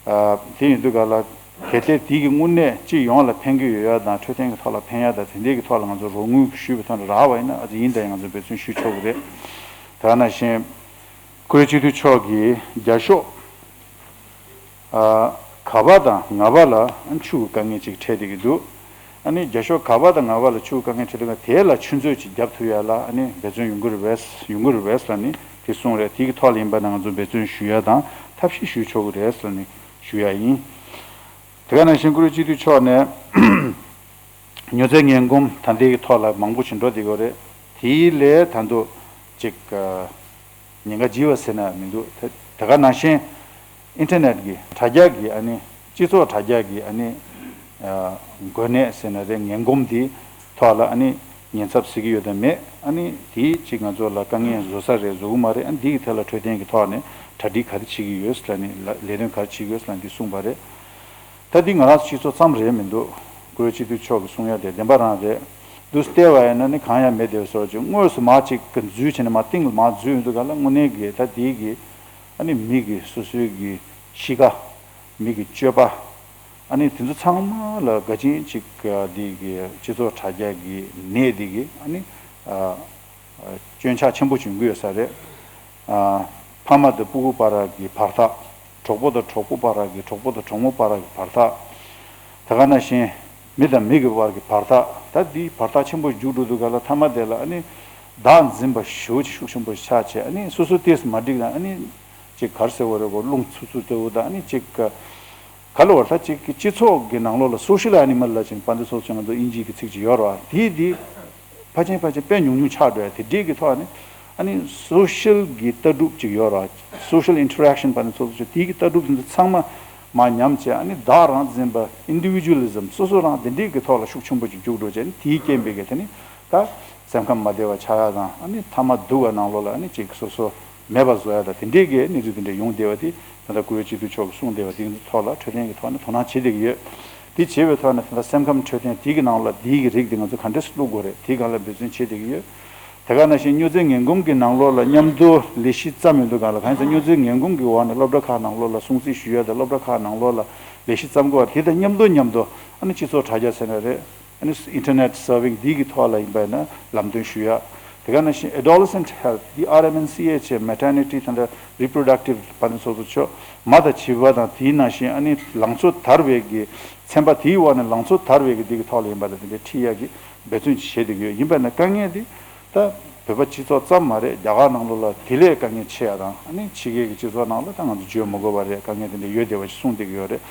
ཨ་དེ་ཡིན་དུས་སྒང་ལ་གལ་ཏེ་དེ་གི་དངོས་གནས་སྤྱི་ཡོངས་ལ་ཕན་གྱི་ཡོད་ཡ་དང་འཕྲོད་བསྟེན་གྱི་ཐོག་ལ་ཕན་ཡ་དང་དེ་འདྲས་ཀྱི་ཐོག་ལ་ང་ཚོ་རོགས་དངུལ་ཞུས་པའི་ཐོག་ནས་རག་པ་ཡིན་ན་ཨ་ཙི་ཡིན་དང་ཡང་ང་ཚོ་འབད་བརྩོན་ཞུ་ཆོག་གི་རེད། དེ་ག་ནང་བཞིན་བཀུར་འོས་སྤྱི་འཐུས་མཆོག་གིས་རྒྱ་ཤོག་ཨ་ག་པ་དང་ང་པ་ལ་ཆུ་གི་དཀའ་ངལ་ཅིག་འཕྲད་བསྡད་ཀྱི་འདུག་ཨ་ནི་རྒྱ་ཤོག་ག་པ་དང་ང་པ་ལ་ཆུ་གི་དཀའ་ངལ་འཕྲད་དུས་དེ་ལ་ཆུ་མཛོད་ཅིག་བརྒྱབ་ཐུབ་ཡ་ལ་ཨ་ནི་འབད་བརྩོན་ཡོང་གི་རེད་པས་ཡོང་གི་རེད་པས་ལ་ནི་དེ་གསུངས་རེད། དེ་གི་ཐོག་ལ་ཡིན་པ་ན་ང་ཚོ་འབད་བརྩོན་ཞུ་ཡ་དང་ཐབས་ཤེས་ཞུ་ཆོག་གི་རེད་ལ་ནི་ཞུ་ཡ་ཡིན། དེ་ག་ནང་བཞིན་བཀུར་འོས་སྤྱི་འཐུས་མཆོག་ནས་མྱོས་རྫས་ངན་གོམས་ད་ལྟའི་གི་ཐོག་ལ་མང་པོ་ཞིག་འགྲོ་བསྡད་ཡོད་རེད། དེའི་ལས་ད་དུང་ཅིག་ཉེན་ཁ་ལྗིད་པ་ཟེར་ན་མི་འདུག་དེ་དེ་ག་ནང་བཞིན་ཨིན་ཊར་ནེཊ་གི་དྲ་རྒྱ་གི་ཨ་ནི་སྤྱི་ཚོགས་དྲ་རྒྱ་གི་ཨ་ནི་འགོས་ནད་ཟེར་ན་རེད། ངན་གོམས་དེ་ཐོག་ལ་ཨ་ནི་ཉེན་ཚབས་གཟིགས་ཀྱི་ཡོད་དམ་མེད། ཨ་ནི་དེ་ཅིག་ང་ཚོ་ལ་དཀའ་ངལ་བཟོ་ས་རེད་བཟོ་གི་མ་རེད། ཨ་ནི་དེ་གི་ཐད་ལ་འཕྲོད་བསྟེན་གི་ཐོག་ནས་གྲ་སྒྲིག་ག་རེ་བྱེད་ཀྱི་ཡོད་ལ་ནི་ལ་ལས་དོན་ག་རེ་བྱེད་ཀྱི་ཡོད་ལ་ནི་འདི་གསུངས་པ་རེད། ད་འདི་ང་རང་ཚོ་སྤྱི་ཚོགས་ཙམ་རེད་མི་འདུག་བཀུར་འོས་སྤྱི་འཐུས་མཆོག་གིས་གསུང་ཡ་དེ་བདེན་པ་རང་རེད། འདུག་སེ་བལྟས་པ་ཡིན་ན་ནི་གང་ཡང་མེད་བསྡད་པའི་བཟོ་ཅིག་དངོས་སུ་མར་ཅིག་གི་འཛུལ་བྱས་ནས་མར་སྟེང་ལ་མར་འཛུལ་ཡོང་དུས་ག་ལ་དངོས་གནས་ཀྱི་ད་འདི་གི་ཨ་ནི་མི་གི་སོ་སོའི་གི་གཤིས་ཀ་མི་གི་སྤྱོད་པ་ཨ་ནི་དེ་ཚོ་ཚང་མ་ལ་ག་ཅིན་ཅིག་འདི་གི་སྤྱི་ཚོགས་དྲ་རྒྱ་གི་ནད་འདི་གི་ཨ་ནི་ཨ། སྐྱོན་ཆག་ཆེན་པོ་བྱུང་གི་ཡོད་ས་རེད། ཨ། ཕ་མ་དང་སྤུ་གུ་བར་གྱི་བར་ཐག་གྲོགས་པོ་དང་གྲོགས་པོ་བར་གྱི་གྲོགས་པོ་དང་གྲོགས་མོ་བར་གྱི་བར་ཐག་དེ་ག་ནང་བཞིན་མི་དང་མི་གི་བར་གྱི་བར་ཐག་ད་འདི་བར་ཐག་ཆེན་པོ་རྒྱུག་འགྲོ་དུས་ག་ལ་མཐའ་མ་དེ་ལ་ཨ་ནི་བདག་འཛིན་པ་ཞེ་པོ་ཅིག་ཤུགས་ཆེན་པོ་ཆགས་བྱས་ཨ་ནི་སོ་སོ་ཏོག་ཙམ་མ་འགྲིག་ན་ཨ་ནི་ཅིག་ག་རེ་ཟེར་དགོས་རེད་གོ་རླུང་འཚུབ་འཚུབ་ལྟ་བུ་དང་ཨ་ནི་ཅིག་ག་ལ་བར་ཐག་ཅིག་གི་སྤྱི་ཚོགས་ཀྱི་ནང་ལོགས་ལ་སོ་ཤལ་ཨེ་ནི་མལ་ལབ་ཅིང་དཔལ་ལྡན་ཚོགས་གཙོས་ང་ཚོ་དབྱིན་ཇིའི་གི་ཚིག་ཅིག་ཡོད་རེད་བ། དེ་དེ་ཕལ་ཆེར་ཕལ་ཆེར་དཔེ་ཉུང་ཉུང་ཆགས་འགྲོ་ཡ་དེ་འདྲས་ཀྱི་ཐོག་ནས་ཨ་ནི་སོ་ཤལ་གྱི་ལྟ་གྲུབ་ཅིག་ཡོད་རེད་བ། སོ་ཤལ་ཨིན་ཊར་ཨེག་ཤན་དཔལ་ལྡན་ཚོགས་གཙོས་དེ་གི་ལྟ་གྲུབ་དེ་ཚོ་ཚང་མ་མར་ཉམས་བྱས་ཨ་ནི་བདག་རང་འཛིན་པ་ཨིན་ཌི་བི་ཇུ་ལི་ཛམ་སོ་སོ་རང་དེ་འདྲས་ཀྱི་ཐོག་ལ་ཤུགས་ཆེན་པོ་ཅིག་རྒྱུག་འགྲོ་བྱས་ཨ་ནི་དེའི་རྐྱེན་པས་གི་དེ་ནི་ད་སེམས་ཁམས་མ་བདེ་བ་ཆགས་ཡ་དང་ཨ་ནི་མཐའ་མ་སྡུག་པ་ནང་ལོགས་ལ་ཨ་ནི་ཅིག་སོ་སོ་མེད་པ་བཟོ་ཡ་དང་དེ་འདྲས་ཀྱི་གནས་ཚུལ་དེ་འདྲས་ཡོང་བསྡད་པ་དེ་ད་ལྟ་བཀུར་འོས་སྤྱི་འཐུས་མཆོག་གིས་གསུངས་བསྡད་པ་དེ་ཚོའི་ཐོག་ལ་འཕྲོད་བསྟེན་གྱི་ཐོག་ནས་དོ་སྣང་བྱེད་བསྡད་ཀྱི་ཡོད། དེ་བྱེད་པའི་ཐོག་ནས་ད་ལྟ་སེམས་ཁམས་འཕྲོད་བསྟེན་དེ་གི་ནང་ལ་དེ་གི་རིགས་དེ་ང་ཚོ་ག་འདྲས་སེ་བླུག་དགོས་རེད། དེ་ག་ལ་འབད་བརྩོན་བྱེད་བསྡད་ཀྱི་ཡོད། དེ་ག་ནང་བཞིན་མྱོས་རྫས་ངན་གོམས་ཀྱི་ནང་ལོགས་ལ་མཉམ་དུ་ལས་གཞི་བརྩམས་ཡོང་དུས་ག་ལ་གང་ཡིན་ཟེར་མྱོས་རྫས་ངན་གོམས་ཀྱི་འོག་ནས་སློབ་གྲྭ་ཁག་ནང་ལོགས་ལ་སྲུང་བརྩི་ཞུ་ཡ་དང་སློབ་གྲྭ་ཁག་ནང་ལོགས་ལ་ལས་གཞི་བརྩམས་དགོས་པ་དེ་དང་མཉམ་དུ་མཉམ་དུ་ཨ་ནི་སྤྱི་ཚོགས་དྲ་རྒྱ་ཟེར་ན་རེད། ཨ་ནི་ཨིན་ཊར་ནེཊ་སར་ཝིང་འདི་གི་ཐོག་ལ་ཡིན་པ་ཡིན་ན་ལམ་སྟོན་ཞུ་ཡ། དེ་ག་ནང་བཞིན་ཨེ་ཌོ་ལེ་སེན་ཊི་ཧེལ་ཐི་འདི་ཨར་ཨེམ་ཨེན་སི་ཨེཆ་ཨེ་མེ་ཊར་ནི་ཊི་དང་འདྲ་རི་པོ་རོ་ཌག་ཊིབ་དཔལ་ལྡན་ཚོགས་གཙོ་མཆོག་མ་དང་བྱིས་པ་དང་དེའི་ནང་བཞིན་ཨ་ནི་ལང་ཚོ་དར་བའི་གི་ཚན་པ་དེའི་འོག་ནས་ལང་ཚོ་དར་བའི་གི་འདི་གི་ཐོག་ལ་ཡིན་པ་ལ་དེ་འདྲའི་ཁྲིད་ཡ་གི་འབད་བརྩོན་ཅིག་བྱེད་བསྡད་ཀྱི་ཡོད། ཡིན་པ་ན་དཀའ་ངལ་འདི་ད་བོད་པ་སྤྱི་ཚོགས་ཙམ་མ་རེད། རྒྱ་གར་ནང་ལོགས་ལ་དེ་ལས་དཀའ་ངལ་ཆེ་ཡ་དང་ཨ་ནི་ཕྱི་རྒྱལ་གི་སྤྱི་ཚོགས་ནང་ལ་ད་ང་ཚོ་བརྗོད་མ་དགོས་པ་རེད། དཀའ་ངལ་དེ་འདྲ་ཡོད་བསྡད་པ་ཞིག་གསུངས་བསྡད་ཀྱི་ཡོད་རེད།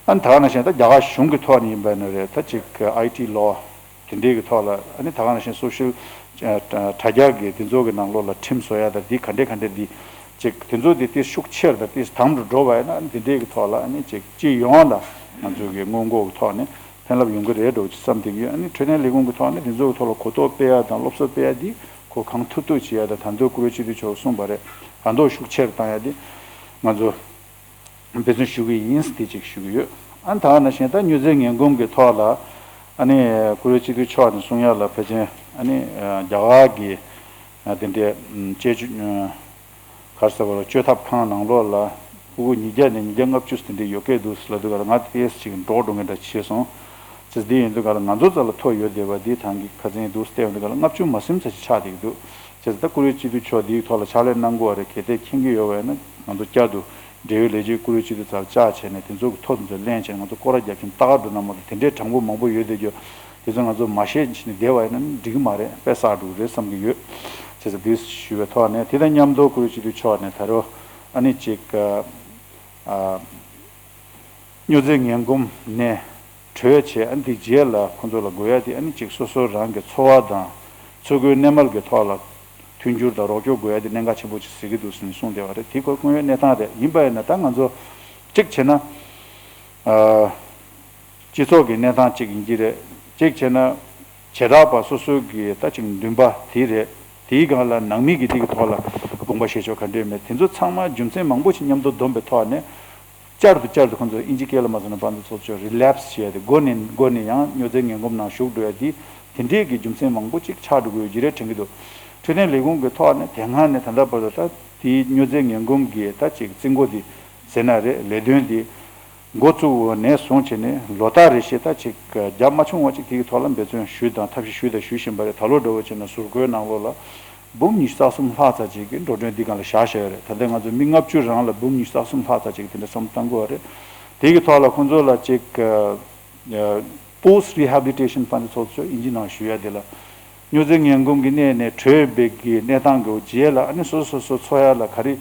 ཨ་ནི་ད་ག་ནང་བཞིན་ད་རྒྱ་གར་གཞུང་གི་ཐོག་ནས་ཡིན་པ་ན་རེད། ད་ཅིག་ཨའི་ཊི་ལོ་དེ་འདྲའི་གི་ཐོག་ལ་ཨ་ནི་ད་ག་ནང་བཞིན་སོ་ཤལ་དྲ་རྒྱ་གི་དེ་ཚོ་གི་ནང་ལོགས་ལ་ཁྲིམས་བཟོ་ཡ་ད་འདི་ག་འདྲས་ག་འདྲས་འདི་ཅིག་དེ་ཚོ་དེ་ཏིས་ཤུགས་ཆེར་ད་ཏིས་དམ་དུ་འགྲོ་བ་ཡིན་ན་ཨ་ནི་དེ་འདྲའི་གི་ཐོག་ལ་ཨ་ནི་ཅིག་སྤྱི་ཡོངས་ལ་ང་ཚོ་གི་སྔོན་འགོག་གི་ཐོག་ནས་ཕན་རླབས་ཡོང་གི་རེད་འགྲོ་ཅིག་བསམ་བསྡད་ཀྱི་ཡོད། ཨ་ནི་འཕྲོད་བསྟེན་ལས་ཁུངས་གི་ཐོག་ནས་དེ་ཚོ་གི་ཐོག་ལ་གོ་རྟོགས་སྤེལ་ཡ་དང་སློབ་གསོ་སྤེལ་ཡ་འདི་ཁོ་གང་ཐུབ་ཐུབ་བྱེད་ཡ་དང་ད་དུང་བཀུར་འོས་སྤྱི་འཐུས་མཆོག་གསུངས་པ་རེད། ད་དུང་ཤུགས་ཆེར་བཏང་ཡ་འདི་ང་ཚོ་འབད་བརྩོན་ཞུ་གི་ཡིན་དེ་ཅིག་ཞུ་གི་ཡོད། ཨ་ནི་ད་ག་ནང་བཞིན་ད་མྱོས་རྫས་ངན་གོམས་ཀྱི་ཐོག་ལ་ཨ་ནི་བཀུར་འོས་སྤྱི་འཐུས་མཆོག་ནས་གསུང་ཡ་ལ་ཕལ་ཆེར་ཨ་ནི་རྒྱ་གར་གྱི་དེ་འདྲའི་དཔྱད་བརྗོད་ག་རེ་ཟེར་བ་ལ་བཅོས་ཐབས་ཁང་ནང་ལོགས་ལ་ཕྲུ་གུ་ཉིས་བརྒྱ་ནས་ཉིས་བརྒྱ་ལྔ་བཅུ་དེ་འདྲའི་ཡོད་སྐད་འདུག་ཟེར་ལབ་དུས་ག་ལ་ང་ཏོག་ཙམ་ཅིག་འདྲོག་འགྲོ་མཁན་འདྲ་བྱས་སོང་། ཅེས་འདི་ཡིན་དུས་ག་ལ་ང་ཚོ་རྩ་ལ་ཐོ་ཡོད་བསྡད་པ་འདི་ཐང་གི་ཁ་སང་འདུག་སྟེ་འདི་ག་ལ་ལྔ་བཅུ་མ་ཟིན་ཙམ་ཞིག་ཆགས་བསྡད་ཀྱི་འདུག་ཅེས་ད་བཀུར་འོས་སྤྱི་འཐུས་མཆོག་འདིའི་ཐོག་ལ་ཕྱག་ལས་གནང་དགོས་པ་རེད། གལ་ཏེ་མཁྱེན་གྱི་ཡོད་པ་ཡིན་ན་ང་ཚོ་བསྐྱར་དུ་ འབྲེལ་ཡོད་ལས་བྱེད་བཀུར་འོས་སྤྱི་འཐུས་ཚོར་བཅར་བྱས་ནས་དེ་ཚོ་གི་ཐོ་དེ་ཚོ་ལེན་བྱས་ནས་ང་ཚོ་སྐོར་ར་རྒྱབ་ཀྱིན་ལྟ་ག་འགྲོ་ན་མ་གཏོགས་དེ་འདྲའི་དྲང་པོ་མང་པོ་ཡོད་བསྡད་རྒྱུ་དེ་ཚོ་ང་ཚོ་མ་ཤེས་ནས་བསྡད་པ་ཡིན་ན་འགྲིག་གི་མ་རེད། དཔེ་བསགས་འགྲོ་གི་རེད་བསམ་གྱི་ཡོད། བྱས་ཙང་དེ་ཞུས་པའི་ཐོག་ནས་དེ་དང་མཉམ་དུ་བཀུར་འོས་སྤྱི་འཐུས་མཆོག་ནས་ད་རེས་ཨ་ནི་ཅིག་ཨ། སྨྱོ་རྫས་ངན་གོམས་ནས་གྲོལ་བྱས། ཨ་ནི་དེ་རྗེས་ལ་ཁོང་ཚོ་ལ་དགོས་ཡ་དེ་ཨ་ནི་ཅིག་སོ་སོ་རང་གི་འཚོ་བ་དང་འཚོ་གོས་གནས་མལ་གྱི་ཐོག་ལ་མཐུན་འགྱུར་དང་རོགས་སྐྱོར་དགོས་ཡ་དེ་གནད་འགག་ཆེན་པོ་ཅིག་གཟིགས་ཀྱི་འདུག་ཟེར་ནས་གསུངས་བསྡད་པ་རེད། དེ་ཁོ་དངོས་ཡོད་གནས་སྟངས་རེད། ཡིན་པ་ཡིན་ན་ད་ང་ཚོ་གཅིག་བྱས་ན། ཨ། སྤྱི་ཚོགས་ཀྱི་གནས་སྟངས་གཅིག་ཡིན་གྱི་རེད། གཅིག་བྱས་ན། བྱེ་བྲག་པ་སོ་སོ་གི་ད་ཅིག་འདུན་པ་དེ་རེད། དེའི་སྒང་ལ་ནང་མི་གི་དེ་གི་ཐོག་ལ་དགོངས་པ་བཞེས་ཕྱོགས་ག་འདྲས་མེད། དེ་ཚོ་ཚང་མ་རྒྱུ་མཚན་མང་པོ་ཞིག་མཉམ་དུ་བསྡོམས་པའི་ཐོག་ནས། བསྐྱར་དུ་བསྐྱར་དུ་ཁོང་ཚོ་ཨིན་ཇི་སྐད་ལ་མ་སོང་ན་ཕན་ཚུན་ཚོགས་ཆོག་རི་ལེབ་སི་བྱས་ཏེ་མགོ་ནས་མགོ་ནས་ཡང་སྨྱོ་རྫས་ངན་གོམས་ནང་ཞུགས་འགྲོ་ཡ་དེ་དེ་འདྲས་ཀྱི་རྒྱུ་མཚན་མང་པོ་ཅིག་ཆགས་འགྲོ་གི་ཡོད་ཀྱི་རེད་དྲན་གྱི་འདུག་འཕྲོད་བསྟེན་ལས་ཁུངས་ཀྱི་ཐོག་ནས་དེ་སྔ་ནས་ད་ལྟ་བར་དུ་ད་དེའི་སྨྱོ་རྫས་ངན་གོམས་ཀྱི་ད་ཅིག་རྩིས་འགོ་དེ་ཟེར་ན་རེད། ལས་དོན་དེ་འགོ་བཙུགས་པ་ནས་བཟུང་བྱས་ནས་ལོ་ལྟར་རེ་བཞིན་ད་ཅིག་རྒྱབ་མ་ཆུང་བ་ཅིག་དེ་གི་ཐོག་ལ་འབད་བརྩོན་ཞུས་དང་ཐབས་ཤེས་ཞུས་དང་ཞུ་བཞིན་པ་རེད། ད་ལོ་འདྲ་བོ་བྱས་ན་ཟུར་བཀོད་ནང་ལོགས་ལ་འབུམ་ཉི་ཤུ་རྩ་གསུམ་ལྷག་ཙམ་ཅིག་གི་འགྲོ་གྲོན་འདི་སྒང་ལ་བཞག་བཞག་ཡོད་རེད། ད་ལྟ་ང་ཚོ་མི་ལྔ་བཅུ་རང་ལ་འབུམ་ཉི་ཤུ་རྩ་གསུམ་ལྷག་ཙམ་ཅིག་དེ་འདྲ་བསམ་བློ་གཏང་དགོས་པ་རེད། དེ་གི་ཐོག་ལ་ཁོང་ཚོ་ལ་ཅིག་Post Rehabilitation Fund ཚོགས་གཙོས་ཨིན་ཇི་ནང་ཞུ་ཡ་དེ་ལ། སྨྱོ་རྫས་ངན་གོམས་ཀྱི་གནས་ནས་གྲོལ་བའི་གི་གནས་སྟངས་ཀྱི་རྗེས་ལ་ཨ་ནི་སོ་སོ་སོ་སོ་འཚོ་ཡ་ལ་ག་རེ།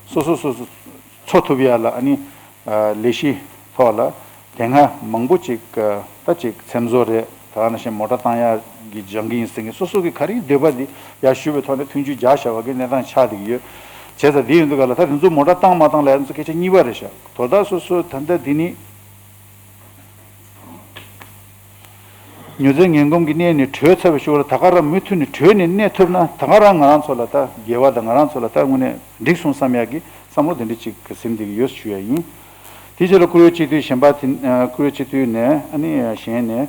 སོ་སོ་སོ་སོ་འཚོ་ཐུབ་ཡ་ལ་ཨ་ནི་ལས་གཞི་ཐོག་ལ་དེ་སྔ་མང་པོ་ཅིག་ད་ཅིག་མཚན་བཟོ་རེད། ད་ནང་བཞིན་མོ་ཊ་བཏང་ཡ་གི་སྦྱང་གི་ཡིན་ཟེར་མཁན་སོ་སོ་གི་ག་རེ་འདོད་པ་འདི་ཡར་ཞུས་པའི་ཐོག་ནས་མཐུན་འགྱུར་རྒྱག་བྱ་བ་གི་གནས་སྟངས་ཆགས་བསྡད་ཀྱི་ཡོད། བྱས་ཙང་འདི་ཡིན་དུས་ག་ལ་ད་དེ་ཚོ་མོ་ཊ་བཏང་མ་བཏང་ལ་ཡ་ཚོ་སྐད་ཆ་གཉིས་པ་རེད་ཤག་དོ་བདག་སོ་སོ་ད་ལྟ་འདི་ནི། སྨྱོ་རྫས་ངན་གོམས་ཀྱི་གནས་ནས་གྲོལ་ཚར་བའི་ཤུགས་ལ་ད་ག་རང་མུ་མཐུད་ནས་གྲོལ་ནས་གནས་ཐུབ་ན་ད་ག་རང་ང་རང་ཚོ་ལ་ད་དགེ་བ་དང་ང་རང་ཚོ་ལ་ད་དངོས་གནས་འགྲིག་སོང་བསམ་ཡག་གི་བསམ་བློ་དེ་འདྲ་ཅིག་གི་ཟིན་བསྡད་ཀྱི་ཡོད་ཞུ་ཡ་ཡིན། དེའི་རྗེས་ལ་བཀུར་འོས་སྤྱི་འཐུས་གཞན་པ་དེ་བཀུར་འོས་སྤྱི་འཐུས་ནས་ཨ་ནི་གཞན་ནས་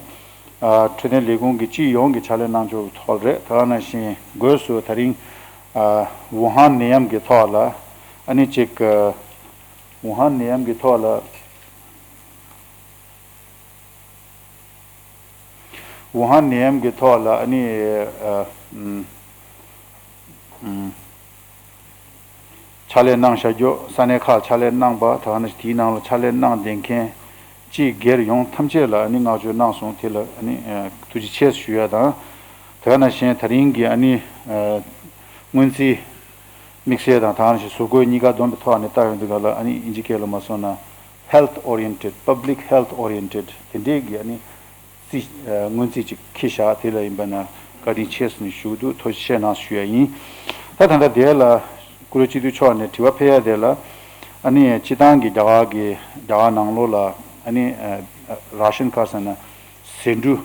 འཕྲོད་བསྟེན་ལས་ཁུངས་ཀྱི་སྤྱི་ཡོངས་ཀྱི་ཕྱག་ལས་གནང་ཕྱོགས་ཐོག་རེད། ད་ག་ནང་བཞིན་སྒོས་སུ་ད་རིང་ཝུ་ཧན་ནད་ཡམས་ཀྱི་ཐོག་ལ་ཨ་ནི་ཅིག་ཝུ་ཧན་ནད་ཡམས་ཀྱི་ཐོག་ལ། ཝུ་ཧན་ནད་ཡམས་ཀྱི་ཐོག་ལ་ཨ་ནི་ཨ་ཨམ་ཨམ་ཕྱག་ལས་གནང་བཞག་རྒྱུ་ས་གནས་ཁག་ཕྱག་ལས་གནང་པ་དང་ཨ་ནི་དེའི་ནང་ལ་ཕྱག་ལས་གནང་བསྡད་མཁན་སྤྱི་སྒེར་ཡོངས་ཐམས་ཅད་ལ་ཨ་ནི་བསྔགས་བརྗོད་གནང་སོང་། དེ་ལ་ཨ་ནི་ཨ་ཐུགས་རྗེ་ཆེ་ཞུ་ཡ་དང་། དེ་ག་ནང་བཞིན་ད་རིང་གི་ཨ་ནི་ཨ་སྔོན་རྩིས་དམིགས་བསལ་དང་ད་ག་ནང་བཞིན་ཟུར་བཀོད་གཉིས་ཀ་བསྡོམས་པའི་ཐོག་ནས་ལྟ་ཡོང་དུས་ག་ལ་ཨ་ནི་ཨིན་ཇི་སྐད་ལ་མ་སོང་ན་health oriented, public health oriented དེ་འདྲའི་གི་ཨ་ནི་རྩིས་ཨ་སྔོན་རྩིས་ཅིག་འཁྱེར་བཞག་དེ་ལ་ཡིན་པ་ན་བཀའ་དྲིན་ཆེ་ཟེར་ནས་ཞུ་གི་འདུག་ཐུགས་རྗེ་ཆེ་གནང་ཞུ་ཡ་ཡིན། ད་ད་ལྟ་དེ་ལ་བཀུར་འོས་སྤྱི་འཐུས་མཆོག་ནས་དྲི་བ་ཕེབས་ཡ་དེ་ལ་ཨ་ནི་སྤྱི་བཏང་གི་རྒྱ་གར་གི་རྒྱ་གར་ནང་ལོགས་ལ་ཨ་ནི་ཨ་ration card ཟེར་ན་ཟད་འགྲོ་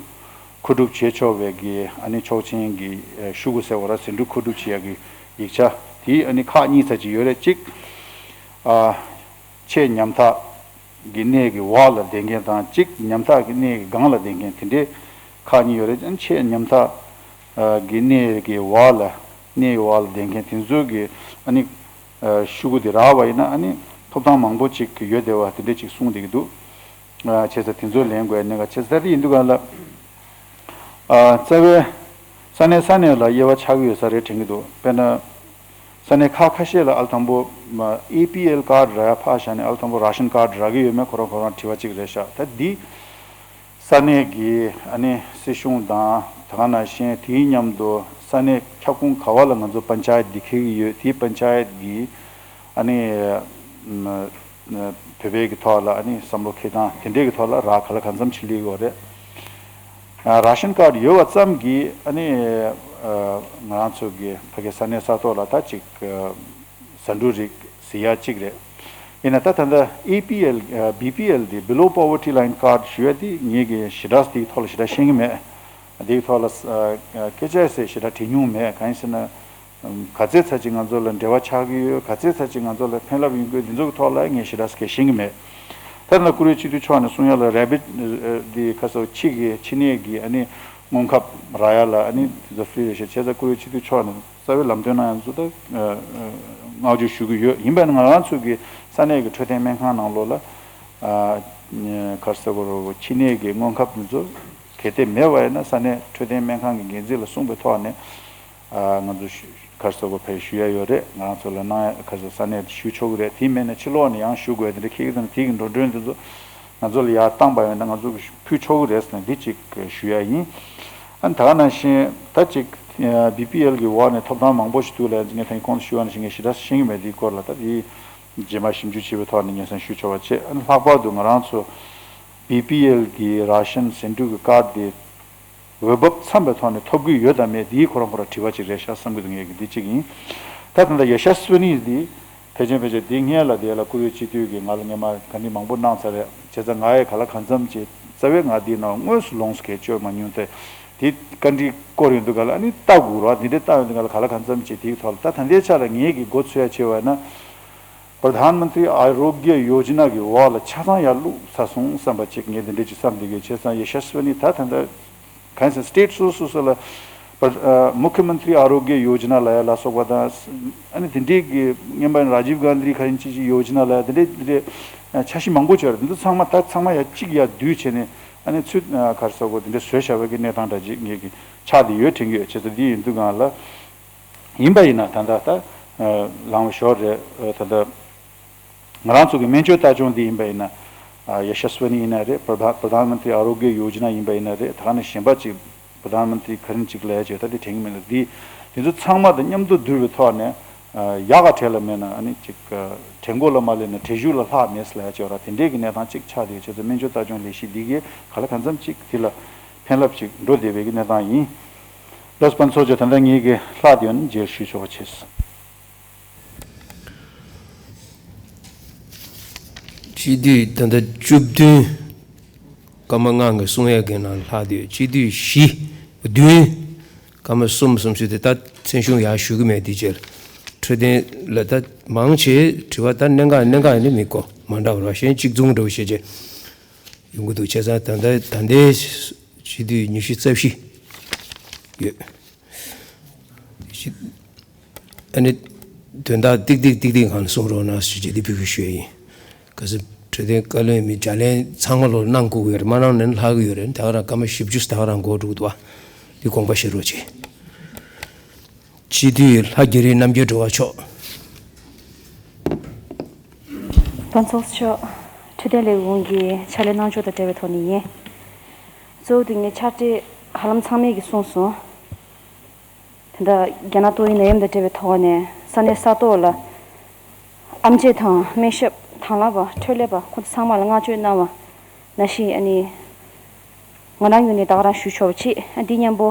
མཁོ་སྒྲུབ་བྱེད་ཆོག་པའི་གི་ཨ་ནི་ཆོག་མཆན་གི་ཨ་ཤོག་གུ་ཟེར་བ་ར་ཟད་འགྲོ་མཁོ་སྒྲུབ་བྱེད་ཡ་གི་ཡིག་ཆ་དེ་ཨ་ནི་ཁག་གཉིས་ཙམ་ཅིག་ཡོད་རེད། གཅིག་ཨ་ཆེས་ཉམ་ཐག་གི་གནས་ཀྱི་འོག་ལ་བསྡད་མཁན་དང་གཅིག་ཉམ་ཐག་གི་གནས་ཀྱི་སྒང་ལ་བསྡད་མཁན་དེ་འདྲའི་ཁག་གཉིས་ཡོད་རེད། ཨ་ནི་ཆེས་ཉམ་ཐག་གི་གནས་ཀྱི་འོག་ལ་གནས་ཀྱི་འོག་ལ་བསྡད་མཁན་དེ་ཚོ་གི་ཨ་ནི་ཤོག་གུ་དེ་རག་པ་ཡིན་ན་ཨ་ནི་ཐོབ་ཐང་མང་པོ་ཅིག་ཡོད་བསྡད་པ་དེ་འདྲ་ཅིག་གསུངས་བསྡད་ཀྱི་འདུག་བྱས་ཙང་དེ་ཚོ་ལེན་དགོས་ཡ་གནད་འགག་ཆེ་ས་དེ་ཡིན་དུས་ག་ལ། རྩ་བའི་ས་གནས་ས་གནས་ལ་དབྱེ་བ་ཆགས་ཀྱི་ཡོད་ས་རེད་དྲན་གྱི་འདུག་དཔེར་ན། ས་གནས་ཁག་ཁ་ཤས་ལ་ཨ་ལ་དང་པོ་ཨེ་པི་ཨེལ་ཀར་རག་ཡ་ཕར་བཞག་ནས་ཨ་ལ་དང་པོ་ར་ཤན་ཀར་རག་གི་ཡོད་མེད་ཁོ་རང་ཁོ་རང་དྲི་བ་གཅིག་རེད་ཤག་ད་འདི་ས་གནས་ཀྱི་ཨ་ནི་སྲིད་གཞུང་དང་ད་ག་ནང་བཞིན་དེའི་མཉམ་དུ་ས་གནས་ཁྱབ་ཁོངས་ག་བ་ལ་ང་ཚོ་པན་ཅ་ཡེད་འདི་འཁེལ་གྱི་ཡོད། དེའི་པན་ཅ་ཡེད་ཀྱི་ཨ་ནི་བོད་པའི་གི་ཐོག་ལ་ཨ་ནི་བསམ་བློ་འཁྱེར་སྟངས་དེ་འདྲའི་གི་ཐོག་ལ་རག་ག་ལ་གང་འཚམ་ཅིག་སླེབས་ཡོད་རེད། ར་ཤན་ཀར་ཡོད་པ་ཙམ་གྱིས་ཨ་ནི་ང་རང་ཚོ་གི་ཕ་གི་ས་གནས་ས་ཐོག་ལ་ད་ཅིག་ཟ་འབྲུ་རིགས་ཟེར་ཡ་གཅིག་རེད། ཡིན་ན་ད་ད་ལྟ་ཨེ་པི་ཨེལ་བི་པི་ཨེལ་དེ་Below Poverty Line Card ཞུ་ཡ་དེ་ངེད་ཀྱི་ཞེ་དྲག་དེའི་ཐོག་ལ་ཞེ་དྲག་ཤེས་ཀྱི་མེད། དེའི་ཐོག་ལ་སྐད་ཆ་ཟེར་ཞེ་དྲག་དྲིས་མྱོང་མེད། གང་ཡིན་ཟེར་ན། ག་ཚོད་ཚད་ཅིག་ང་ཚོ་ལ་འབྲེལ་བ་ཆགས་ཀྱི་ཡོད། ག་ཚོད་ཚད་ཅིག་ང་ཚོ་ལ་ཕན་རླབས་ཡོང་གི་ཡོད། འདི་ཚོ་གི་ཐོག་ལ་ངས་ཞེ་དྲག་སྐད་ཤེས་ཀྱི་མེད། ད་ལྟ་བཀུར་འོས་སྤྱི་འཐུས་མཆོག་ནས་གསུང་ཡ་ལ་རེ་བིད་འདི་ཁ་སོ་ཁྱི་གི་ཁྱི་ནད་ཀྱི་ཨ་ནི་སྔོན་ཁབ་རག་ཡ་ལ་ཨ་ནི་དེ་ཚོ་ཧྥི་རི་རེད་ཤག་བྱས་ཙང་བཀུར་འོས་སྤྱི་འཐུས་མཆོག་ནས་རྩ་བའི་ལམ་སྟོན་གནང་ཡ་ཚོ་ད་བསྔགས་བརྗོད་ཞུ་གི་ཡོད། ཡིན་པ་ནི་ང་རང་ཚོ་གི་ས་གནས་ཀྱི་འཕྲོད་བསྟེན་སྨན་ཁང་ནང་ལོགས་ལ་ཁར་ས་གོ་རོ་ཁྱི་ནད་ཀྱི་སྔོན་ཁབ་འདི་ཚོ། གལ་ཏེ་མེད་པ་ཡིན་ན་ས་གནས་འཕྲོད་བསྟེན་སྨན་ཁང་གི་འགན་འཛིན་ལ་གསུངས་པའི་ཐོག་ནས་ང་ཚོ་ག་རེ་ཟེར་དགོས་ཕར་ཞུ་ཡ་ཡོད་རེད། ང་རང་ཚོ་ལ་གནང་ཡ་ག་རེ་ཟེར་ས་གནས་དེ་ཞུ་ཆོག་གི་རེད། དེ་མེད་ན་ཕྱི་ལོགས་ནས་ཡང་ཞུ་དགོས་དེ་འདྲ་ཁེལ་གི་འདུག་ན་དེ་གི་འགྲོ་གྲོན་དེ་ཚོ་ང་ཚོ་ལ་ཡར་བཏང་པ་ཡིན་ན་ང་ཚོ་གིས་ཕུལ་ཆོག་གི་རེད་ཟེར་ནས་འདི་གཅིག་ཞུ་ཡ་ཡིན། ཨ་ནི་ད་ག་ནང་བཞིན་ད་གཅིག་བི་པི་ཨེལ་གི་འོག་ནས་ཐོབ་ཐང་མང་པོ་ཞིག་འདུག་ལབ་ཡ་ངས་ད་གིན་གོང་དུ་ཞུས་པ་ནང་བཞིན་ངས་ཞེ་དྲག་ཤེས་ཀྱི་མེད། དེའི་སྐོར་ལ་ད་དེ་རྗེས་མ་ཞིབ་འཇུག་བྱས་པའི་ཐོག་ནས་སྙན་སེང་ཞུ་ཆོག་པ་བྱེད། ཨ་ནི་ལྷག་པར་དུ་ང་རང་ཚོ་བི་པི་ཨེལ་གི་རཱ་ཤན་ཟིན་བྲིས་ཀྱི་ཀར་དེ་འོས་འབབ་འཚམ་པའི་ཐོག་ནས་ཐོབ་ཀྱི་ཡོད་དམ་མེད་དེའི་ཁོ་རང་ཁོ་རང་དྲི་བ་ཅིག་རེད་ཤག་བསམ་གྱི་འདུག་ངས་ཀྱི་འདི་གཅིག་ཡིན། ད་ད་ལྟ་ཡ་ཤ་སི་ཝ་ནི་འདི་ཕལ་ཆེར་ཕལ་ཆེར་འདི་སྔོན་ལ་དེ་ལ་བཀུར་འོས་སྤྱི་འཐུས་ཀྱི་ང་ལ་སྔོན་མ་བཀའ་འདྲི་མང་པོ་གནང་ཚར་རེད། བྱས་ཙང་ང་ཡི་ག་ལ་གང་འཚམ་ཅིག་རྩ་བའི་ང་འདི་ནང་དངོས་སུ་ལོངས་སུ་གས་བཅོས་མ་མྱོང་སྟེ་དེ་བཀའ་འདྲི་སྐོར་ཡོང་དུས་ག་ལ་ཨ་ནི་ལྟ་དགོས་ར་འདི་འདྲའི་ལྟ་ཡོང་དུས་ག་ལ་ག་ལ་གང་འཚམ་ཅིག་དེའི་ཐོག་ལ་ད་ད་ལྟའི་ཆ་ལ་ངེད་ཀྱི་མགོ་ཚོས་ཡ་ཆེ་བ་ན། པྲ་དྷན་མན་ཏྲི་ཨ་རོ་གྱ་ཡོ་ཇི་ན་གི་འོག་ལ་ཆ་ཚང་ཡར་བླུགས་ཚར་སོང་བསམ་པ་ཅིག་ངས་འདི་འདྲ་ཅིག་བསམ་བསྡད་ཀྱི། བྱས་ཙང་ཡ་ཤ་སི་ཝ་ནི་ད་ད་ལྟ་གང་ཟེར་སི་ཊེ་ཊི་སོ་སོ་སོ་ལ་པྲ་ཨ་མུ་ཁྱ་མན་ཏྲི་ཨ་རོ་གྱ་ཡོ་ཇི་ན་ལབ་ཡ་ལ་སོགས་པ་དང་། ཨ་ནི་དེ་འདྲའི་གི་སྔོན་མ་རཱ་ཇིབ་གྷན་དྷི་ག་རེ་ཅིག་ཅིག་ཡོ་ཇི་ན་ལབ་ཡ་དེ་འདྲའི་དེ་འདྲའི་འཆར་གཞི་མང་པོ་བྱས་རེད། འདི་ཚོ་ཚང་མ་ད་ཚང་མ་ཡར་གཅིག་ཡར་བསྡུས་བྱས་ནས་ཨ་ནི་ཚུར་ག་རེ་ཟེར་དགོས་དེ་འདྲ་བཟོས་བཞག་པའི་གི་གནས་སྟངས་འདྲ་ཅིག་ངེད་ཀྱི་ཆགས་བསྡད་ཡོད་དྲན་གྱི་ཡོད། བྱས་ཙང་འདི་ཡིན་དུས་སྒང་ལ། ཡིན་པ་ཡིན་ན་ད་ལྟ་ད་ལངས་པ་ཞོར་རེད། ད་ལྟ་ང་རང་ཚོ་གི་སྨན་བཅོས་ལྟ་སྐྱོང་འདི་ཡིན་པ་ཡིན་ན་ཡ་ཤ་སི་ཝ་ནི་ཡིན་ན་རེད། པྲ་དྷ་པྲ་དྷན་མན་ཏྲི་ཨ་རོ་གྱ་ཡོ་ཇི་ན་ཡིན་པ་ཡིན་ན་རེད། ད་ག་ནང་བཞིན་གཞན་པ་ཅིག་པྲ་དྷན་མན་ཏྲི་ག་རེ་ཅིག་ལབ་ཡ་ཅིག་ད་འདི་དྲན་གྱི་མེད་ལ། འདི་འདི་ཚོ་ཚང་མ་དང་མཉམ་དུ་བསྡུར་བའི་ཐོག་ནས་ཡག་ག་གྲས་ལ་མེད་ན་ཨ་ནི་ཅིག་གྲས་མགོ་ལ་མ་སླེབས་ན་གྲས་གཞུག་ལ་ལྷག་མེད་ལབ་ཡ་ཅིག་ཡོད་ར། དེ་འདྲའི་གི་གནས་སྟངས་ཅིག་ཆགས་བསྡད་ཡོད། བྱས་ཙང་སྨན་བཅོས་ལྟ་སྐྱོང་ལས་གཞི་འདི་གས་ག་ལ་གང་འཚམ་ཅིག་དེ་ལ་ཕན་རླབས་ཅིག་འགྲོ་བསྡད་པའི་གི་གནས་སྟངས་ཡིན། ལགས་སོ་ཕན་ཚོགས་ཀྱིས་ད་ལྟ་ངེད་ཀྱི་ལྷག་དེ་ཡོད་ན་མཇལ་ཞུ་ཆོག་པ་བྱས། སྤྱི་འཐུས་ད་ལྟ་བཅུ་བདུན། སྐར་མ་ལྔ་གི་གསུང་ཡས་ཀྱི་ནང་ལྷག་དེ་ཡོད། སྤྱི་འཐུས་བཞི། བདུན། སྐར་མ་གསུམ་གསུམ་བཞི་དེ་ད་མཚན་གཞུང་ཡར་ཞུ་གི་མེད། དེ་རྗེས་འཕྲོད་བསྟེན་ལ་ད་མང་ཆེ་དྲི་བ་ད་གནད་འགག་གནད་འགག་ཡིན་ནི་མི་གོ་མ་འདྲ་བ་ར་གཞན་གཅིག་མཚུངས་འདྲ་བོ་བྱས་རྗེས་ཡོང་གི་འདུག་བྱས་ཙང་ད་ལྟ་ད་ལྟའི་སྤྱི་འཐུས་ཉི་ཤུ་རྩ་བཞི་ཡོད། ཨ་ནི་དོན་དག་ཏིག་ཏིག་ཏིག་ཏིག་སྒང་ལ་གསུང་རོགས་གནང་ཞེས་བྱས་ཏེ་འབོད་སྐུལ་ཞུ་ཡ་ཡིན། གལ་སྲིད་འཕྲོད་བསྟེན་བཀའ་བློན་མི་ལྗགས་ལན་ཚང་མ་ལོ་གནང་དགོས་ཀྱི་ཡོད་རེད། མ་གནང་ན་ལྷག་གི་ཡོད་རེད། ད་ག་རང་སྐར་མ་བཞི་བཅུ་ད་ག་རང་འགོར་འགྲོ་གི་འདུག་བ། འདི་དགོངས་པ་བཞེས་རོགས་བྱེད། སྤྱི་འཐུས་ལྷ་རྒྱ་རི་རྣམ་རྒྱལ་སྒྲོལ་དཀར་མཆོག་ཕུན་ཚོགས་མཆོག་འཕྲོད་བསྟེན་ལས་ཁུངས་ཀྱི་ཕྱག་ལས་གནང་ཕྱོགས་དང་འབྲེལ་བའི་ཐོག་ནས་ཡིན། གཙོ་བོ་དེ་ངས་ཕྱག་བྲིས་ཧ་ལམ་ཚང་མས་ཀྱིས་གསུངས་སོང་། ད་ལྟ་རྒྱ་ནག་ཏོག་དབྱིབས་ནད་ཡམས་དང་འབྲེལ་བའི་ཐོག་ནས་ས་གནས་ས་ཐོག་ལ་ཨེམ་ཆི་དང་སྨན་ཞབས་དང་བླངས་པ་འཕྲོད་ལས་པ་ཁོང་ཚོ་ཚང་མ་ལ་བསྔགས་བརྗོད་གནང་བ་ནང་བཞིན། ཨ་ནི་ང་རང་ངོས་ནས་ད་ག་རང་ཞུ་ཆོག་པ་བྱེད། ཨ་འདི་མཉམ་པོ་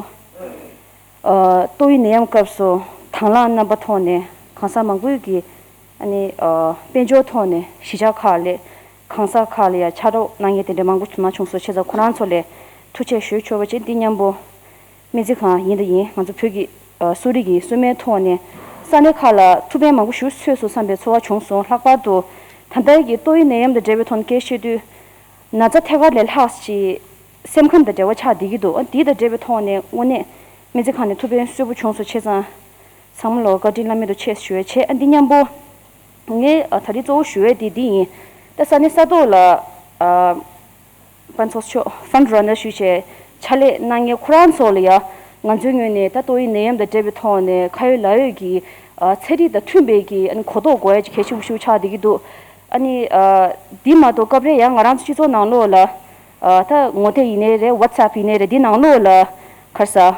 ཨ་ཏོག་དབྱིབས་ནད་ཡམས་སྐབས་སུ་དང་བླངས་རྣམ་པ་ཐོག་ནས་གང་ཟག་མང་པོས་ཀྱིས་ཨ་ནི་ཨ་དཔལ་འབྱོར་ཐོག་ནས་གཞིས་ཆགས་ཁག་ལ་གང་ཟག་ཁག་ལ་ཡང་ཕྱག་རོགས་གནང་མཁན་དེ་འདྲ་མང་པོ་གནང་བྱུང་སོང་། བྱས་ཙང་ཁོ་རང་ཚོ་ལ་ཐུགས་རྗེ་ཆེ་ཞུ་ཆོག་པ་བྱེད། འདི་མཉམ་པོ་སྨན་རྩིས་ཁང་ཡིན་དང་ཡིན། ང་ཚོ་བོད་ཀྱི་ཨ་གསོ་རིག་གི་གསོལ་སྨན་ཐོག་ནས་ས་གནས་ཁག་ལ་ཐུགས་ཕན་མང་པོ་ཞིག་ཐོགས་སོང་བསམ་པའི་ཚོར་བ་བྱུང་སོང་། ལྷག་པར་དུ་ད་ལྟའི་གི་ཏོག་དབྱིབས་ནད་ཡམས་དང་འབྲེལ་བའི་ཐོག་ནས་སྐད་བཤད་དུས་ན་ཚ་ཐད་ཀར་ལས་ལྷག་ཅིག་སེམས་ཁམས་དང་འབྲེལ་བ་ཆགས་བསྡད་ཀྱི་འདུག་ཨ་འདི་དང་འབྲེལ་བའི་ཐོག་ནས་དངོས་གནས་སྨན་རྩིས་ཁང་ནས་ཐུགས་ཕན་གསོས་པོ་བྱུང་སོང་། བྱས་ཙང་ཚང་མ་ལ་བཀའ་དྲིན་བླ་མེད་དུ་ཆེ་ཞུ་ཡས་བྱས། ཨ་འདི་མཉམ་པོ་ངས་ཨ་ད་རེས་གཙོ་བོ་ཞུ་ཡས་དེ་འདི་ཡིན། ད་ས་གནས་ས་ཐོག་ལ་ཨ་ཕུན་ཚོགས་མཆོག་ཧྥན་རན་ནར་ཞུས་བྱས་ཕྱག་ལས་གནང་མཁན་ཁོ་རང་ཚོ་ལ་ཡ་ང་ཚོའི་ངོས་ནས་ད་ཏོག་དབྱིབས་ནད་ཡམས་དང་འབྲེལ་བའི་ཐོག་ནས་ཁ་ཡོད་ལག་ཡོད་ཀྱི་ཨ་ཚན་རིག་དང་མཐུན་པའི་གི་ཨ་ནི་གོ་རྟོགས་དགོས་ཡ་གལ་ཆེན་པོ་ཞིག་ཆགས་བསྡད་ཀྱི་འདུག་ཨ་ནི་ཨ་འདི་མ་གཏོགས་སྐབས་རེ་ཡང་ང་རང་ཚོ་སྤྱི་ཚོགས་ནང་ལོགས་ལ་ཨ་ད་ངོ་དེབ་ཡིན་ནའི་རེད། ཝ་ཊི་སེབ་ཡིན་ནའི་རེད། འདི་ནང་ལོགས་ལ་ག་རེ་ཟ།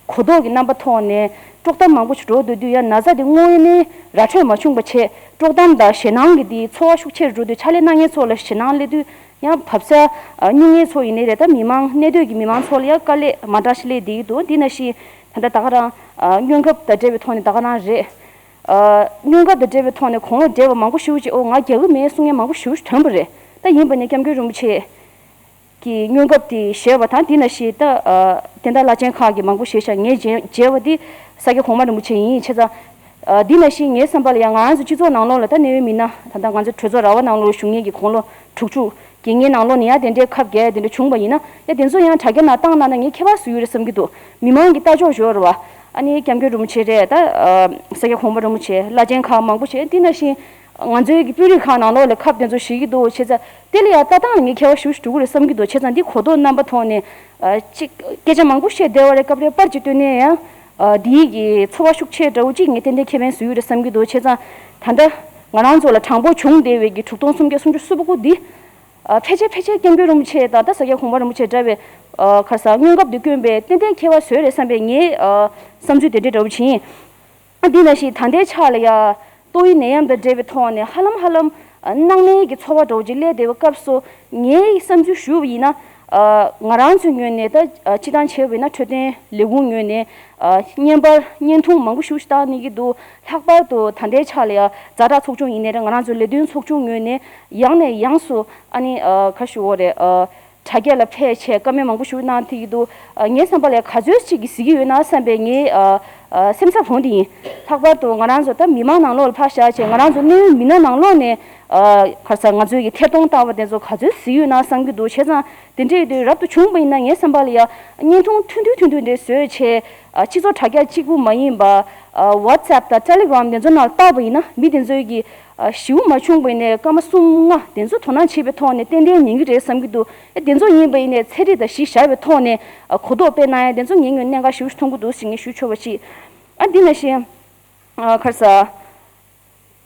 གོ་རྟོགས་ཀྱི་རྣམ་པ་ཐོག་ནས་དཀྲོག་གཏམ་མང་པོ་ཞིག་འགྲོ་སྡོད་དུས་ཡང་ན་ཚ་དེ་དངོས་གནས་ར་འཕྲོད་མ་བྱུང་པ་བྱས། དཀྲོག་གཏམ་དང་ཞེད་སྣང་གི་དེའི་ཚོར་བ་ཤུགས་ཆེ་རུ་འགྲོ་དུས་ཕྱག་ལས་གནང་མཁན་ཚོ་ལ་ཞེད་སྣང་སླེབས་དུས་ཡང་བབས་ས་ཨ་སྨྱུང་མཁན་ཚོ་ཡིན་ནའི་རེད། ད་མི་མང་གནས་སྡོད་ཀྱི་མི་མང་ཚོ་ལ་ཡང་དཀའ་ལས་མ་འདྲ་ཞིག་སླེབས་བསྡད་ཀྱི་འདུག་འདི་ནང་བཞིན་ད་ལྟ་ད་ག་རང་ཨ་སྨྱོ་འགབ་དང་འབྲེལ་བའི་ཐོག་ནས་ད་ག་རང་རེད། ཨ་སྨྱོ་འགབ་དང་འབྲེལ་བའི་ཐོག་ནས་དགུང་ལོ་བགྲེས་པ་མང་པོ་ཞེ་པོ་ཅིག་ཨོ་ང་རྒྱག་གི་མེད་གསུང་མཁན་མང་པོ་ཞེ་པོ་ཅིག་ཐོན་པ་རེད། ད་ཡིན་པ་ནས་སྐྱབས་མགོན་རིན་པོ་ཆེ་གི་སྨྱོ་འགབ་དེ་བཞེས་པ་དང་། དེ་ནང་བཞིན་ད་ཨ་བསྟན་བདག་བླ་ཆེན་ཁག་གིས་མང་པོ་བཞེས་ཤག་ངས་མཇལ་མཇལ་བ་དེ་ས་སྐྱ་གོང་མ་རིན་པོ་ཆེ་ཡིན། བྱས་ཙང་ཨ་དེ་ནང་བཞིན་ངའི་བསམ་པ་ལ་ཡང་ང་རང་ཚོ་སྤྱི་ཚོགས་ནང་ལོགས་ལ་ད་གནད་ཡོད་མི་སྣ་ད་ལྟ་ང་ཚོ་གྲོས་ཚོགས་ར་བ་ནང་ལོགས་ལ་བཞུགས་མཁན་གྱི་དགུང་ལོ་དྲུག་ཅུ་བརྒལ་མཁན་ནང་ལོགས་ནས་ཡང་དེ་འདྲའི་ཁབ་རྒྱག་ཡ་དེ་འདྲ་བྱུང་བ་ཡིན་ན་ཡ་དེ་ཚོ་ཡང་དྲ་རྒྱ་ནང་བཏང་གནང་ན་ངས་ཁྱད་པར་བཟོ་ཡོད་རེད་བསམ་གྱི་འདུག་མི་མང་གི་ལྟ་ཕྱོགས་ཡོད་རེད་བ། ཨ་ནི་སྐྱབས་མགོན་རིན་པོ་ཆེ་རེད། ད་ཨ་ས་སྐྱ་གོང་མ་རིན་པོ་ཆེ། བླ་ཆེན་ཁག་མང་པོ་བྱས། དེ་ནང་བཞིན་ ང་ཚོའི་གི་དཔོན་རིགས་ཁག་ནང་ལོགས་ལ་ཁབ་དེ་ཚོ་བཞེས་ཀྱི་འདུག་བྱས་ཙང་དེ་ལ་ཡང་ལྟ་སྟངས་ལ་ངས་ཁྱད་པར་ཞེ་པོ་ཞིག་འགྲོ་གི་རེད་བསམ་གྱི་འདུག་བྱས་ཙང་འདི་གོ་རྟོགས་རྣམ་པ་ཐོག་ནས་ཨ་ཅིག་སྐད་ཆ་མང་པོ་བཤད་བསྡད་པ་རེད། སྐབས་རེ་པར་ཅིག་བཏོན་ནས་ཡང་ཨ་འདིའི་གི་ཚོར་བ་ཤུགས་ཆེ་འདྲ་བོ་ཅིག་ངས་ཏན་ཏན་ཁེ་ཕན་བཟོ་གི་རེད་བསམ་གྱི་འདུག་བྱས་ཙང་ད་ལྟ་ང་རང་ཚོ་ལ་གྲངས་འབོར་བྱུང་བསྡད་པའི་གི་དྲུག་སྟོང་སུམ་བརྒྱ་སུམ་ཅུ་སོ་དགུ་འདི་ཨ་ཕལ་ཆེར་ཕལ་ཆེར་སྐྱབས་མགོན་རིན་པོ་ཆེ་དང་ད་ས་སྐྱ་གོང་མ་རིན་པོ་ཆེ་འདྲ་བའི་ཨ་ག་རེ་ཟ་དངོས་སྐབས་དེ་བསྐྱོན་པས་ཏན་ཏན་ཁྱད་པར་བཟོས་རེད་བསམ་པའི་ངའི་ཨ་བསམ་ཚུལ་དེ་འདྲ་འདྲ་བོ་ཅིག་ཡིན། ཨ་འདི་ནང་བཞིན་ད་ལྟའི་ཆ་ལ་ཡ་ཏོག་དབྱིབས་ནད་ཡམས་དང་འབྲེལ་བའི་ཐོག་ནས་ཧ་ལམ་ཧ་ལམ་ཨ་སྣང་མེད་ཀྱི་ཚོར་བ་འདྲ་བོ་ཅིག་སླེབས་བསྡད་པའི་སྐབས་སུ་ངའི་བསམ་ཚུལ་ཞུས་པ་ཡིན་ན་ཨ་ང་རང་ཚོའི་ངོས་ནས་ད་ཨ་སྤྱི་བཏང་བྱས་པ་ཡིན་ན་འཕྲོད་བསྟེན་ལས་ཁུངས་ངོས་ནས་ཨ་བརྙན་པར་བརྙན་ཐུང་མང་པོ་ཞིག་བཏང་གནང་གི་འདུག་ལྷག་པར་དུ་ད་ལྟའི་ཆ་ལ་ཡ་ཛ་དྲག་ཚོགས་ཆུང་ཡིན་ནའི་རེད། ང་རང་ཚོའི་ལས་དོན་ཚོགས་ཆུང་ངོས་ནས་ཡང་ནས་ཡང་དུ་ཨ་ནི་ཨ་ག་ཞུ་དགོས་རེད། ཨ་དྲ་རྒྱ་ལ་ཕེབས་བྱས་བཀའ་མོལ་མང་པོ་ཞིག་གནང་ཐུབ་ཀྱི་འདུག་ཨ་ངའི་བསམ་པ་ལ་ག་ཚོད་ཅིག་གིས་གཟིགས་ཀྱི་ཡོད་ན་བསམ་པའི་ངའི་ཨ་ཨ་སེམས་འཚབ་འོང་དེ་ཡིན། ལྷག་པར་དུ་ང་རང་ཚོ་ད་མི་མང་ནང་ལོགས་ལ་ཕར་བཞག་བྱས་ང་རང་ཚོ་གནད་ཡོད་མི་སྣ་ནང་ལོགས་ནས་ཨ་ག་རེ་ཟ་ང་ཚོའི་གི་ཐད་གཏོང་བཏང་བ་དེ་ཚོ་ག་ཚོད་གཟིགས་ཡོད་ན་བསམ་གྱི་འདུག་བྱས་ཙང་དེ་འདྲའི་དུས་རབ་ཏུ་བྱུང་བ་ཡིན་ན་ངའི་བསམ་པ་ལ་ཡ་བརྙན་ཐུང་ཐུང་ཐུང་ཐུང་ཐུང་འདྲ་བཟོས་བྱས་ཨ་སྤྱི་ཚོགས་དྲ་རྒྱ་གཅིག་པུ་མ་ཡིན་པ་ཨ་WhatsApp་དང་Telegram་དེ་ཚོ་ནང་ལ་བཏང་བ་ཡིན་ན་མི་དེ་ཚོའི་གི་ཨ་ཞེ་པོ་མ་བྱུང་བ་ཡིན་ནའི་སྐར་མ་གསུམ་ལྔ་དེ་ཚོ་དོ་སྣང་བྱེད་པའི་ཐོག་ནས་ཏན་ཏན་ཉན་གྱི་རེད་བསམ་གྱི་འདུག་ཨ་དེ་ཚོ་ཡིན་པ་ཡིན་ནའི་ཚན་རིག་དང་གཞི་བཞག་པའི་ཐོག་ནས་ཨ་གོ་རྟོགས་སྤེལ་གནང་ཡ་དེ་ཚོ་ངའི་ངོས་ནས་གནད་འགག་ཞེ་པོ་ཞིག་མཐོང་གི་འདུག་ཞེས་ངས་ཞུ་ཆོག་པ་ཞིག་ཨ་འདི་ནང་བཞིན་ཨ་ག་རེ་ཟ།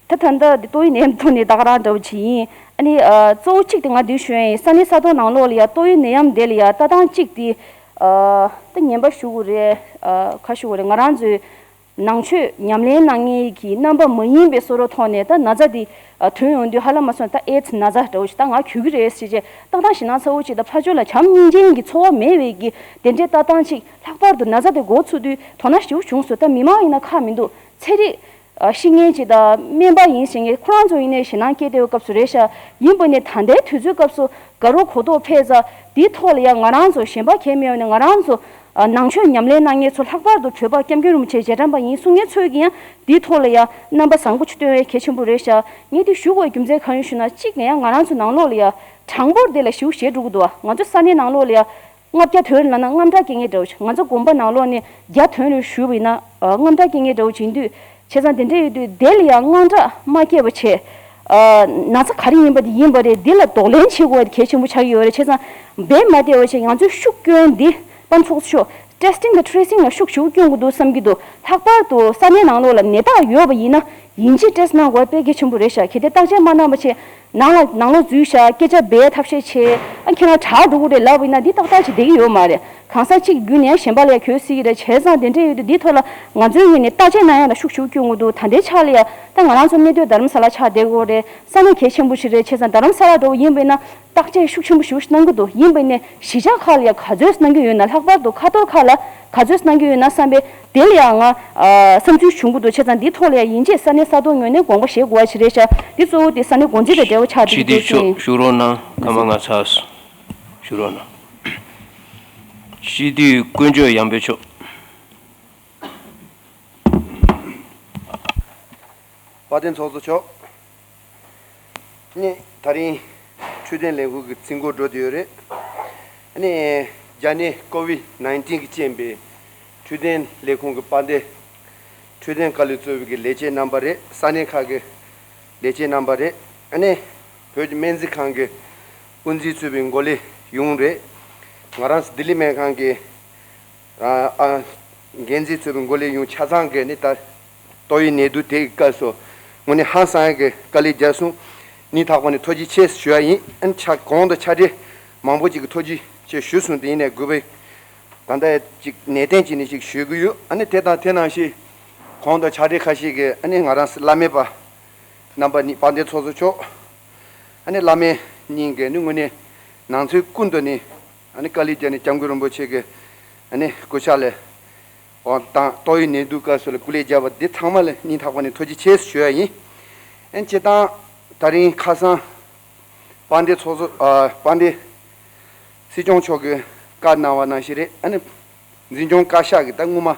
ད་ད་ལྟ་འདི་ཏོག་དབྱིབས་ནད་ཡམས་ཐོག་ནས་ད་ག་རང་འདྲ་བོ་ཅིག་ཡིན། ཨ་ནི་ཨ་གཙོ་བོ་གཅིག་དེ་ང་འདི་ཞུ་ཡ་ཡིན། ས་གནས་ས་ཐོག་ནང་ལོགས་ལ་ཡ་ཏོག་དབྱིབས་ནད་ཡམས་དེ་ལ་ཡ་ལྟ་སྟངས་གཅིག་དེ་ཨ་ད་ངན་པ་ཞུ་དགོས་རེད། ཨ་ག་ཞུ་དགོས་རེད། ང་རང་ཚོའི་ནང་ཆོས་ཉམས་ལེན་གནང་མཁན་གྱི་རྣམ་པ་མ་ཡིན་པའི་བཟོ་འདྲ་ཐོག་ནས་ད་ན་ཚ་འདི་ཨ་ཐོན་ཡོང་དུས་ཧ་ལམ་མ་སོང་ད་ཨེ་ཛི་ན་ཚ་འདྲ་བོ་ཞིག་ད་ང་གྱོད་ཀྱི་རེད་ཟེར་བྱས་ཏག་ཏག་ཞེད་སྣང་ཚ་བོ་ཅིག་དང་ཕར་ཕྱོགས་ལ་བྱམས་སྙིང་རྗེ་གི་ཚོར་བ་མེད་པའི་གི་དེ་འདྲའི་ལྟ་སྟངས་ཅིག་ལྷག་པར་དུ་ན་ཚ་དེ་འགོ་ཚུགས་དུས་དོ་སྣང་ཞེ་པོ་བྱུང་སོང་། ད་མི་མང་ཡིན་ན་ཁག་མི་འདུག་ཚན་རིག་ཨ་ཤེས་མཁན་ཅིག་དང་སྨན་པ་ཡིན་ཟེར་མཁན་ཁོ་རང་ཚོ་ཡིན་ནའི་ཞེད་སྣང་སྐྱེས་བསྡད་པའི་སྐབས་སུ་རེད་ཤག་ཡིན་པ་ནས་ད་ལྟའི་དུས་ཚོད་སྐབས་སུ་དགའ་རབ་གོ་རྟོགས་འཕེལ་ཙང་འདིའི་ཐོག་ལ་ཡང་ང་རང་ཚོ་གཞན་པ་གང་ཡང་མེད་པ་ནས་ང་རང་ཚོ་ཨ་ནང་ཆོས་ཉམས་ལེན་གནང་མཁན་ཚོ་ལྷག་པར་དུ་བོད་པ་སྐྱབས་མགོན་རིན་པོ་ཆེ་རྗེས་འབྲང་པ་ཡིན་གསུང་མཁན་ཚོས་ཀྱིས་ཡང་འདིའི་ཐོག་ལ་ཡང་རྣམ་པ་བཟང་པོ་ཅིག་སྟོན་ཡ་གལ་ཆེན་པོ་རེད་ཤག་ངས་འདི་ཞུ་དགོས་རྒྱུ་མཚན་གང་ཡིན་ཞུ་ན་གཅིག་ནས་ཡང་ང་རང་ཚོ་ནང་ལོགས་ལ་ཡང་གྲངས་འབོར་དེ་ལ་ཞེ་པོ་ཞེ་དྲག་འགྲོ་གི་འདུག་ང་ཚོ་ས་གནས་ནང་ལོགས་ལ་ཡང་ལྔ་བརྒྱ་དོན་ལབ་ན་དངངས་སྐྲག་སྐྱེ་མཁན་འདྲ་བོ་ཞིག་ང་ཚོ་དགོན་པ་ནང་ལོགས་ནས་བརྒྱ་དོན་རེ་ཞུས་པ་ཡིན་ན་ཨ་དངངས་སྐྲག་སྐྱེ་མཁན་འདྲ་བོ་ཅིག་ཡིན་དུས་བྱས་ཙང་དེ་འདྲ་ཡོད་དུས་དེ་ལ་ཡང་དངངས་སྐྲག་མ་སྐྱེས་པ་བྱས་ཨ་ན་ཚ་ག་རེ་ཡིན་པ་དེ་ཡིན་པ་རེད། འདི་ལ་གདོང་ལེན་བྱེད་དགོས་པ་དེ་གལ་ཆེན་པོ་ཆགས་ཀྱི་ཡོད་རེད། བྱས་ཙང་རྦད་མ་བལྟས་པ་བྱས་ང་ཚོས་ཤུགས་སྐྱོན་འདི་དཔལ་འབྱོར་ཚོགས་གཙོ་མཆོག་testing the tracing་ལ་ཤུགས་ཞེ་པོ་སྐྱོན་དགོས་འདུག་བསམ་གྱི་འདུག་ལྷག་པར་དུ་ས་གནས་ནང་ལོགས་ལ་ནད་རྟགས་ཡོད་པ་ཡིན་ན་ཡིན་གཅིག་test་གནང་དགོས་པ་དཔེ་གལ་ཆེན་པོ་རེད་ཤག་གལ་ཏེ་བརྟག་དཔྱད་མ་གནང་པ་བྱས་ནང་ལ་ནང་ལོགས་འཛུལ་ཤག་སྐད་ཆ་སྦས་ཐབས་ཤེས་བྱས་ཨ་ཁྱེད་རང་དྲག་འགྲོ་གི་རེད་ལབ་པ་ཡིན་ན་འདི་ཏག་ཏག་ཅིག་བསྡད་ཀྱི་ཡོད་མ་རེད། གང་ཟག་གཅིག་བརྒྱུད་ནས་གཞན་པ་ལ་ཡང་གྱོད་སྲིད་ཀྱི་རེད། བྱས་ཙང་དེ་འདྲ་ཡོད་དུས་འདིའི་ཐོག་ལ་ང་ཚོའི་ངོས་ནས་བརྟག་དཔྱད་གནང་ཡག་ལ་ཤུགས་ཞེ་པོ་སྐྱོན་དགོས་འདུག་ད་ལྟའི་ཆ་ལ་ཡང་ད་ང་རང་ཚོ་གནས་སྡོད་རྡ་རམ་ས་ལ་ཆགས་བསྡད་ཀྱི་ཡོད་རེད། ས་གནས་གལ་ཆེན་པོ་ཞིག་རེད། བྱས་ཙང་རྡ་རམ་ས་ལ་འགྲོ་བ་ཡིན་པ་ཡིན་ན། བརྟག་དཔྱད་ཤུགས་ཆེན་པོ་ཞེ་པོ་ཞིག་གནང་གི་འདུག་ཡིན་པ་ནས་གཞིས་ཆགས་ཁག་ལ་ཡང་ག་ཚོད་གནང་གི་ཡོད་ན། ལྷག་པར་དུ་ཁ་ཐོར་ཁག་ལ་ག་ཚོད་གནང་གི་ཡོད་ན་བསམ་པས། དེ་ལ་ཡང་ང་ཨ་བསམ་ཚུལ་བྱུང་གི་འདུག་བྱས་ཙང་འདིའི་ཐོག་ལ་ཡང་ཡིན་གཅིག་ས་གནས་ས་ཐོག་ངོས་ནས་དགོངས་པ་བཞེས་དགོས་པ་ཞིག་རེད་ཤག་འདི་གཙོ་བོ་དེ་ས་གནས་འགོ་འཛིན་དང་འབྲེལ་བ་ཆགས་བསྡད་ཀྱི་འདུག་ཞུ་ཡིན། ཞུ་རོགས་གནང་། སྐར་མ་ལྔ་ཚར་སོང་། ཞུ་རོགས་གནང་། སྤྱི་འཐུས་དཀོན་མཆོག་ཡང་འབོད་མཆོག་དཔལ་ལྡན་ཚོགས་གཙོ་མཆོག་ནི་ད་རིང་འཕྲོད་བསྟེན་ལས་ཁུངས་ཀྱི་རྩིས་འགོ་འགྲོ་བསྡད་ཡོད་རེད། ཨ་ནི་རྒྱ་ནད་ཀོ་ཝིད་ནའིན་ཊིན་གྱི་རྐྱེན་པས་འཕྲོད་བསྟེན་ལས་ཁུངས་ཀྱི་དཔལ་ལྡན་འཕྲོད་བསྟེན་བཀའ་བློན་གཙོས་པའི་གི་ལས་བྱེད་རྣམ་པ་རེད། ས་གནས་ཁག་གི་ལས་བྱེད་རྣམ་པ་རེད། ཨ་ནི་བོད་ཀྱི་སྨན་རྩིས་ཁང་གི་དབུ་འཛིན་གཙོས་པའི་འགོ་ལས་ཡོངས་རེད། ང་རང་ལྡི་ལི་སྨན་ཁང་གི་ཨ་ཨ་འགན་འཛིན་ཚོས་འགོ་ལས་ཡོངས་ཆ་ཚང་གིས་ནི་ད་ཏོག་དབྱིབས་ནད་དུག་དེ་གི་སྐབས་སུ་དངོས་གནས་ཧང་སང་ཡག་གི་དཀའ་ལས་བརྒྱབ་སོང་། སྙིང་ཐག་པ་ནས་ཐུགས་རྗེ་ཆེ་ཞུ་ཡ་ཡིན། ཨ་ནི་ཆ་གོང་དུ་ཕྱག་བྲིས་མང་པོ་ཅིག་གི་ཐུགས་རྗེ་ཆེ་ཞུས་སོང་། དེ་ཡིན་ནའི་དགོས་པའི་ད་ལྟ་ཅིག་ནན་ཏན་བྱས་ནས་ཅིག་ཞུ་གི་ཡོད། ཨ་ནི་དེ་དང་དེ་ནང་བཞིན་གོང་དུ་ཕྱག་བྲིས་ཁ་ཤས་ཀྱིས་ཨ་ནི་ང་རང་བླ་མེད་པ་རྣམ་པ་གཉིས་དཔལ་ལྡན་ཚོགས་གཙོ་མཆོག་ཨ་ནི་བླ་མེད་གཉིས་ཀྱིས་ནི་དངོས་གནས་ནང་ཚུལ་ཀུན་ཏུ་ནི་ཨ་ནི་དཀའ་ལས་བརྒྱབ་ནས་སྐྱབས་མགོན་རིན་པོ་ཆེ་གི་ཨ་ནི་སྐུ་ཕྱག་ལ་འོང་དང་ཏོག་དབྱིབས་ནད་དུག་སྐབས་སུ་ལ་སྐུ་ལས་བརྒྱབ་པ་འདི་ཚང་མ་ལ་སྙིང་ཐག་པ་ནས་ཐུགས་རྗེ་ཆེ་ཞུ་ཡ་ཡིན། ཨ་ནི་སྤྱིར་བཏང་ད་རིང་ཁ་སང་དཔལ་ལྡན་ཚོགས་གཙོ་ཨ་དཔལ་ལྡན་སྲིད་སྐྱོང་མཆོག་གིས་བཀའ་གནང་བ་ནང་བཞིན་རེད། ཨ་ནི་འཛིན་སྐྱོང་བཀའ་ཤག་གིས་ད་སྔོན་མ་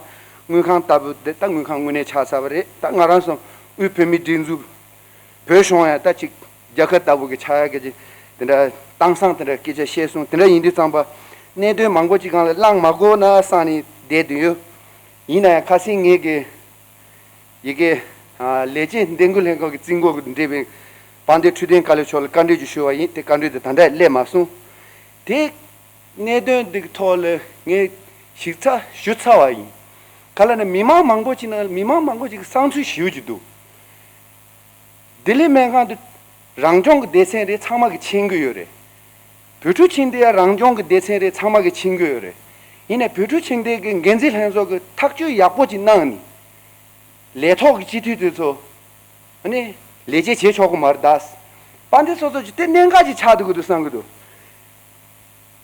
དངུལ་ཁང་ལྟ་བུ་དེ་ད་དངུལ་ཁང་དངོས་གནས་ཆགས་ཚར་བ་རེད། ད་ང་རང་ཚོ་དབུས་བོད་མིའི་སྒྲིག་འཛུགས་བོད་གཞུང་ཡང་ད་ཅིག་རྒྱལ་ཁབ་ལྟ་བུ་གི་ཆགས་ཡག་གི་དེ་འདྲ་དེང་སང་དེ་འདྲ་སྐད་ཆ་བཤད་སོང་། དེ་འདྲ་ཡིན་དུས་ཙམ་པ་གནད་དོན་མང་པོ་ཅིག་སྒང་ལ་གླེང་མ་དགོས་ན་བསམ་ནས་བསྡད་དུ་ཡོད། ཡིན་ན་ཡང་ཁ་སང་ངེད་ཀྱི་ཡི་གེ་ ལས་བྱེད་འདེམས་བསྐོ་ལྷན་ཁང་གི་རྩིས་འགོ་གི་འབྲེལ་བའི་དཔལ་ལྡན་འཕྲོད་བསྟེན་བཀའ་བློན་མཆོག་ལ་བཀའ་འདྲི་ཅིག་ཞུ་བ་ཡིན། དེ་བཀའ་འདྲི་དེ་ད་ལྟ་སླེབས་མ་སོང་། དེ་གནད་དོན་འདི་གི་ཐོག་ལ་ངས་ཞིབ་ཚགས་ཞུ་ཚར་བ་ཡིན། ག་ལ་ན་མི་མང་མང་པོ་ཅིག་ནང་མི་མང་མང་པོ་ཅིག་གི་བསམ་ཚུལ་ཞིབ་ཅིག་འདུག་ལྡི་ལི་སྨན་ཁང་དུ་རང་སྐྱོང་གི་སྡེ་ཚན་རེད། ཚང་མ་གི་ཕྱིན་གི་ཡོད་རེད། བོད་ཕྲུག་ཕྱིན་དེ་ཡང་རང་སྐྱོང་གི་སྡེ་ཚན་རེད། ཚང་མ་གི་ཕྱིན་གི་ཡོད་རེད། ཡིན་ནའི་བོད་ཕྲུག་ཕྱིན་དེ་གི་འགན་འཛིན་ལྷན་ཚོགས་ཀྱི་ཐག་གཅོད་ཡག་པོ་ཅིག་གནང་ནི། ལས་ཐོག་གི་སྤྱི་འཐུས་དེ་ཚོ་ཨ་ནི་ལས་བྱེད་བྱེད་ཆོག་གི་མ་རེད་ད། དཔལ་ལྡན་ཚོགས་གཙོ་ཅིག་དེ་གནད་འགག་ཅིག་ཆགས་འདུག་གི་འདུག་བསམ་གི་འདུག་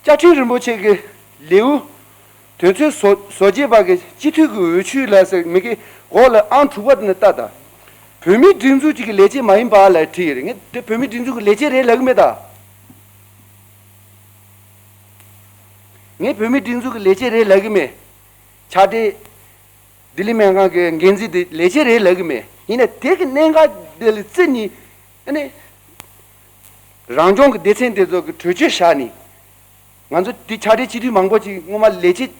བཅའ་ཁྲིམས་རིན་པོ་ཆེ་གི་ལེའུ་དོན་ཚན་བཟོ་བཟོ་བྱེད་པ་གི་སྤྱི་འཐུས་ཀྱི་འོས་ཆོས་ལ་ཟེར་མི་གི་འོག་ལ་ཨང་དྲུག་པ་དེ་ནས་ལྟ་ད། བོད་མིའི་སྒྲིག་འཛུགས་ཅིག་གི་ལས་བྱེད་མ་ཡིན་པ་ལ་བྲིས་ཡོད་རེད། ངས་དེ་བོད་མིའི་སྒྲིག་འཛུགས་ཀྱི་ལས་བྱེད་རེད་ལབ་གི་མེད་ད། ངས་བོད་མིའི་སྒྲིག་འཛུགས་ཀྱི་ལས་བྱེད་རེད་ལབ་གི་མེད། ཕྱག་སྦྲེལ་ལྡི་ལི་སྨན་ཁང་གི་འགན་འཛིན་དེ་ལས་བྱེད་རེད་ལབ་གི་མེད། ཡིན་ནའི་དེ་གི་གནད་འགག་དེ་ལ་བརྩི་ནས་ཨ་ནི་རང་སྐྱོང་གི་སྡེ་ཚན་དེ་ཚོ་གི་གྲོས་ཆོད་བཞག་ནས། ང་ཚོ་དེ་ཕྱག་སྦྲེལ་སྤྱི་འཐུས་མང་པོ་ཅིག་སྔོན་མ་ལས་བྱེད་བྱེད་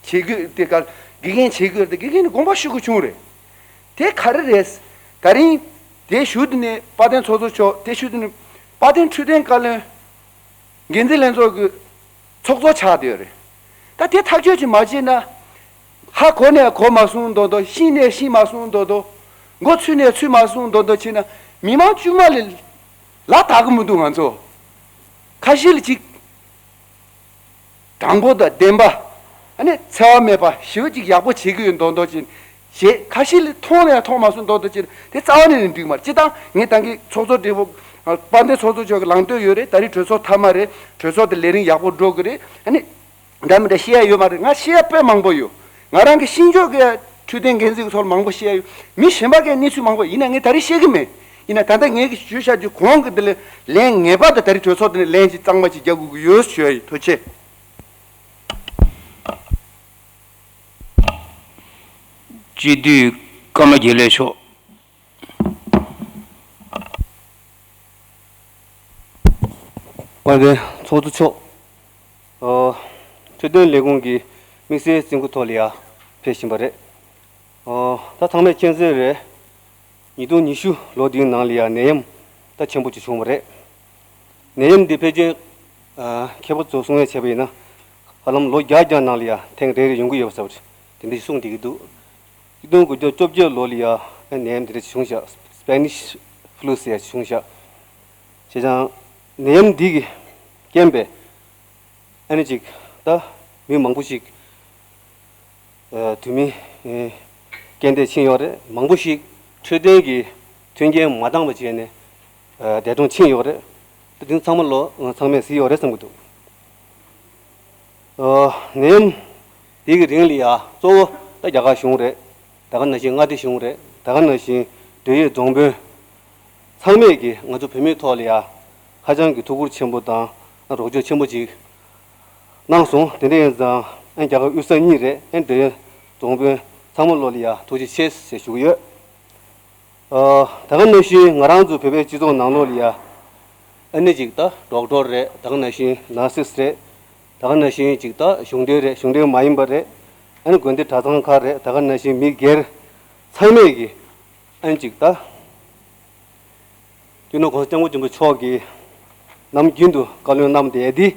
དགོས་དེ་གར་དགེ་རྒན་བྱེད་དགོས་དེ་དགེ་རྒན་ནས་དགོངས་པ་ཞུ་དགོས་བྱུང་རེད། དེ་ག་རེ་རེད། ད་རིང་དེ་ཞུ་དུས་ནས་དཔལ་ལྡན་ཚོགས་གཙོ་མཆོག་དེ་ཞུ་དུས་ནས་དཔལ་ལྡན་འཕྲོད་བསྟེན་བཀའ་བློན་འགན་འཛིན་ལྷན་ཚོགས་ཀྱི་ཚོགས་གཙོ་ཆགས་བསྡད་ཡོད་རེད། ད་དེ་ཐག་གཅོད་ཅིག་མ་བྱས་ན། ཧ་གོ་ནས་གོ་མ་སོང་མདོག་མདོག་ཤེས་ནས་ཤེས་མ་སོང་མདོག་མདོག་མགོ་ཚོས་ནས་ཚོས་མ་སོང་མདོག་མདོག་བྱས་ན་མི་མང་དཀྱུས་མ་ལ་ལ་དག་གི་མི་འདུག་ང་ཚོ་ཁ་ཤས་ལ་ཅིག་དྲང་པོ་དང་བདེན་པ། ཨ་ནི་འཚེ་བ་མེད་པ་ཞེ་པོ་ཅིག་ཡག་པོ་བྱེད་ཀྱི་ཡོད་མདོག་མདོག་ཅིག་བྱེད། ཁ་ཤས་ལ་མཐོང་ནས་མཐོང་མ་སོང་མདོག་མདོག་ཅིག་དེ་རྩ་བ་ནས་འགྲིག་མ་རེད། སྤྱིར་བཏང་ངས་ད་གིན་ཚོགས་གཙོ་སྦྲེལ་པོ་དཔལ་ལྡན་ཚོགས་གཙོ་མཆོག་གི་ལམ་སྟོན་ཡོད་རེད། ད་རེས་གྲོས་ཚོགས་མཐའ་མ་རེད། གྲོས་ཚོགས་དེ་ལས་རིམ་ཡག་པོ་འགྲོ་གི་རེད། ཨ་ནི་འདྲ་མི་འདྲ་བཤད་ཡ་ཡོད་མ་རེད། ང་བཤད་ཡ་དཔེ་མང་པོ་ཡོད། ང་རང་གི་ཤིང་ཕྱོགས་ཀྱི་འཕྲོད་བསྟེན་འགན་འཛིན་གྱི་ཐོག་ལ་མང་པོ་བཤད་ཡ་ཡོད། མི་གཞན་པ་གའི་གནས་ཚུལ་མང་པོ་ཡིན་ན་ངས་ད་རེས་བཤད་གི་མེད། ཡིན་ན་ད་ལྟ་ངས་གི་ཞུ་བྱ་རྒྱུ་གོང་གི་འདི་ལས་ལན་ངེས་པར་དུ་ད་རེས་གྲོས་ཚོགས་འདི་ནས་ལན་ཅིག་གཙང་མ་ཅིག་རྒྱག་དགོས་ཀྱི་ཡོད་ཞུ་ཡ་ཡིན། ཐུགས་རྗེ་ཆེ། སྤྱི་འཐུས་ཀརྨ་དགེ་ལེགས་མཆོག་དཔལ་ལྡན་ཚོགས་གཙོ་མཆོག་འཕྲོད་བསྟེན་ལས་ཁུངས་ཀྱི་དམིགས་བསལ་རྩིས་འགོ་ཐོག་ལ་ཡར་ཕེབས་བཞིན་པ་རེད། ད་ཚང་མས་མཁྱེན་གསལ་རེད། ཉིས་སྟོང་ཉི་ཤུ་ལོ་འདིའི་ནང་ལ་ཡང་ནད་ཡམས་ད་ཆེན་པོ་ཅིག་བྱུང་བ་རེད། ནད་ཡམས་འདི་ཕལ་ཆེར་མཁས་པ་ཚོ་གསུང་ཡས་བྱས་པ་ཡིན་ན་ཧ་ལམ་ལོ་བརྒྱ་བརྒྱ་ནང་ལ་ཡང་ཐེངས་རེ་རེ་ཡོང་གི་ཡོད་པ་ཟེར་བ་དེ་འདྲ་ཞིག་གསུངས་བསྡད་ཀྱི་འདུག་གཅིག་སྟོང་དགུ་བརྒྱ་བཅོ་བརྒྱད་ལོ་ལ་ཡང་ནད་ཡམས་འདི་འདྲ་ཞིག་བྱུང་ཤག Spanish flu ཟེར་ཡ་ཞིག་བྱུང་ཤག་བྱས་ཙང་ནད་ཡམས་འདི་གི་རྐྱེན་པས་ཨ་ནི་ཅིག་ད་མི་མང་པོ་ཞིག་ཨ་དུས་མིན་ཨེ་རྐྱེན་འདས་ཕྱིན་ཡོད་རེད། མང་པོ་ཞིག་འཕྲོད་བསྟེན་གྱི་མཐུན་རྐྱེན་མ་འདང་བ་བྱས་ནས་ཨ་འདས་གྲོངས་ཕྱིན་ཡོད་རེད། ད་དེ་ཚང་མ་ལོ་ཚང་མས་གཟིགས་ཡོད་རེད་བསམ་གྱི་འདུག་ཨ་ནད་ཡམས་དེ་གི་རིང་ལ་ཡ་གཙོ་བོ་ད་རྒྱ་གར་གཞུང་རེད། ད་ག་ནང་བཞིན་མངའ་སྡེ་གཞུང་རེད། ད་ག་ནང་བཞིན་འབྲེལ་ཡོད་རྫོང་དཔོན་ཚང་མས་ཀྱིས་ང་ཚོ་བོད་མིའི་ཐོག་ལ་ཡ་ཧ་ཅང་གི་ཐུགས་ཁུར་ཆེན་པོ་དང་རོགས་སྐྱོར་ཆེན་པོ་ཅིག་གནང་སོང་། དེ་འདྲ་ཡིན་ཙང་ཨ་རྒྱ་གར་དབུས་ས་གཉིས་རེད། ཨ་འབྲེལ་ཡོད་རྫོང་དཔོན་ཚང་མ་ལོ་ལ་ཡ་ཐུགས་རྗེ་ཆེ་ཞེས་ཞུ་གི་ཡོད། ཨ་ད་ག་ནང་བཞིན་ང་རང་ཚོ་བོད་པའི་སྤྱི་ཚོགས་ནང་ལོགས་ལ་ཡ་ཨ་ནི་ཅིག་ད་ཌོག་ཊར་རེད། ད་ག་ནང་བཞིན་ནར་སིས་རེད། ད་ག་ནང་བཞིན་ཅིག་ད་གཞུང་འབྲེལ་རེད། གཞུང་འབྲེལ་མ་ཡིན་པ་རེད། ཨ་ནི་དགོན་སྡེ་གྲྭ་ཚང་ཁག་རེད། ད་ག་ནང་བཞིན་མི་སྒེར་ཚང་མས་ཀྱི་ཨ་ནི་ཅིག་ད་སྤྱི་ནོར་༸གོང་ས་༸སྐྱབས་མགོན་ཆེན་པོ་མཆོག་གིས་ནམ་རྒྱུན་དུ་བཀའ་བློན་གནང་བསྡད་དེ་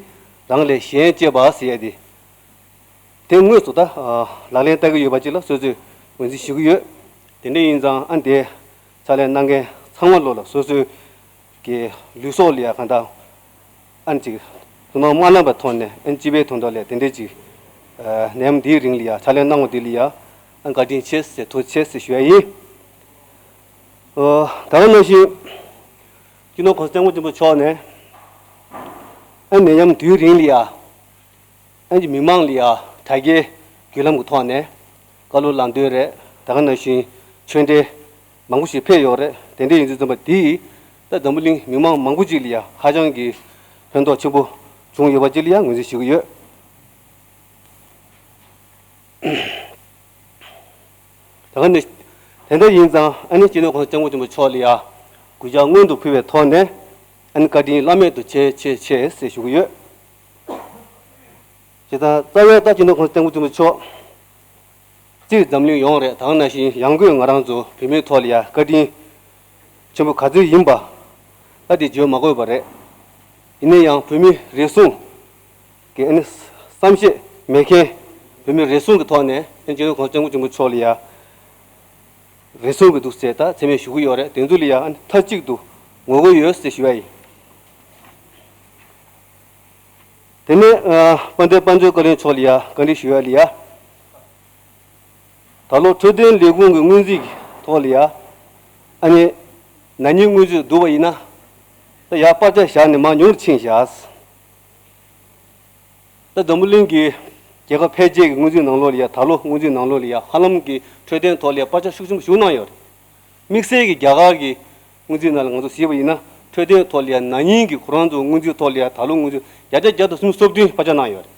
རང་ལས་གཞན་གཅེས་པ་ཟེར་ཡ་དེ། དེ་དངོས་སུ་ད་ལག་ལེན་བསྟར་གྱི་ཡོད་པ་ཅིག་ལ་སོ་སོས་ངོས་འཛིན་ཞུ་གི་ཡོད། དེ་འདྲ་ཡིན་ཙང་ཨ་འདས་ཕྱག་ལས་གནང་མཁན་ཚང་མ་ལོ་ལ་སོ་སོའི་གི་ལུས་སྲོག་ལ་ཡ་གང་ལྟར་ཨ་ནི་ཅིག་ཐུགས་སྣང་མ་གནང་བའི་ཐོག་ནས་ཨ་ནི་སྤྱི་པའི་དོན་དག་ལ་དེ་འདྲ་ཅིག་ནད་ཡམས་འདིའི་རིང་ལ་ཡ་ཕྱག་ལས་གནང་བ་འདི་ལ་ཡ་ཨ་བཀའ་དྲིན་ཆེ་ཟེར་ཐུགས་རྗེ་ཆེ་ཟེར་ཞུ་ཡ་ཡིན། ད་ག་ནང་བཞིན་སྤྱི་ནོར་༸གོང་ས་༸སྐྱབས་མགོན་ཆེན་པོ་མཆོག་ནས་ཨ་ནད་ཡམས་དུས་རིང་ལ་ཡ། ཨན་གྱི་མི་མང་ལ་ཡ་དྲ་རྒྱའི་བརྒྱུད་ལམ་གྱི་ཐོག་ནས་བཀའ་སློབ་ལམ་སྟོན་རེད། ད་ག་ནང་བཞིན་ཆོས་འབྲེལ་མང་པོ་ཞིག་ཕེབས་ཡོད་རེད། དེ་འདྲ་ཡིན་དུས་ཙམ་པ་དེས་ད་འཛམ་བུ་གླིང་མི་མང་མང་པོ་ཅིག་ལ་ཡ་ཧ་ཅང་གི་ཕན་ཐོགས་ཆེན་པོ་བྱུང་ཡོད་པ་ཅིག་ལ་ཡ་ངོས་འཛིན་ཞུ་གི་ཡོད། ད་ག་ནི་དེ་འདྲ་ཡིན་ཙང་ཨ་ནི་སྤྱི་ནོར་༸གོང་ས་༸སྐྱབས་མགོན་ཆེན་པོ་མཆོག་ལ་ཡ་གུས་ཕྱག་སྔོན་དུ་ཕུལ་བའི་ཐོག་ནས་ཨ་ནི་བཀའ་དྲིན་བླ་མེད་དུ་ཆེ་ཆེ་ཆེ་ཟེར་ཞུ་གི་ཡོད། བྱས་ཙང་རྩ་བའི་ད་སྤྱི་ནོར་༸གོང་ས་༸སྐྱབས་མགོན་ཆེན་པོ་མཆོག་ སྤྱིར་འཛམ་གླིང་ཡོངས་རེད། ད་ག་ནང་བཞིན་ཡང་སྒོས་ང་རང་ཚོ་བོད་མིའི་ཐོག་ལ་ཡ་བཀའ་དྲིན་ཆེན་པོ་ག་ཚོད་ཡིན་པ་ད་དེ་བརྗོད་མ་དགོས་པ་རེད། ཡིན་ན་ཡང་བོད་མི་རེ་ཟུང་གི་ཨ་ནི་བསམ་ཤེས་མེད་མཁན་བོད་མི་རེ་ཟུང་གི་ཐོག་ནས་ཨ་ནི་སྤྱི་ནོར་གོང་ས་སྐྱབས་མགོན་ཆེན་པོ་མཆོག་ལ་ཡ་རེ་ཟུང་གི་འདུག་ཟེར་ད་མཚན་སྨད་ཞུ་གི་ཡོད་རེད། དེ་ཚོ་ལ་ཡ་ཨ་ནི་མཐའ་གཅིག་ཏུ་ངོ་རྒོལ་ཡོད་ཟེར་ཞུ་ཡ་ཡིན། དེ་ནས་ཨ་དཔལ་ལྡན་དཔལ་འབྱོར་བཀའ་བློན་མཆོག་ལ་ཡ་བཀའ་འདྲི་ཞུ་ཡ་ལ་ཡ། ད་ལོ་འཕྲོད་བསྟེན་ལས་ཁུངས་ཀྱི་སྔོན་རྩིས་ཀྱི་ཐོག་ལ་ཡ། ཨ་ནི་ན་ནིང་སྔོན་རྩིས་བསྡུར་བ་ཡིན་ན། ད་ཡར་སྤར་ཆ་བཞག་ནས་མར་ཉུང་རུ་ཕྱིན་བཞག་ད་འཛམ་བུ་གླིང་གི་རྒྱལ་ཁབ་ཕལ་ཆེར་གྱི་སྔོན་རྩིས་ནང་ལོགས་ལ་ཡ་ད་ལོ་སྔོན་རྩིས་ནང་ལོགས་ལ་ཡ་ཧ་ལམ་གྱི་འཕྲོད་བསྟེན་ཐོག་ལ་ཡ་སྤར་ཆ་ཤུགས་ཆེན་པོ་ཞིག་གནང་ཡོད་རེད། དམིགས་བསལ་གྱི་རྒྱ་གར་གྱི་སྔོན་རྩིས་ནང་ལ་ང་ཚོ་གཟིགས་པ་ཡིན་ན་འཕྲོད་བསྟེན་ཐོག་ལ་ཡ་ན་ནིང་གི་ཁོ་རང་ཚོ་སྔོན་རྩིས་ཐོག་ལ་ཡ་ད་ལོ་སྔོན་རྩིས་བརྒྱ་ཆ་བརྒྱ་དང་སུམ་ཅུ་སོ་བདུན་སྤར་ཆ་གནང་ཡོད་རེད།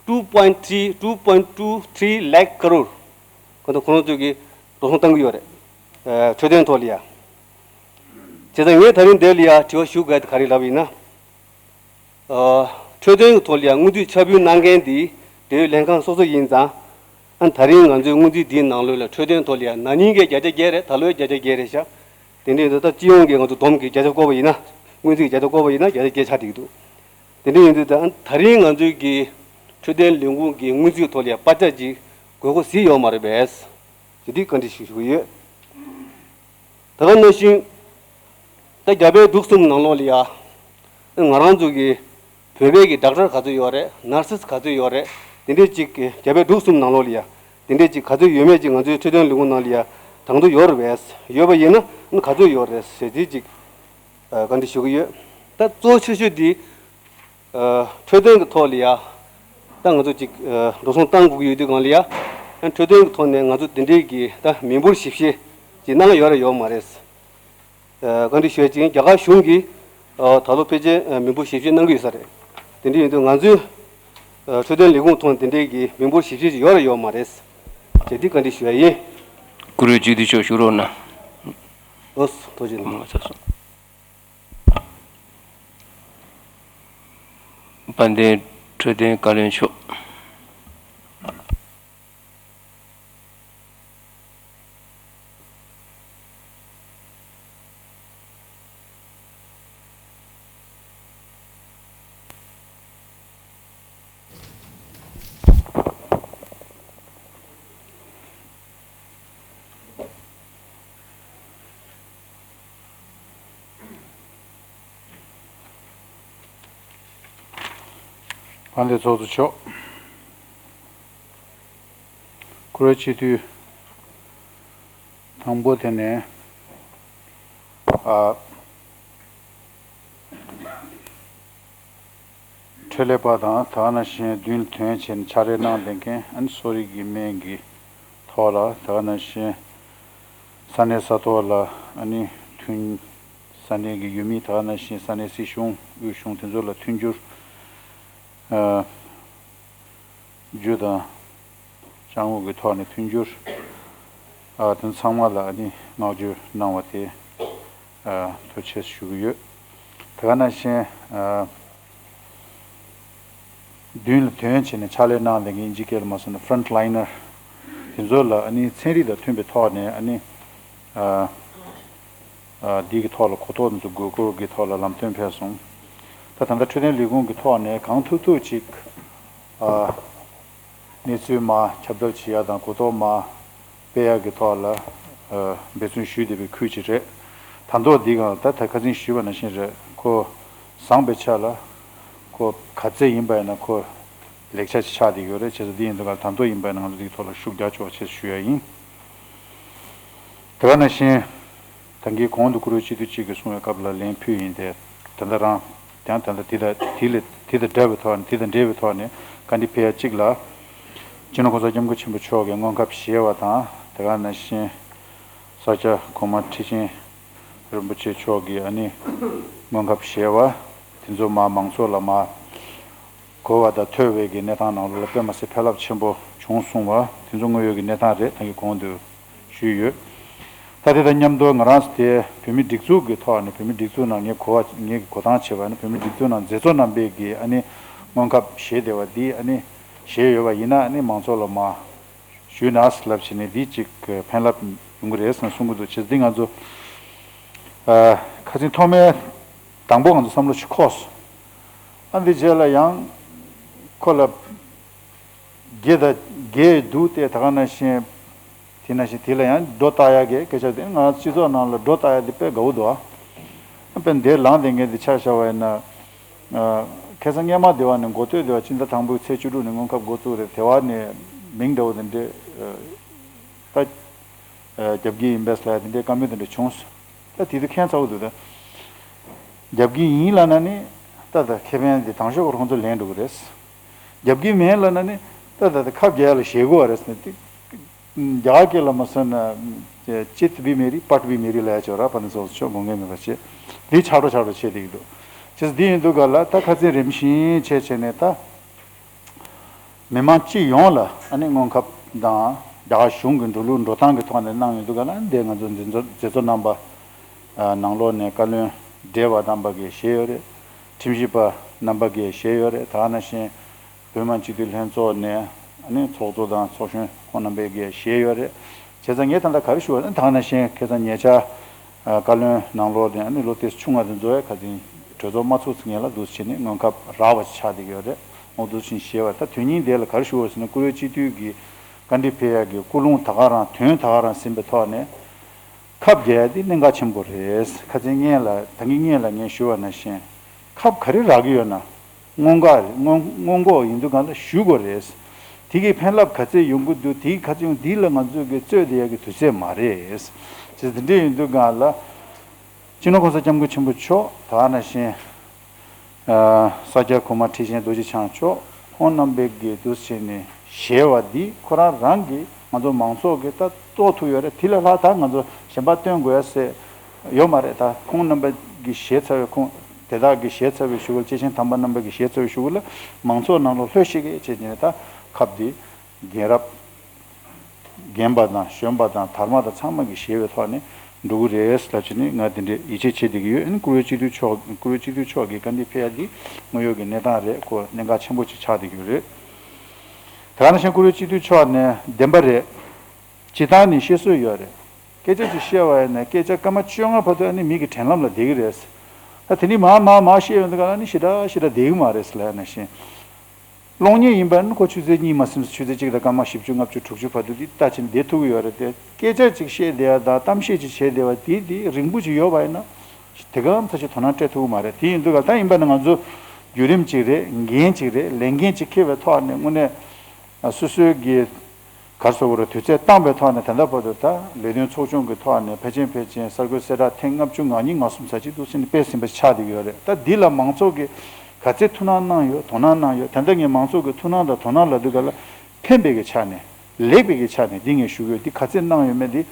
two point three two point two three lakh crore གང་དུ་ཁོ་རང་ཚོས་ཀྱི་འགྲོ་སོང་བཏང་གི་ཡོད་རེད། ཨ་འཕྲོད་བསྟེན་ཐོག་ལ་ཡ། བྱས་ཙང་ངས་ད་རིང་འདིར་ལ་ཡ་དྲི་བ་ཞུ་དགོས་དེ་ག་རེ་ལབ་ཡིན་ན། ཨ་འཕྲོད་བསྟེན་གྱི་ཐོག་ལ་ཡ་སྔོན་རྩིས་ཆ་འབུལ་གནང་མཁན་འདི་འབྲེལ་ཡོད་ལྷན་ཁང་སོ་སོ་ཡིན་ཙང་། ཨ་ད་རིང་ང་ཚོའི་སྔོན་རྩིས་འདིའི་ནང་ལོགས་ལ་འཕྲོད་བསྟེན་ཐོག་ལ་ཡ་ན་ནིང་གི་བརྒྱ་ཆ་བརྒྱད་རེད། ད་ལོའི་བརྒྱ་ཆ་བརྒྱད་རེད་ཤག་དེ་འདྲ་ཡིན་དུས་ད་སྤྱི་ཡོངས་ཀྱི་ང་ཚོ་བསྡོམས་ཀྱི་བརྒྱ་ཆ་བཀོད་པ་ཡིན་ན། སྔོན་རྩིས་ཀྱི་བརྒྱ་ཆ་བཀོད་པ་ཡིན་ན་བརྒྱ་ཆ་བརྒྱད་ཆགས་བསྡད་ཀྱི་འདུག་དེ་འདྲ་ཡིན་དུས་ད་ད་རིང་ང་ཚོའི་གི་འཕྲོད་བསྟེན་ལས་ཁུངས་ཀྱི་སྔོན་རྩིས་ཐོག་ལ་ཡ་པ་ཏྲ་ཅིག་དགོས་མཁོ་གཟིགས་ཡོད་མ་རེད་པས། ཞེས་འདི་བཀའ་འདྲི་ཞུ་ཞུ་གི་ཡོད། ད་ག་ནང་བཞིན་ད་རྒྱ་བལ་འབྲུག་གསུམ་ནང་ལོགས་ལ་ཡ་ང་རང་ཚོ་གི་བོད་པའི་གི་ཌོག་ཊར་ག་ཚོད་ཡོད་རེད། ནར་སི་ག་ཚོད་ཡོད་རེད། དེ་འདྲས་ཅིག་གི་རྒྱ་བལ་འབྲུག་གསུམ་ནང་ལོགས་ལ་ཡ་དེ་འདྲས་ཅིག་ག་ཚོད་ཡོད་མེད་ཅིག་ང་ཚོའི་འཕྲོད་བསྟེན་ལས་ཁུངས་ནང་ལ་ཡ་གྲངས་ཐོ་ཡོད་རེད་པས། ཡོད་པ་ཡིན་ན་ཨ་ནི་ག་ཚོད་ཡོད་རེད་ཟེར་དེ་ཅིག་ཨ་བཀའ་འདྲི་ཞུ་གི་ཡོད། ད་གཙོ་ཆེ་ཤོས་དེ་ཨ་འཕྲོད་བསྟེན་གྱི་ཐོག་ལ་ཡ་ད་ང་ཚོ་ཅིག་ཨ་འགྲོ་སོང་བཏང་དགོས་ཀྱི་ཡོད་དུས་སྒང་ལ་ཡ་ཨ་འཕྲོད་བསྟེན་གྱི་ཐོག་ནས་ང་ཚོ་དེ་འདྲས་ཀྱི་ད་མི་འབོར་ཞིབ་བཤེར་ཅིག་གནང་ཡོད་རེད་ཡོད་མ་རེད། ཨ་བཀའ་འདྲི་ཞུ་ཡ་ཅིག་རྒྱ་གར་གཞུང་གིས་ཨ་ད་ལོ་ཕལ་ཆེར་ཨ་མི་འབོར་ཞིབ་བཤེར་གནང་གི་ཡོད་ས་རེད། དེ་འདྲ་ཡིན་དུས་ང་ཚོའི་ཨ་འཕྲོད་བསྟེན་ལས་ཁུངས་ཐོག་དེ་འདྲའི་གི་མི་འབོར་ཞིབ་བཤེར་ཅིག་ཡོད་རེད་ཡོད་མ་རེད་ཅེས་འདི་བཀའ་འདྲི་ཞུ་ཡ་ཡིན། བཀུར་འོས་སྤྱི་འཐུས་མཆོག་བཞུགས་རོགས་གནང་། ཨོ་ཐུགས་རྗེ་གནང་། ང་ཚོ་སོང་། དཔལ་ལྡན་འཕྲོད་བསྟེན་བཀའ་བློན་མཆོག་དཔལ་ལྡན་ཚོགས་གཙོ་མཆོག་བཀུར་འོས་སྤྱི་འཐུས། དང་པོ་དེ་ནས་ཨ་འཕྲོད་ལས་པ་དང་ད་ག་ནང་བཞིན་མདུན་ལ་ཐོན་བྱས་ནས་ཕྱག་ལས་གནང་བསྡད་མཁན་ཨ་ནི་གསོ་རིག་གི་སྨན་གྱི་ཐོག་ལ་ད་ག་ནང་བཞིན་ས་གནས་ས་ཐོག་ལ་ཨ་ནི་མཐུན་ས་གནས་ཀྱི་ཡུལ་མི་ད་ག་ནང་བཞིན་ས་གནས་སྲིད་གཞུང་དབུས་གཞུང་དེ་ཚོ་ལ་མཐུན་འགྱུར་ཨ། རྒྱུ་དང་སྤྱང་བོ་གི་ཐོག་ནས་མཐུན་འགྱུར། ཨ་དེ་ཚང་མ་ལ་ཨ་ནི་བསྔགས་བརྗོད་གནང་བ་དེ་ཨ་ཐུགས་རྗེ་ཆེ་ཞུ་གི་ཡོད། དེ་ག་ནང་བཞིན་ཨ་མདུན་ལ་ཐོན་བྱས་ནས་ཕྱག་ལས་གནང་བསྡད་མཁན་དབྱིན་ཇིའི་སྐད་ལ་མ་སོང་ན་ཕ་རོན་ཊི་ལའིན་ནར་དེ་ཚོ་ལ་ཨ་ནི་ཚན་རིག་དང་མཐུན་པའི་ཐོག་ནས་ཨ་ནི་ཨ། ཨ་འདི་གི་ཐོག་ལ་གོ་རྟོགས་འདུག་དགོས་སྐོར་གྱི་ཐོག་ལ་ལམ་སྟོན་ཕེབས་སོང་། ད་ད་ལྟ་འཕྲོད་བསྟེན་ལས་ཁུངས་ཀྱི་ཐོག་ནས་གང་ཐུབ་ཐུབ་ཅིག་ཨ་གནས་ཚུལ་མར་ཁྱབ་བརྡལ་བྱེད་ཡ་དང་གོ་རྟོགས་མར་སྤེལ་ཡ་གི་ཐོག་ལ་ཨ་འབད་བརྩོན་ཞུས་བསྡད་པའི་ཁུལ་ཅིག་རེད། ད་མདོ་འདི་གང་ལ་ད་ད་ཁ་སང་ཞུས་པ་ནང་བཞིན་རེད། ཁོ་བཟང་པའི་ཆ་ལ་ཁོ་ག་ཚད་ཡིན་པ་ཡིན་ན་ཁོ་ལེགས་ཆ་ཅིག་ཆགས་བསྡད་ཡོད་རེད། བྱས་ཙང་འདི་ཡིན་དུས་ག་ལ་ད་མདོ་ཡིན་པ་ཡིན་ན་ང་ཚོ་འདིའི་ཐོག་ལ་ཤུགས་རྒྱག་ཆོག་ཅེས་ཞུ་ཡ་ཡིན། དེ་ག་ནང་བཞིན། ད་གིན་གོང་དུ་བཀུར་འོས་སྤྱི་འཐུས་གཅིག་གིས་གསུངས་པའི་སྐབས་ལ་ལན་ཕུལ་ཡིན་ཏེ། ད་ལྟ་རང་ཡང་ད་ལྟ་དེ་དང་དེ་ལས་དེ་དང་འདྲ་བའི་ཐོག་ནས་དེ་དང་འབྲེལ་བའི་ཐོག་ནས་བཀའ་འདྲི་ཕེབས་ཡ་གཅིག་ལ། སྤྱི་ནོར་གོང་ས་སྐྱབས་མགོན་ཆེན་པོ་མཆོག་གིས་སྔོན་ཁབ་བཞེས་པ་དང་དེ་ག་ནང་བཞིན། ས་སྐྱ་གོང་མ་ཁྲི་ཆེན་རིན་པོ་ཆེ་མཆོག་གིས་ཨ་ནི་སྔོན་ཁབ་བཞེས་པ་དེ་ཚོ་མར་མང་ཚོགས་ལ་མར་གོ་བ་དང་ཐོས་པའི་གི་གནས་སྟངས་ནང་ལོགས་ལ་དཔེ་མ་སྲིད་ཕན་རླབས་ཆེན་པོ་བྱུང་སོང་བ་དེ་ཚོ་དངོས་ཡོད་ཀྱི་གནས་སྟངས་རེད། ད་གིན་གོང་དུ་ཞུས་ཡོད། ད་དེ་དང་མཉམ་དུ་ང་རང་ཚོ་དེ་བོད་མིའི་སྒྲིག་འཛུགས་ཀྱི་ཐོག་ནས་བོད་མིའི་སྒྲིག་འཛུགས་ནང་ངས་གོ་བ་ངས་གོ་སྟངས་བྱས་པ་ནི་བོད་མིའི་སྒྲིག་འཛུགས་ནང་མཛད་གཙོ་རྣམ་པས་ཀྱི་ཨ་ནི་སྔོན་ཁབ་བཞེས་བསྡད་པ་འདི་ཨ་ནི་བཞེས་ཡོད་པ་ཡིན་ན་ཨ་ནི་མང་ཚོགས་ལ་མར་ ཞུས་ན་ལབ་བྱས་ནས་འདི་གཅིག་ཕན་རླབས་ཡོང་གི་རེད་ཟེར་ནས་གསུང་གི་འདུག་བྱས་ཙང་འདི་ང་ཚོ་ཨ་ཁ་སང་ཐོག་མའི་དང་པོ་ང་ཚོ་བསམ་བློ་ཞིག་འཁོར་སོང་། ཨ་འདི་རྗེས་ལ་ཡང་ཁོ་ལ་དགེ་དང་དགེ་འདུག་སྟེ་ད་ག་ནང་བཞིན། དེ་ནང་བཞིན་དེ་ལ་ཡང་སྒྲོ་བཏགས་ཡག་གི་སྐད་ཆ་དེ་ང་སྤྱི་ཚོགས་ནང་ལ་སྒྲོ་བཏགས་ཡག་དེ་དཔེ་དགའ་བོ་འདུག་ཨ། དཔེ་འདིར་ལངས་བསྡད་མཁན་དེ་ཆ་བཞག་པ་ཡིན་ན། ཨ། ཁ་སང་སྔས་མ་སྡེ་བ་ནས་འགོ་སྟོད་སྡེ་བ་སྤྱི་ཟླ་དང་པོའི་ཚེས་བཅུ་དྲུག་ནས་སྔོན་ཁབ་འགོ་བཙུགས་རེད། དེ་བ་ནས་མིང་འདྲ་བོ་དེ་འདྲས་ད་རྒྱབ་ཀྱི་ཡིན་པས་ལབ་ཡ་དེ་འདྲས་བཀའ་མོལ་དེ་འདྲས་བྱུང་སོང་། ད་དེ་དུས་ཁྱད་མཚར་བོ་འདུག་ད་རྒྱབ་ཀྱི་ཡིན་ལབ་ན་ནི་ད་ད་ཁེ་ཕན་དེ་དང་ཤོག་ཁོ་རང་ཚོ་ལེན་འགྲོ་གི་རེད། རྒྱབ་ཀྱི་མེད་ལབ་ན་ནི་ད་ད་ད་ཁབ་རྒྱག་ཡ་ལ་ཞེད་དགོས་པ་རེད་ཟེར་ནས་དེ། རྒྱ་གར་སྐད་ལ་མ་སོན་ན་ཅིད་བི་མེ་རི་པཊ་བི་མེ་རི་ལབ་ཡ་ཅིག་ཡོད་ར། ཕ་ནི་སོགས་སུ་ཆོག་དགོངས་འགལ་མེད་པ་བྱེད། འདི་ཆག་འགྲོ་ཆག་འགྲོ་བྱེད་བསྡད་ཀྱི་འདུག་བྱས་ཙང་འདི་ཡིན་དུས་ག་ལ་ད་ཁ་སང་རིམ་བཞིན་བྱས་བྱས་ནས་ད་མི་མང་སྤྱི་ཡོངས་ལ་ཨ་ནི་སྔོན་ཁབ་དང་རྒྱ་གར་གཞུང་གི་འགྲོ་ལུགས་འགྲོ་སྟངས་ཀྱི་ཐོག་ནས་གནང་ཡོང་དུས་ག་ལ་འདི་ང་ཚོ་མཛད་གཙོ་མཛད་གཙོ་རྣམ་པ་ནང་ལོགས་ནས་བཀའ་བློན་བགྲེས་པ་རྣམ་པ་གིས་བཞེས་ཡོད་རེད། ཁྲིམས་ཞིབ་པ་རྣམ་པ་གིས་བཞེས་ཡོད་རེད། ད་ག་ནང་བཞིན། བོད་མི་སྤྱི་འཐུས་ལྷན་ཚོགས་ནས་ཨ་ནི་ཚོགས་གཙོ་དང་ཚོགས་གཞོན་ཁོང་རྣམ་པས་ཀྱིས་བཞེས་ཡོད་རེད། བྱས་ཙང་ངས་ད་ལྟ་ག་རེ་ཞུ་བ་ད་ག་ནང་བཞིན་ཁ་སང་ཉེ་ཆར་བཀའ་བློན་ནང་ལོགས་ནས་ཨ་ནི་ལོ་དེ་ཆུང་བ་དེ་ཚོ་ཡ་ཁ་སང་གྲོས་ཚོགས་མ་ཚོགས་ཚེ་ངེད་ལ་འདུག་སེ་བྱས་ནས་སྔོན་ཁབ་རག་པ་ཞིག་ཆགས་བསྡད་ཀྱི་ཡོད་རེད། འོ་འདུག་སེ་བྱས་ནས་བཞེས་པ་ད་དོན་སྙིང་དེ་ལ་ག་རེ་ཞུ་བ་ཟེར་ན་བཀུར་འོས་སྤྱི་འཐུས་ཀྱི་བཀའ་འདྲི་ཕེབས་ཡག་གི་ཀུན་སློང་ད་ག་རང་དོན་ད་ག་རང་ཟིན་པའི་ཐོག་ནས། ཁབ་རྒྱག་ཡ་དེ་གནད་འགག་ཆེན་པོ་རེད། ཁ་སང་སྔོན་ལ་ད་གིན་སྔོན་ལ་ངས་ཞུས་པ་ནང་བཞིན་ཁབ་ག་རེ་རག་གི་ཡོད་ན་སྔོན་འགོག་རེད། སྔོན་སྔོན་འགོག་ཡིན་དུས་གང་ལ་ཞུ་དགོས་རེད། དེ་གི་ཕན་རླབས་ག་ཚད་ཡོང་གི་འདུག་དེ་གི་ག་ཚད་ཡོང་འདི་ལ་ང་ཚོས་གི་རྩོད་བསྡད་ཡ་གི་དུས་ཚོད་མ་རེད། ཅེས་དེ་འདྲས་ཡིན་དུས་གང་ལ་སྤྱི་ནོར་གོང་ས་སྐྱབས་མགོན་ཆེན་པོ་མཆོག་ད་ག་ནང་བཞིན། ས་སྐྱ་གོང་མ་ཁྲི་ཆེན་རྡོ་རྗེ་འཆང་མཆོག་ཁོང་རྣམ་པས་ཀྱིས་འདུག་སེ་བྱས་ནས་བཞེས་པ་འདི་ཁོ་རང་རང་གིས་ང་ཚོ་མང་ཚོགས་ཀྱིས་ད་རྟོགས་ཐུབ་ཡོད་རེད། དེ་ལས་ལྷག་ད་ང་ཚོ་གཞན་པ་སྟོན་དགོས་ཡ་ཟེར་ཡོད་མ་རེད། ད་ཁོང་རྣམ་པ་གིས་བཞེས་ཚར་བའི་ཁོང་དེ་དག་གིས་བཞེས་ཚར་བའི་གཞུག་ལ་སྐྱེས་ཆེན་དམ་པ་རྣམ་པ་གིས་བཞེས་ཚར་བའི་གཞུག་ལ་མང་ཚོགས་ནང་ལ་ལྷོད་ཤེས་ཀྱི་བྱས་ནས་ད་ཁབ་འདི་རྒན་རབས། རྒན་པ་དང་གཞོན་པ་དང་དར་མ་དང་ཚང་མ་གིས་བཞེས་པའི་ཐོག་ནས་འགྲོ་གི་རེད་ལབ་བྱས་ནས་ང་དེ་འདྲའི་ཡིད་ཆེས་བྱེད་བསྡད་ཀྱི་ཡོད། ཨ་ནི་བཀུར་འོས་སྤྱི་འཐུས་མཆོག་བཀུར་འོས་སྤྱི་འཐུས་མཆོག་གི་བཀའ་འདྲི་ཕེབས་ཡ་འདི་དངོས་ཡོད་ཀྱི་གནས་སྟངས་རེད། ཁོ་གནད་འགག་ཆེན་པོ་ཅིག་ཆགས་བསྡད་ཀྱི་ཡོད་རེད། ད་ག་ནང་བཞིན་བཀུར་འོས་སྤྱི་འཐུས་མཆོག་ནས་བདེན་པ་རེད། སྤྱིར་བཏང་ནས་བཤད་སྲོལ་ཡོད་རེད། སྐད་ཆ་ཅིག་བཤད་པ་ཡིན་ན་སྐད་ཆ་སྐར་མ་བཅོ་ལྔ་བར་དུ་ཨ་ནི་མི་གི་དྲན་ལམ་ལ་བསྡད་ཀྱི་རེད། ད་དེ་ནི་མར་མར་མར་བཤད་ཡོང་དུས་ག་ལ་ནི་ཞེ་དྲག་ཞེ་དྲག་བསྡད་ཀྱི་མ་རེད་ལབ་ནང་བཞིན། གློག་བརྙན་ཡིན་པ་ནི་ཁོ་ཆུ་ཚོད་གཉིས་མ་ཟིན་ཆུ་ཚོད་གཅིག་དང་སྐར་མ་བཞི་བཅུ་ལྔ་བཅུ་དྲུག་ཅུ་བར་དུ་འདི་ལྟ་ཕྱིན་བསྡད་ཐུབ་ཀྱི་ཡོད་རེད་དེ། སྐད་ཆ་ཅིག་བཤད་བསྡད་པ་དང་གཏམ་བཤད་ཅིག་བྱས་བསྡད་པ་དེ་དེ་རིང་པོ་ཅིག་ཡོད་པ་ཡིན་ན་དེ་ག་ཙམ་ཞིག་དོ་སྣང་སྤྲད་ཐུབ་ཀྱི་མ་རེད། དེ་ཡིན་དུས་ག་ད་ཡིན་པ་ནི་ང་ཚོ་བརྒྱུད་རིམ་ཅིག་རེད། འགན་ཅིག་རེད། ལས་འགན་ཅིག་འཁྱེར་བའི་ཐོག་ནས་དངོས་གནས་སོ་སོའི་གི་ག་རེ་ཟེར་དགོས་རེད། དུས་ཚོད་བཏང་པའི་ཐོག་ནས་ད་ལྟ་བར་དུ་ད་ལས་དོན་ཚོགས་ཆུང་གི་ཐོག་ནས་ཕལ་ཆེར་ཕལ་ཆེར་གསར་འགོད་གསལ་བསྒྲགས་ཐེངས་ལྔ་བཅུ་ང་གཉིས་ང་གསུམ་ཙམ་ཅིག་འདུག་སེ་ནས་སྤེལ་ཟིན་པ་ཆགས་བསྡད་ཀྱི་ཡོད་རེད། ད་འདི་ལ་མང་ཚོགས་ཀྱིས་ག་ཚད་ཐུགས་སྣང་གནང་ཡོད། དོ་སྣང་གནང་ཡོད། ད་ལྟ་ངས་མང་ཚོགས་ཀྱི་ཐུགས་སྣང་དང་དོ་སྣང་ལབ་དུས་ག་ལ་ཕན་པའི་གི་ཆ་ནས་ལེགས་པའི་གི་ཆ་ནས་འདི་ངས་ཞུ་གི་ཡོད། འདི་ག་ཚད་གནང་ཡོད་མེད་འདི་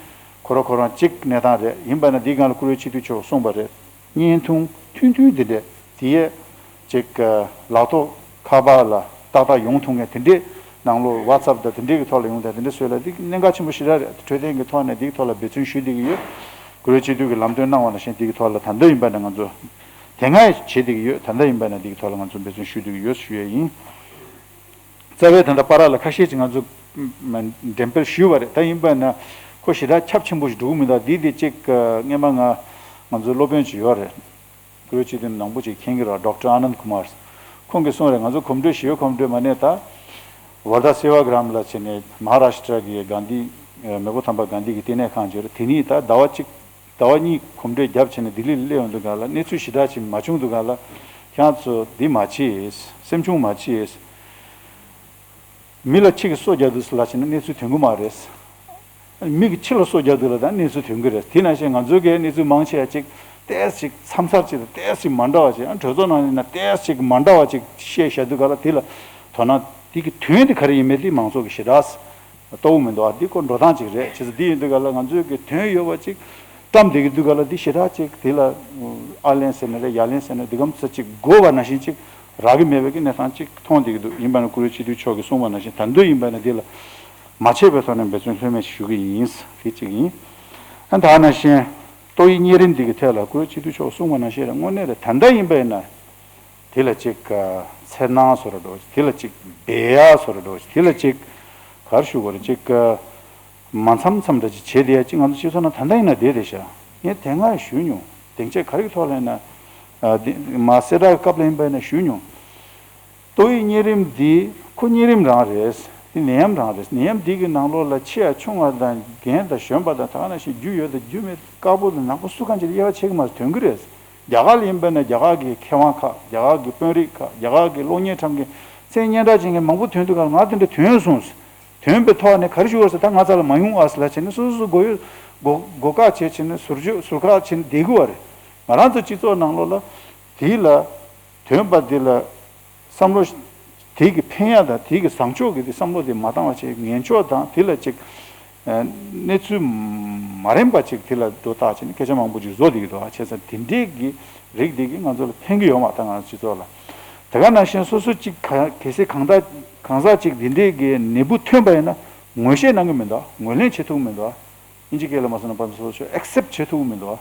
ཁོ་རང་ཁོ་རང་གཅིག་གནས་སྟངས་རེད། ཡིན་པ་ན་འདི་སྒང་ལ་བཀུར་འོས་སྤྱི་འཐུས་མཆོག་གསུངས་པ་རེད། བརྙན་ཐུང་ཐུང་ཐུང་འདི་འདྲས་དེ་ཡས་ཅིག་ལག་ཐོག་ཁ་པར་ལ་ཏག་ཏག་ཡོང་ཐུབ་མཁན་དེ་འདྲས་ནང་ལོགས་ཝ་ཚབ་དང་དེ་འདྲས་ཀྱི་ཐོག་ལ་ཡོང་དང་དེ་འདྲས་བཟོས་ལ་འདི་གནད་འགག་ཆེན་པོ་ཞེ་དྲག་རེད། འཕྲོད་བསྟེན་གྱི་ཐོག་ནས་འདི་གི་ཐོག་ལ་འབད་བརྩོན་ཞུ་བསྡད་ཀྱི་ཡོད། བཀུར་འོས་སྤྱི་འཐུས་ཀྱི་ལམ་སྟོན་གནང་བ་ནང་བཞིན་འདི་གི་ཐོག་ལ་ད་ལྟ་ཡིན་པ་ན་ང་ཚོ་དེ་སྔ་ཡང་བྱེད་བསྡད་ཀྱི་ཡོད། ད་ལྟ་ཡིན་པ་ན་འདི་གི་ཐོག་ལ་ང་ཚོ་འབད་བརྩོན་ཞུ་བསྡད་ཀྱི་ཡོད་ཞུ་ཡས་ཡིན། རྩ་བའི་ད་ལྟ་བར་ལ་ཁ་ཤས་ཅིག་ང་ཚོ་འགྲེམས་སྤེལ་ཞུས་པ་རེད། ད་ཡིན་པ་ན་ཁོ་ཞེ་དྲག་ཁྱབ་ཆེན་པོ་ཞིག་འགྲོ་གི་མི་འདུག་འདི་འདི་ཅིག་སྔས་མ་ང་ང་ཚོའི་སློབ་དཔོན་ཅིག་ཡོད་རེད། བཀུར་འོས་སྤྱི་འཐུས་ནང་པོ་ཅིག་མཁྱེན་གྱི་རེད། ཌོག་ཊར་ཨ་ནནྡ་ཀུ་མར། ཁོང་གིས་གསུངས་རེད། ང་ཚོ་གོམ་བགྲོད་ཞི་བའི་གོམ་བགྲོད་མ་ནས་ད་ཝར་དྷ་སེ་ཝ་གྲམ་ལ་བྱས་ནས་མ་ཧཱ་རཱ་ཤི་ཏྲ་གི་གྷན་དྷི་མེས་པོ་དམ་པ་གྷན་དྷི་གི་བསྟི་གནས་ཁང་ཅིག་ཡོད་རེད། དེ་ནས་ད་ཟླ་བ་གཅིག་ཟླ་བ་གཉིས་གོམ་བགྲོད་བརྒྱབ་བྱས་ནས་ལྡི་ལི་ལ་སླེབས་ཡོང་དུས་ག་ལ་གནས་ཚུལ་ཞེ་དྲག་ཅིག་མ་བྱུང་དུས་ག་ལ་ཁྱེད་ཚོ་འདི་མ་བྱེད། སེམས་ཆུང་མ་བྱེད། མི་ལ་ཕྱི་གི་སོ་རྒྱག་དུས་སུ་ལ་བྱས་ན་གནས་ཚུལ་ཐོན་གི་མ་རེད། མི་གི་ཕྱི་ལ་སོ་རྒྱག་དུས་ལ་ད་གནས་ཚུལ་ཐོན་གི་རེད། དེ་ནང་བཞིན་ང་ཚོའི་གི་གནས་ཚུལ་མང་ཆེ་བ་ཅིག་ཏོག་ཙམ་ཅིག་མཚམས་ཚར་ཅིག་དང་ཏོག་ཙམ་ཅིག་མ་འདྲ་བ་ཅིག་ཨ་གྲོས་ཚོགས་ནང་ནས་ན་ཏོག་ཙམ་ཅིག་མ་འདྲ་བ་ཅིག་བཤད་བཞག་དུས་ག་ལ་དེ་ལ་དོ་སྣང་དེ་གི་དོན་དེ་ག་རེ་ཡིན་མིན་དེ་མང་ཚོགས་ཀྱི་ཞེ་དྲག་ལྟ་བུ་མི་འདུག་ཨ་འདི་ཁོ་འགྲོ་སྟངས་ཅིག་རེད། བྱས་ཙང་འདི་ཡིན་དུས་ག་ལ་ང་ཚོའི་གི་དོན་ཡོད་པ་ཅིག་བཀྲམ་བསྡད་ཀྱི་འདུག་ག་ལ་འདི་ཞེ་དྲག་ཅིག་དེ་ལ་ཨ་ལན་ཟེར་ན་རེད། ཡ་ལན་ཟེར་ན་འདི་གམ་ཚ་ཅིག་དགོས་པ་ནང་བཞིན་ཅིག་རག་གི་མེད་པའི་གི་གནས་སྟངས་ཅིག་མཐོང་བསྡད་ཀྱི་འདུག་ཡིན་པ་ན་བཀུར་འོས་སྤྱི་འཐུས་མཆོག་གིས་གསུངས་པ་ནང་བཞིན་ད་འདོད་ཡིན་པ་ན་འདི་ལ་མ་ཆད་པའི་ཐོག་ནས་འབད་བརྩོན་ལྷོད་མེད་ཞུ་གི་ཡིན། དེ་གཅིག་ཡིན། ཨ་ད་ནང་བཞིན་ཏོག་དབྱིབས་གཉན་རིམས་འདི་གི་ཐད་ལ་བཀུར་འོས་སྤྱི་འཐུས་མཆོག་གསུངས་པ་ནང་བཞིན་རེད། དངོས་གནས་རེད། ད་ལྟ་ཡིན་པ་ཡིན་ན། དེ་ལ་ཅིག་འཚེར་སྣང་བཟོ་འདྲ་འདྲ་བོ་ཅིག་དེ་ལ་ཅིག་སྦས་ཡག་བཟོ་འདྲ་འདྲ་བོ་ཅིག་དེ་ལ་ཅིག་ ག་རེ་ཞུ་དགོས་རེད། ཅིག་ག་མ་མཚམས་མཚམས་འདྲ་ཅིག་བྱས་བསྡད་ཡ་ཅིག་ང་ཚོ་སྤྱི་ཚོགས་ནང་ད་ལྟ་ཡིན་ན་བསྡད་བསྡད་ཤག་ངས་དེ་སྔ་ཞུས་མྱོང་། སྡིངས་ཆ་ག་རེ་གི་ཐོག་ལ་ཡིན་ན། ཨ་འདི་མ་གསལ་བསྒྲགས་ཀྱི་སྐབས་ལ་ཡིན་པ་ཡིན་ན་ཞུས་མྱོང་། ཏོག་དབྱིབས་གཉན་རིམས་འདི་ཁོ་གཉན་རིམས་རང་རེད། འདི་ནད་ཡམས་རང་རེད། ནད་ཡམས་འདི་གི་ནང་ལོགས་ལ་ཆེ་ཡ་ཆུང་བ་དང་རྒན་དང་གཞོན་པ་དང་ད་ག་ནང་བཞིན་རྒྱུས་ཡོད་དང་རྒྱུས་མེད་དཀར་པོ་དང་ནག་པོ་སུ་གང་ཅིག་ལ་དབྱེ་བ་ཕྱེ་གི་མ་རེད། ཐོན་གི་རེད། རྒྱ་གར་ལ་ཡིན་པ་ན་རྒྱ་གར་གི་མཁས་དབང་ཁག་རྒྱ་གར་གི་དཔོན་རིགས་ཁག་རྒྱ་གར་གི་གློག་བརྙན་བཀྲམ་མཁན་མཚན་སྙན་གྲགས་ཅན་གྱི་མང་པོ་ཐོན་དུས་ག་ལ་ང་དེ་འདྲ་ཐོན་སོང་། ཐོན་པའི་ཐོག་ནས་ག་རེ་ཞུ་བ་ཟེར། ད་ང་ཚ་ལ་མ་ཡོང་ཨ་ཟེར་ལ་བྱས་ནས་སོ་སོ་སོ་མགོ་ཡོད་མགོ་མགོ་བཀག་བྱས་བྱས་ནས་ཟུར་བཅོས་ཟུར་བཀག་བྱས་ནས་བསྡད་དགོས་པ་རེད། ང་རང་ཚོ་སྤྱི་ཚོགས་ནང་ལོགས་ལ་དེ་ལ་ཐོན་པ་དེ་ལ་བསམ་བློ་དེ་གི་ཕན་ཡག་དང་དེ་གི་བཟང་ཕྱོགས་ཀྱི་དེ་བསམ་བློ་དེ་མ་བཏང་བ་བྱས་ངན་ཕྱོགས་དང་དེ་ལ་ཅིག་གནས་ཚུལ་མ་རན་པ་ཅིག་དེ་ལ་འགྲོ་བཏགས་བྱས་ནས་སྐད་ཆ་མང་པོ་ཅིག་བཟོ་བསྡད་ཀྱི་འདུག་ཨ། བྱས་ཙང་དེ་འདྲས་ཀྱི་རིགས་དེ་གི་ང་ཚོ་ལ་ཕན་གི་ཡོད་མ་རེད། ད་ང་ཚོ་སྤྱི་ཚོགས་ལ། དེ་ག་ནང་བཞིན་སོ་སོ་གཅིག་ག་གལ་སྲིད་གང་ལྟར་གང་ཟག་གཅིག་འདི་འདྲས་ཀྱི་ནད་འབུ་ཐོན་པ་ཡིན་ན་ངོ་ཤེས་གནང་གི་མི་འདུག་ངོས་ལེན་བྱེད་ཐུབ་ཀྱི་མི་འདུག་ཨིན་ཇི་སྐད་ལ་མ་སོང་ན་ཕན་ཚུན་སོ་སོ་ཨེག་སེབ་བྱེད་ཐུབ་ཀྱི་མི་འདུག་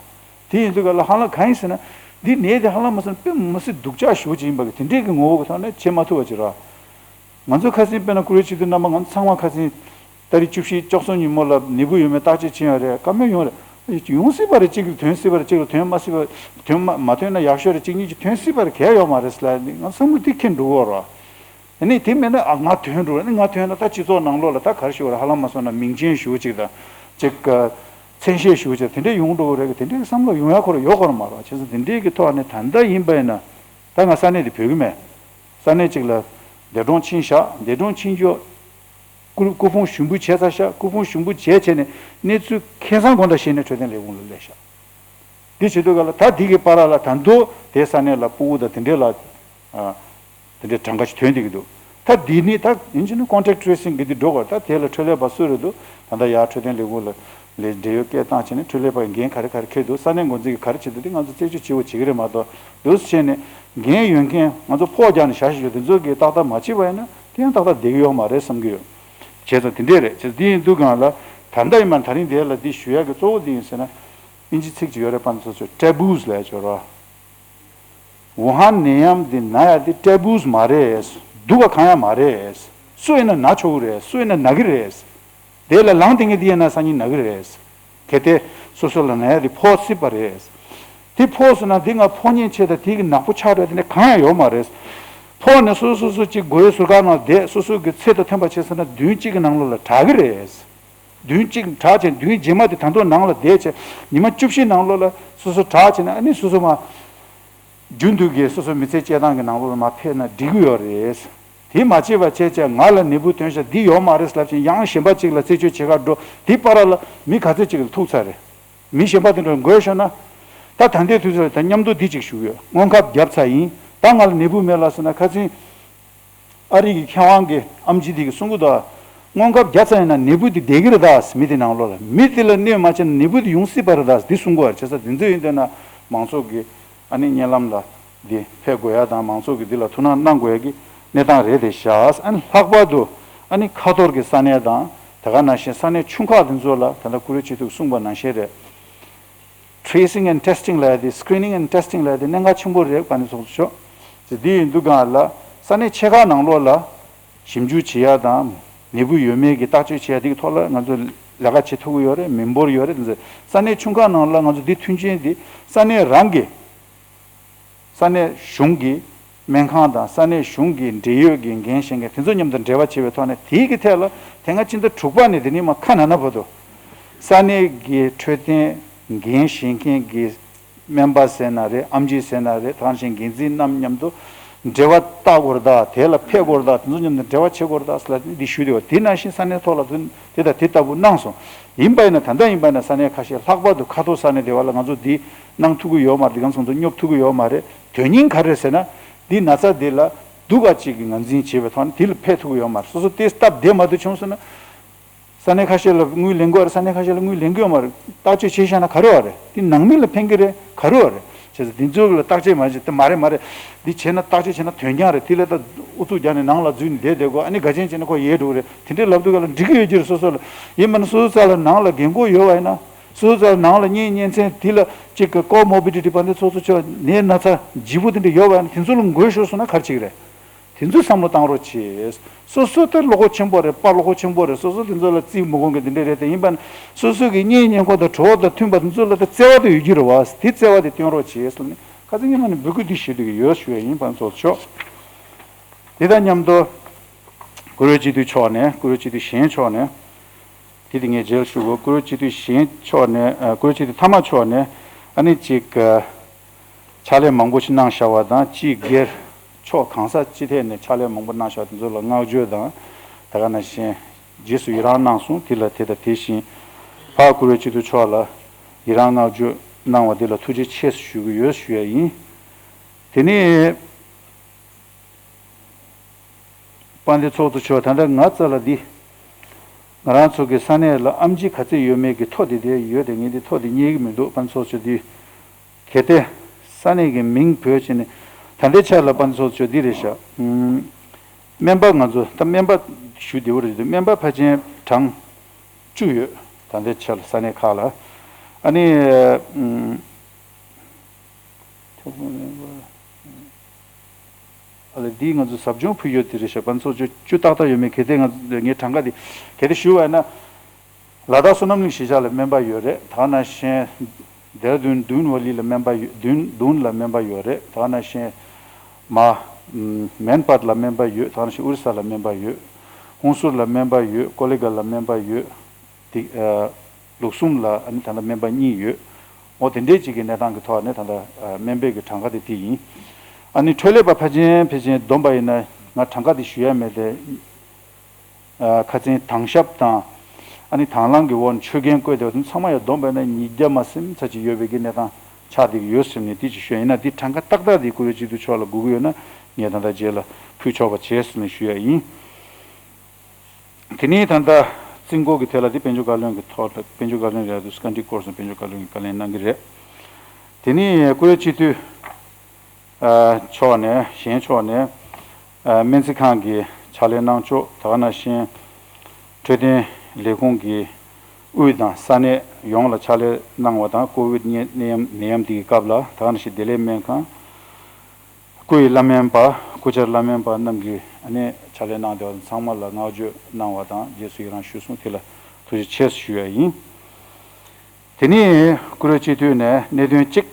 དེ་ཡིན་དུས་ག་ལ་ཧ་ལམ་གང་ཡིན་ཟེར་ན། འདི་ནད་དེ་ཧ་ལམ་མ་སོང་ན་དཔེ་མི་སྲིད་སྡུག་ཅག་ཞེ་པོ་ཅིག་ཡིན་པ་གི་དེ་འདྲས་ཀྱི་ངོ་བོ་གི་ཐོག་ནས་བྱེད་མ་ཐུབ་པ་ཅིག་རེད། ང་ཚོ་ཁ་སང་དཔེར་ན་ཀུ་རེ་བྱེད་དུས་རྣམ་པ་ང་ཚོ་ཚང་མ་ཁ་སང་ཏ་རིག་བཅུ་བཞི་བཅུ་གསུམ་ཉིན་མོ་ལ་ནད་འབུ་ཡོད་མེད་བརྟག་དཔྱད་བྱེད་ཡོང་རེད། བཀའ་མོལ་ཡོང་རེད། ཡོང་སྲིད་པ་རེད། གཅིག་ལ་ཐོན་སྲིད་པ་རེད། གཅིག་ལ་ཐོན་མ་སྲིད་པ། ཐོན་མ་མ་ཐོན་ན་ཡག་ཤོས་རེད། གཅིག་གཉིས་ཀྱིས་ཐོན་སྲིད་པ་རེད། གལ་ཡོད་མ་རེད་ཟེར་ལབ་ནས་ང་བསམ་བློ་དེ་འཁྱེར་འགྲོ་གི་ཡོད་རེད། ཨ་ནི་དེ་མེད་ན་ཨ་ང་ཐོན་འགྲོ་རེད། ཨ་ནི་ང་ཐོན་ན་ད་སྤྱི་ཚོགས་ནང་ལོགས་ལ་ད་ག་རེ་ཞུ་དགོས་རེད། ཧ་ལམ་མ་སོང་ན་མིང་ཅན་ཞུ་ཅིག་དང་ཅིག་ག་མཚན་ཤས་ཞུ་ཅིག་དེ་འདྲས་ཡོང་འགྲོ་གི་རེད། དེ་འདྲས་ཀྱི་བསམ་བློ་ཡོང་ཡ་ཁོ་རང་ཡོད་ཁོ་རང་མ་རེད། བྱས་ཙང་དེ་འདྲས་ཀྱི་ཐོག་ནས་ད་ལྟ་ཡིན་པ་ཡིན་ན་ད་ང་ས་གནས་དེ་བོད་ཀྱི་མེད། ས་གནས་གཅིག་ལ་འདས་གྲོངས་ཕྱིན་བཞག་འདས་གྲོངས་ཕྱིན་རྒྱུ། སྐུ་སྐུ་ཕུང་ཞུགས་འབུལ་བྱས་ཚར་ཤག་སྐུ་ཕུང་ཞུགས་འབུལ་བྱས་བྱས་ནས་གནས་ཚུལ་ཁ་སང་དགོང་དག་ཤེས་ནས་འཕྲོད་བསྟེན་ལས་ཁུངས་ལ་སླེབས་ཤག་འདི་བྱེད་དུས་ག་ལ་ད་འདི་གི་བར་ལ་ད་དུང་དེ་ས་གནས་ལ་སྤུ་གུ་དང་དེ་འདྲས་ལ་ཨ་དེ་འདྲས་གྲངས་ཀ་ཞིག་ཐོན་བསྡད་ཀྱི་འདུག་ད་འདི་ནི་ད་ཡིན་གཅིག་ནི་ཀོན་ཊེག་ཊི་ཊེ་སིང་གི་འདི་འགྲོ་དགོས། ད་དེ་ལ་འཕྲོད་ལས་པ་སུ་རེད་འདུག་ད་ལྟ་ཡར་འཕྲོད་བསྟེན་ལས་ཁུངས་ལ་ལས་འབྲེལ་ཡོད་སྐད་བཏང་བྱས་ནས་འཕྲོད་ལས་པ་འགན་ག་རེ་ག་རེ་འཁྱེར་འདུག་ས་གནས་འགོ་འཛིན་གྱིས་ག་རེ་བྱེད་འདུག་འདི་ང་ཚོ་རྩད་གཅོད་བྱེད་དགོས་བྱེད་ཀྱི་རེད་མ་གཏོགས་འདུག་སེ་བྱས་ནས་འགན་ཡོད་མཁན་ང་ཚོ་ཕོགས་རྒྱག་ནས་བཞག་བཞག་ཡོད་དེ་ཚོ་གིས་ཏག་ཏག་མ་བྱས་པ་ཡིན་ན། དེ་ཡང་ཏག་ཏག་བསྡད་ཀྱི་ཡོད་མ་རེད་བསམ་གྱི་ཡོད། བྱས་ཙང་དེ་འདྲས་རེད། བྱས་ཙང་དེ་ཡིན་དུས་གང་ལ་ད་ལྟ་ཡིན་མ་ད་རིང་དེ་ལ་འདི་ཞུ་ཡག་གི་གཙོ་བོ་དེ་ཡིན་ཟེར་ན། ཨིན་ཇི་ཚིག་ཅིག་ཡོད་རེད། པ་ཚོ་ཚོ་ཊེ་བུ་ལབ་ཡག་ཅིག་ཡོད་རེད། ཝུ་ཧན་ནད་ཡམས་འདི་ན་ཡག་འདི་ཊེ་བུ་མ་རེད། སྡུག་ག་གང་ཡག་མ་རེད། སུ་ཡིན་ན་ན་ཆོག་གི་རེད། སུ་ཡིན་ན་ན་གི་རེད། དེ་ལ་ལངས་བསྡད་མཁན་དེ་ཡིན་ན་སང་ཉིན་ན་གི་རེད། གལ་ཏེ་སོ་སོ་ལ་ན་ཡག་དེ་ཕོག་སྲིད་པ་རེད། དེ་ཕོག་སོང་ན་དེ་ང་ཕོག་ཉེན་ཆེ་དང་དེ་གི་ནག་པོ་ཆགས་འགྲོ་དེ་ནས་གང་ཡང་ཡོད་མ་རེད། ཕོག་ནས་སོ་སོ་སོ་གཅིག་སྒོའི་ཟུར་ཁ་ནང་བསྡད། སོ་སོ་གི་ཚད་དང་མཐུན་པ་བྱས་སོང་ན་བདུན་གཅིག་གི་ནང་ལོགས་ལ་དྲག་གི་རེད། བདུན་གཅིག་དྲག་བྱས་བདུན་རྗེས་མ་དེ་ད་དུང་ནང་ལ་བསྡད་བྱས་ཉི་མ་བཅུ་བཞི་ནང་ལོགས་ལ་སོ་སོ་དྲག་བྱས་ན་ཨ་ནི་སོ་སོ་མ། རྒྱུན་དུ་གི་སོ་སོ་མི་ཚེ་སྐྱེལ་སྟངས་ཀྱི་ནང་ལོགས་ལ་མར་ཕེབས་ན་འགྲིག་གི་ཡོད་རེད། དེ་མ་བྱས་པ་བྱས་བྱས་ང་ལ་ནད་འབུ་ཐོན་ཤག་འདི་ཡོད་མ་རེད་ལབ་བྱས་ཡང་གཞན་པ་གཅིག་ལ་རྩད་གཅོད་བྱེད་གར་འགྲོ། དེ་བར་ལ་མི་ག་ཚོད་ཅིག་ལ་ཐུག་ཚར་རེད། མི་གཞན་པ་དེ་འདྲ་འགོས་ཤོར་ན། ད་ད་ལྟའི་དུས་ཚོད་ལ་ད་མཉམ་དུ་འདི་གཅིག་ཞུ་གི་ཡོད། སྔོན་ཁབ་བརྒྱབ་ཚར་ཡིན། ད་ང་ལ་ནད་འབུ་མེད་ལབ་སོང་ན་ཁ་སང་ཨ་རི་གི་མཁས་དབང་གི་ཨེམ་ཆི་དེ་གིས་གསུང་གི་འདུག་སྔོན་ཁབ་བརྒྱབ་ཚར་ཡིན་ན་ནད་འབུ་དེ་བསྡད་ཀྱི་རེད་ད། མི་དེ་ནང་ལོགས་ལ་མི་དེ་ལ་གནོད་མ་བྱས་ན་ནད་འབུ་དེ་ཡོང་སྲིད་པ་རེད་ད་འདི་གསུང་གི་ཡོད་རེད། བྱས་ཙང་དེ་ཚོ་ཡིན་དུས་ན་མང་ཚོགས་ཀྱི་ཨ་ནི་བརྙན་ལམ་ལ་འདི་ཕེབས་དགོས་ཡ་དང་མང་ཚོགས་ཀྱི་འདི་ལ་ཐུགས་སྣང་གནང་དགོས་ཡ་གི་གནས་སྟངས་རེད་དེ་བཞག་ཨ་ནི་ལྷག་པར་དུ་ཨ་ནི་ཁ་ཐོར་གྱི་ས་གནས་དང་དེ་ག་ནང་བཞིན་ས་གནས་ཆུང་ཁག་དེ་ཚོ་ལ་ད་ལྟ་ཀུ་རེ་ཆེ་ཐུག་གསུངས་པ་ནང་བཞིན་རེད། Tracing and testing ལབ་ཡ་དེ། Screening and testing ལབ་ཡ་དེ་གནད་འགག་ཆེན་པོ་རེད། པ་ནི་ཚོགས་གཙོ་མཆོག་ཅེས་འདི་ཡིན་དུས་གང་ལ་ས་གནས་ཆེ་ཁག་ནང་ལོགས་ལ་ཞིབ་འཇུག་བྱེད་ཡ་དང་ནད་འབུ་ཡོད་མེད་ཀྱི་བརྟག་དཔྱད་བྱེད་ཡ་དེ་གི་ཐོག་ལ་ང་ཚོ་ལས་ཀ་བྱེད་ཐུབ་ཀྱི་ཡོད་རེད། མི་འབོར་ཡོད་རེད། དེ་ཚོ་ས་གནས་ཆུང་ཁག་ནང་ལ་ང་ཚོ་འདི་མཐུན་རྐྱེན་འདི་ས་གནས་རང་གི་ས་གནས་གཞུང་གི་སྨན་ཁང་དང་ས་གནས་གཞུང་གི་འབྲེལ་ཡོད་ཀྱི་འགན་བཞེས་མཁན་དེ་ཚོ་མཉམ་དུ་འབྲེལ་བ་བྱེད་པའི་ཐོག་ནས་དེའི་གི་ཐད་ལ་དེ་སྔ་ཕྱི་ཟླ་དྲུག་པ་ནས་དེ་ནས་མར་ཁ་ན་ན་བར་དུ་ས་གནས་ཀྱི་འཕྲོད་བསྟེན་འགན་བཞེས་མཁན་གྱི་སྨན་པ་ཟེར་ན་རེད། ཨེམ་ཆི་ཟེར་ན་རེད། དེ་ག་ནང་བཞིན་འགན་འཛིན་རྣམས་མཉམ་དུ་འབྲེལ་བ་བཏགས་དགོས་རེད་ད། དེ་ལ་ཕེབས་དགོས་རེད་ད། དེ་ཚོ་མཉམ་དུ་འབྲེལ་བ་བྱེད་དགོས་རེད་ད་ཟེར་ལ་འདི་ཞུས་བསྡད་པ། དེ་ནང་བཞིན་ས་གནས་ཐོག་ལ་དེ་དང་དེ་ལྟ་བུ་གནང་སོང་། ཡིན་པ་ཡིན་ན་ད་ལྟ་ཡིན་པ་ཡིན་ན་ས་གནས་ཁ་ཤས་ལྷག་པར་དུ་ཁ་ཐོར་ས་གནས་དེ་བ་ལ་ང་ཚོ་འདི་གནང་ཐུབ་ཀྱི་ཡོད་མ་རེད། དེ་ག་ཚོ་ཚོ་སྙོབ་ཐུབ་ཀྱི་ཡོད་མ་རེད། དོན་སྙིང་ག་རེ་རེད་ཟེར་ན། འདི་ན་ཚ་འདི་ལ་སྡུག་ག་ཅིག་གི་ངོས་འཛིན་བྱེད་པའི་ཐོག་ནས་དེ་ལ་ཕེབས་ཐུབ་ཀྱི་ཡོད་མ་རེད། སོ་སོ་དེ་སྟབས་བདེ་མ་ཐུབ་བྱུང་སོང་ན། ས་གནས་ཁ་ཤས་ལ་དངུལ་ལེན་དགོས་རེད། ས་གནས་ཁ་ཤས་ལ་དངུལ་ལེན་གི་ཡོད་མ་རེད། བརྟག་དཔྱད་བྱས་བཞག་ན་ག་རེ་བ་རེད། དེ་ནང་མི་ལ་ཕན་གི་རེད། ག་རེ་བ་རེད། བྱས་ཙང་དེ་ཚོ་ལ་བརྟག་དཔྱད་མ་བྱས་ཏེ་མ་རེད་མ་རེད། འདི་བྱས་ན་བརྟག་དཔྱད་བྱས་ན་དོན་རྐྱང་རེད། དེ་ལས་ད་ཨུ་ཚུགས་རྒྱག་ནས་ནང་ལ་འཛུལ་ནས་བསྡད་བསྡད་དགོས། ཨ་ནི་དགའ་ཆེན་བྱས་ན་ཁོ་ཡལ་འགྲོ་གི་རེད། དེ་འདྲའི་ལབ་དུས་ག་ལ་འགྲིག་གི་ཡོད་ཀྱི་རེད། སོ་སོ་ལ་ཡིན་པ་ན་སོ་སོ་རྩ་ལ་ནང་ལ་རྒན་འཁོགས་ཡོད་པ་ཡིན་ན་སོ་སོ་རྩ་ལ་ནང་ལ་གཉེན་ཉེ་ཚན་དེ་ལ་གཅིག་གི་ཀོ་མོ་བི་ཌི་ཊི་པ་འདི་ཚོ་ཚོ་ཆོ་ནད་ན་ཚ་ལྗིད་པོ་དེ་འདྲ་ཡོད་པ་ཡིན་ན་དེ་ཚོ་ལ་འགོས་ཤོར་སོང་ན་ག་རེ་བྱེད་ཀྱི་རེད། དེ་ཚོ་བསམ་བློ་བཏང་རོགས་བྱེད། སོ་སོ་དེ་བློ་ཁོག་ཆེན་པོ་རེད། དཔའ་བློ་ཁོག་ཆེན་པོ་རེད། སོ་སོ་དེ་ཚོ་ལ་རྩིས་མི་འགོང་མཁན་དེ་འདྲ་རེད། དེ་ཡིན་པ་ན་སོ་སོ་གི་གཉེན་ཉེ་འཁོར་དང་གྲོགས་དང་མཐུན་པ་དེ་ཚོ་ལ་ད་བརྩེ་བ་དེ་ཡོད་ཀྱི་རེད་བ། དེ་བརྩེ་བ་དེ་སྟོན་རོགས་བྱེད་ཟེར་ནས་ཁ་སང་ཉིན་མ་ནས་འབོད་སྐུལ་འདི་ཞུ་འདོད་ཀྱི་ཡོད་ཞུ་ཡ་ཡིན། ཕན་ཚོགས་ཆོག་དེ་དང་མཉམ་དུ་བཀུར་འོས་སྤྱི་འཐུས་ཕྱོགས་ནས། བཀུར་འོས་སྤྱི་འཐུས་གཞན་ཕྱོགས་ནས། དེ་དེ་ངས་རྗེས་ལ་ཞུ་དགོས། བཀུར་འོས་སྤྱི་འཐུས་གཞན་ཕྱོགས་ནས། ཨ། བཀུར་འོས་སྤྱི་འཐུས་མཐའ་མ་ཕྱོགས་ནས་ཨ་ནི་ཅིག་ཨ། ཕྱག་ལས་མང་པོ་ཞིག་གནང་བཞག་པ་དང་། སྤྱི་སྒེར་ཕྱོགས་གང་ས་ཅི་ཐད་ནས་ཕྱག་ལས་མང་པོ་གནང་བཞག་དེ་ཚོ་ལ་བསྔགས་བརྗོད་དང་། ད་ག་ནང་བཞིན་རྗེས་སུ་ཡི་རང་གནང་སོང་། དེ་ལ་དེ་དང་དེ་བཞིན་ཕར་བཀུར་འོས་སྤྱི་འཐུས་མཆོག་ལ་ཡི་རང་བསྔགས་བརྗོད་གནང་བ་དེ་ལ་ཐུགས་རྗེ་ཆེ་ཞུ་གི་ཡོད་ཞུ་ཡ་ཡིན། དེ་ནས། དཔལ་ལྡན་ཚོགས་གཙོ་མཆོག་ད་ལྟ་ང་རྩ་ལ་འདི། ང་རང་ཚོ་གི་ས་གནས་ལ་ཨེམ་ཆི་ག་ཚད་ཡོད་མེད་ཀྱི་ཐོ་དེ་དེ་ཡོད་དེ། ངས་འདི་ཐོ་དེ་རྙེད་ཀྱི་མི་འདུག་དཔལ་ལྡན་ཚོགས་གཙོ་མཆོག་འདི། གལ་ཏེ་ས་གནས་ཀྱི་མིང་བོས་བྱས་ནས། ད་ལྟའི་ཆར་ལ་དཔལ་ལྡན་ཚོགས་གཙོ་མཆོག་འདི་རེད་ཤག་ཨུམ། སྨན་པ་ང་ཚོ་ད་སྨན་པ་ཞུ་བདེ་བོ་རེད་འདུག་སྨན་པ་ཕལ་ཆེར་གྲངས་བཅུ་ཡོད། ད་ལྟའི་ཆར་ལ་ས་གནས་ཁག་ལ། ཨ་ནི། ཨུམ། ཨ་ལས་འདི་ང་ཚོ་ཟབ་སྦྱོང་ཕུལ་ཡོད་དེ་རེད་ཤག་དཔལ་ལྡན་ཚོགས་གཙོ་མཆོག་ཏག་ཏག་ཡོད་མེད། གལ་ཏེ་ང་ངའི་གྲངས་ཀ་དེ་གལ་ཏེ་ཞུ་བ་ཡིན་ན། ལ་དྭགས་བསོད་ནམས་གླིང་གཞིས་ཆགས་ལ་སྨན་པ་ཡོད་རེད། ད་ག་ནང་བཞིན་ལྡེ་ར་ལྡུན་དུན་ཝ་ལི་ལ་སྨན་པ་ཡོད། དུན་དུན་ལ་སྨན་པ་ཡོད་རེད། ད་ག་ནང་བཞིན་མ་མན་པད་ལ་སྨན་པ་ཡོད། ད་ག་ནང་བཞིན་ཨོ་རི་ས་ལ་སྨན་པ་ཡོད། ཧུན་སུར་ལ་སྨན་པ་ཡོད། ཀོ་ལི་གྷལ་ལ་སྨན་པ་ཡོད། དེ། ཨ། ལུགས་གསུམ་ལ་ཨ་ནི་ད་ལྟ་སྨན་པ་གཉིས་ཡོད། འོ་དེ་འདྲའི་ཅིག་གི་གནས་སྟངས་ཀྱི་ཐོག་ནས་ད་ལྟ་ཨ་སྨན་པའི་གི་གྲངས་ཀ་དེ་དེ་ཡིན། ཨ་ནི་འཕྲོད་ལས་པ་ཕལ་ཆེར་ཕལ་ཆེར་བསྡོམས་པ་ཡིན་ན། ང་གྲངས་ཀ་དེ་ཞུ་ཡ་མེད་དེ། ཨ། ཁ་སང་དྭངས་ཞབས་དང་ཨ་ནི་དྭང་བླངས་ཀྱི་འོག་ནས་ཆོད་གན་བཀོད་དེ་བ་དེ་ཚང་མ་ཡང་བསྡོམས་པ་ཡིན་ན་ཉིས་བརྒྱ་མ་ཟིན་ཙམ་ཅིག་ཡོད་པའི་གི་གནས་སྟངས་ཆགས་བསྡད་ཀྱི་ཡོད་ཟེར་ནས་དེ་ཅིག་ཞུ་ཡ་ཡིན་ན། དེ་གྲངས་ཀ་ཏག་ཏག་དེ་བཀུར་འོས་སྤྱི་འཐུས་མཆོག་ལ་དགོས་ཀྱི་ཡོད་ན། ངས་ད་ལྟ་རྗེས་ལ་ཕུལ་ཆོག་པ་བྱས་ཟེར་ནས་ཞུ་ཡ་ཡིན། དེ་ནས་ད་ལྟ་རྩིས་འགོ་གི་ཐད་ལ་དེ་དཔལ་འབྱོར་བཀའ་བློན་གྱི་ཐོག་ལ། དཔལ་འབྱོར་བཀའ་བློན་རེད་འདུག་བཀའ་འདྲི་སྐོར་སོང་། དཔལ་འབྱོར་བཀའ་བློན་གྱིས་བཀའ་ལན་གནང་གི་རེད། དེ་ནས་བཀུར་འོས་སྤྱི་འཐུས་ཨ་མཆོག་ནས། གཞན་ཕྱོགས་ནས་ཨ་སྨན་རྩིས་ཁང་གི་ཕྱག་ལས་གནང་ཕྱོགས། ད་ག་ནང་བཞིན་འཕྲོད་བསྟེན་ལས་ཁུངས་ཀྱི་དབུས་དང་ས་གནས་ཡོངས་ལ་ཕྱག་ལས་གནང་བ་དང་། ཀོ་བིད་ནད་ནད་ཡམས་ནད་ཡམས་འདི་གི་སྐབས་ལ། ད་ག་ནང་བཞིན་བདེ་ལེགས་སྨན་ཁང་། སྐུའི་བླ་སྨན་པ། སྐུ་བཅར་བླ་སྨན་པ་རྣམས་ཀྱིས་ཨ་ནི་ཕྱག་ལས་གནང་བསྡད་པ་ཚང་མ་ལ་བསྔགས་བརྗོད་གནང་བ་དང་རྗེས་སུ་ཡི་རང་ཞུས་སོང་། དེ་ལ་ཐུགས་རྗེ་ཆེ་ཞུ་ཡ་ཡིན། དེ་ནས་བཀུར་འོས་སྤྱི་འཐུས་ནས་གནད་དོན་གཅིག་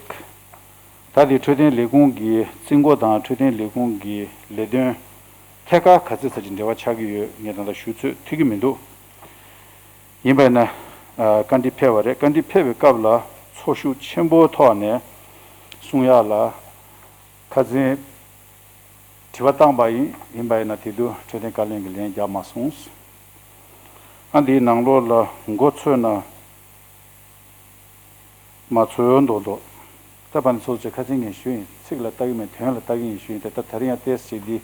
ད་དེ་འཕྲོད་བསྟེན་ལས་ཁུངས་ཀྱི་རྩིས་འགོ་དང་འཕྲོད་བསྟེན་ལས་ཁུངས་ཀྱི་ལས་དོན་ཐད་ཀར་ག་ཚོད་ཙམ་ཅིག་འབྲེལ་བ་ཆགས་ཀྱི་ཡོད། ངས་ད་ལྟ་ཞུ་ཚོད་ཐིག་གི་མི་འདུག་ཡིན་པས་ན། ཨ། བཀའ་འདྲི་ཕེབས་པ་རེད། བཀའ་འདྲི་ཕེབས་པའི་སྐབས་ལ་ཚོར་ཤུགས་ཆེན་པོའི་ཐོག་ནས་གསུང་ཡག་ལ། ཁ་སང་དྲི་བ་བཏང་པ་ཡིན། ཡིན་པ་ཡིན་ན་དེ་དུས་འཕྲོད་བསྟེན་བཀའ་བློན་གྱིས་ལན་རྒྱག་མ་སོང་། ཨ། འདིའི་ནང་ལོགས་ལ་མགོ་ཚོས་ན་མ་ཚོས་མདོག་མདོག་ད་ཕན་ཚུན་ཚོས་ཁ་སང་ངས་ཞུས་ཡིན། ཚིག་ལ་ལྟ་གི་མེད། དོན་ལ་ལྟ་གི་ཡིན་ཞུས་ཡིན། དེ་ད་ད་རིང་ཡང་ཏོག་ཙམ་ཅིག་འདི།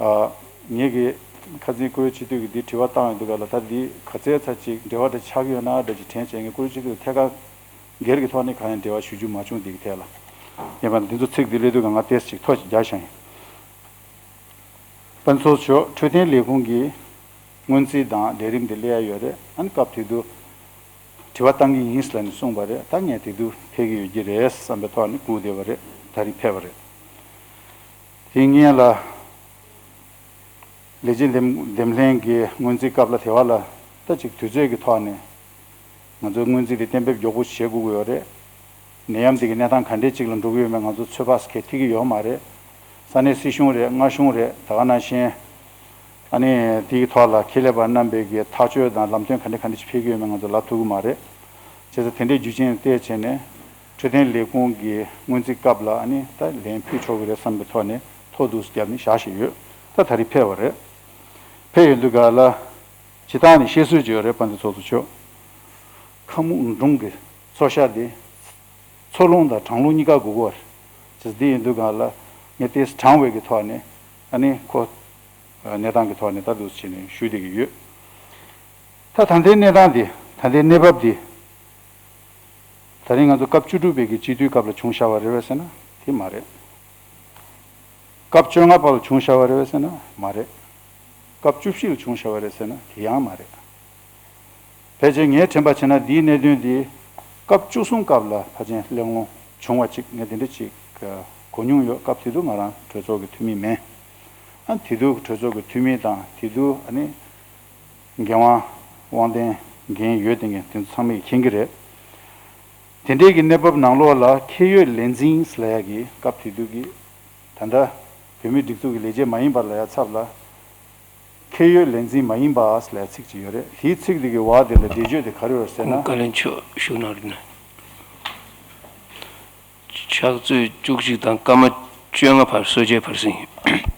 ཨ། ངེད་ཀྱིས་ཁ་སང་བཀུར་འོས་སྤྱི་འཐུས་ཀྱིས་འདི་དྲི་བ་བཏང་ཡོང་དུས་ག་ལ། ད་འདི་ག་ཚད་ཙམ་ཅིག་འབྲེལ་བ་འདྲ་ཆགས་ཀྱི་ཡོད་ན་འདྲ་ཅིག་དྲན་བྱས། ངས་བཀུར་འོས་སྤྱི་འཐུས་ཐད་ཀར་སྒེར་གྱི་ཐོག་ནས་གང་ཡང་འབྲེལ་བ་ཞུ་རྒྱུ་མ་བྱུང་། འདི་གི་ཐད་ལ། ཡིན་པ་ན་འདི་ཚོ་ཚིག་འདི་སླེབས་དུས་ག་ང་ཏོག་ཙམ་ཅིག་ཐོ་ཅིག་རྒྱག་བཞག་ཡིན། ཕན་ཚུན་ཚོས་འཕྲོད་བསྟེན་ལས་ཁུངས་ཀྱི་སྔོན་རྩིས་དང་ལས་རིམ་དེ་སླེབས་ཡ་ཡོད་རེད། ཨ་ནི་སྐབས་དེ་དུས་དྲི་བ་བཏང་གི་ཡིན་ལབ་ནས་གསུངས་པ་རེད། ད་ངས་དེ་དུས་ཕེབས་ཀྱི་ཡོད་ཀྱི་རེད་བསམ་པའི་ཐོག་ནས་སྒུག་བསྡད་པ་རེད། ད་རིང་ཕེབས་པ་རེད། དེ་སྔོན་ལ་ལས་བྱེད་འདེམས་འདེམས་ལྷན་གྱི་སྔོན་རྩིས་སྐབས་ལ་དེ་བ་ལ་ད་ཅིག་དུས་ཚོད་ཀྱི་ཐོག་ནས་ང་ཚོའི་སྔོན་རྩིས་དེ་གཏན་འབེབས་མགྱོགས་པོ་བྱེད་དགོས་ཀྱི་ཡོད་རེད། ནད་ཡམས་དེ་གི་གནས་སྟངས་ག་འདྲས་ཅིག་ལ་འགྲོ་གི་ཡོད་མེད་ང་ཚོ་ཚོད་དཔག་གས་ཐིག་གི་ཡོད་མ་རེད། ས་གནས་སྲིད་གཞུང་རེད། མངའ་གཞུང་རེད། ད་ག་ནང་བཞིན་ཨ་ནི་དེའི་ཐོག་ལ་ཁེ་ལས་པ་རྣམ་པའི་གི་ཐག་གཅོད་དང་ལམ་སྟོན་ག་འདྲ་ག་འདྲ་ཞིག་ཕེབས་ཀྱི་ཡོད་མེད་ང་ཚོ་ལབ་ཐུབ་ཀྱི་མ་རེད། བྱས་ཙང་དེ་འདྲའི་རྒྱུ་རྐྱེན་བལྟས་བྱས་ནས་འཕྲོད་བསྟེན་ལས་ཁུངས་ཀྱི་སྔོན་རྩིས་སྐབས་ལ་ཨ་ནི་ད་ལན་ཕུལ་ཆོག་གི་རེད་བསམ་པའི་ཐོག་ནས་ཐོ་འདུག་སེ་བརྒྱབ་ནས་བཞག་བཞིན་ཡོད། ད་ད་རེས་ཕེབས་པ་རེད། ཕེབས་ཡོང་དུས་ག་ལ་སྤྱིར་བཏང་ནས་བཤད་སྲོལ་ཅིག་ཡོད་རེད། དཔལ་ལྡན་ཚོགས་གཙོ་མཆོག་ཁ་སྨུག་འབྲོང་གི་ཚོ་ཤ་དེ། མཚོ་རླུང་དང་གྲང་རླུང་གཉིས་ཀ་དགོས་ཀྱི་ཡོད་རེད། ཅེས་འདི་ཡིན་དུས་གང་ལ་ངས་ཏོག་ཙམ་གྲང་བའི་གི་ཐོག་ནས་ཨ་ནི་ཁོ་གནས་སྟངས་ཀྱི་ཐོག་ནས་ད་འདུག་སེ་བྱས་ནས་ཞུ་བསྡད་ཀྱི་ཡོད། ད་ད་ལྟའི་གནས་སྟངས་འདི། ད་ལྟའི་གནས་བབ་འདི། ད་རིང་ང་ཚོ་སྐབས་བཅུ་དྲུག་པའི་གི་སྤྱི་འཐུས་སྐབས་ལ་བྱུང་བཞག་པ་རེད་པས་ཟེར་ན་དེ་མ་རེད། སྐབས་བཅོ་ལྔ་པ་ལ་བྱུང་བཞག་པ་རེད་པས་ཟེར་ན་མ་རེད། སྐབས་བཅུ་བཞི་ལ་བྱུང་བཞག་པ་རེད་ཟེར་ན་དེ་ཡང་མ་རེད། ཕལ་ཆེར་ངས་དྲན་པ་བྱས་ན་འདིའི་གནད་དོན་འདི་སྐབས་བཅུ་གསུམ་སྐབས་ལ་ཕལ་ཆེར་གླེང་སློང་བྱུང་བ་ཅིག་ངས་དེ་འདྲ་ཅིག་གོ་མྱོང་ཡོད། སྐབས་དེ་དུས་ང་རང་གྲོས་ཚོགས་ཀྱི་འཐུས་མི་མིན། དེ་དུས་གྲོས་ཚོགས་ཀྱི་འཐུས་མི་དང་དེ་དུས་ཨ་ནི་འགན་དབང་དབང་ལྡན་འགན་ཡོད་དེ་འགན་དེ་ཚོ་ཚང་མས་མཁྱེན་གྱི་རེད། དེ་འདྲའི་གི་གནས་བབ་ནང་ལོགས་ལ་ཁེ་ཡོད་ལས་འཛིན་ལབ་ཡ་གི་སྐབས་དེ་དུས་ཀྱི་ད་ལྟ་བོད་མིའི་སྒྲིག་འཛུགས་ཀྱི་ལས་བྱེད་མ་ཡིན་པ་ལབ་ཡ་ཚབ་ལ། ཁེ་ཡོད་ལས་འཛིན་མ་ཡིན་པ་ལབ་ཡ་ཚིག་ཅིག་ཡོད་རེད། དེའི་ཚིག་དེ་གི་བར་དེ་ལ་འགྲེལ་བརྗོད་དེ་ག་རེ་ཡོད་ཟེར་ན། བཀའ་བློན་མཆོག་བཞུགས་གནང་རོགས་གནང་། ཕྱག་ཚོད་བཅུ་གཅིག་དང་སྐར་མ་བཅོ་ལྔ་བར་གསོལ་ཇའི་བར་གསེང་ཡིན།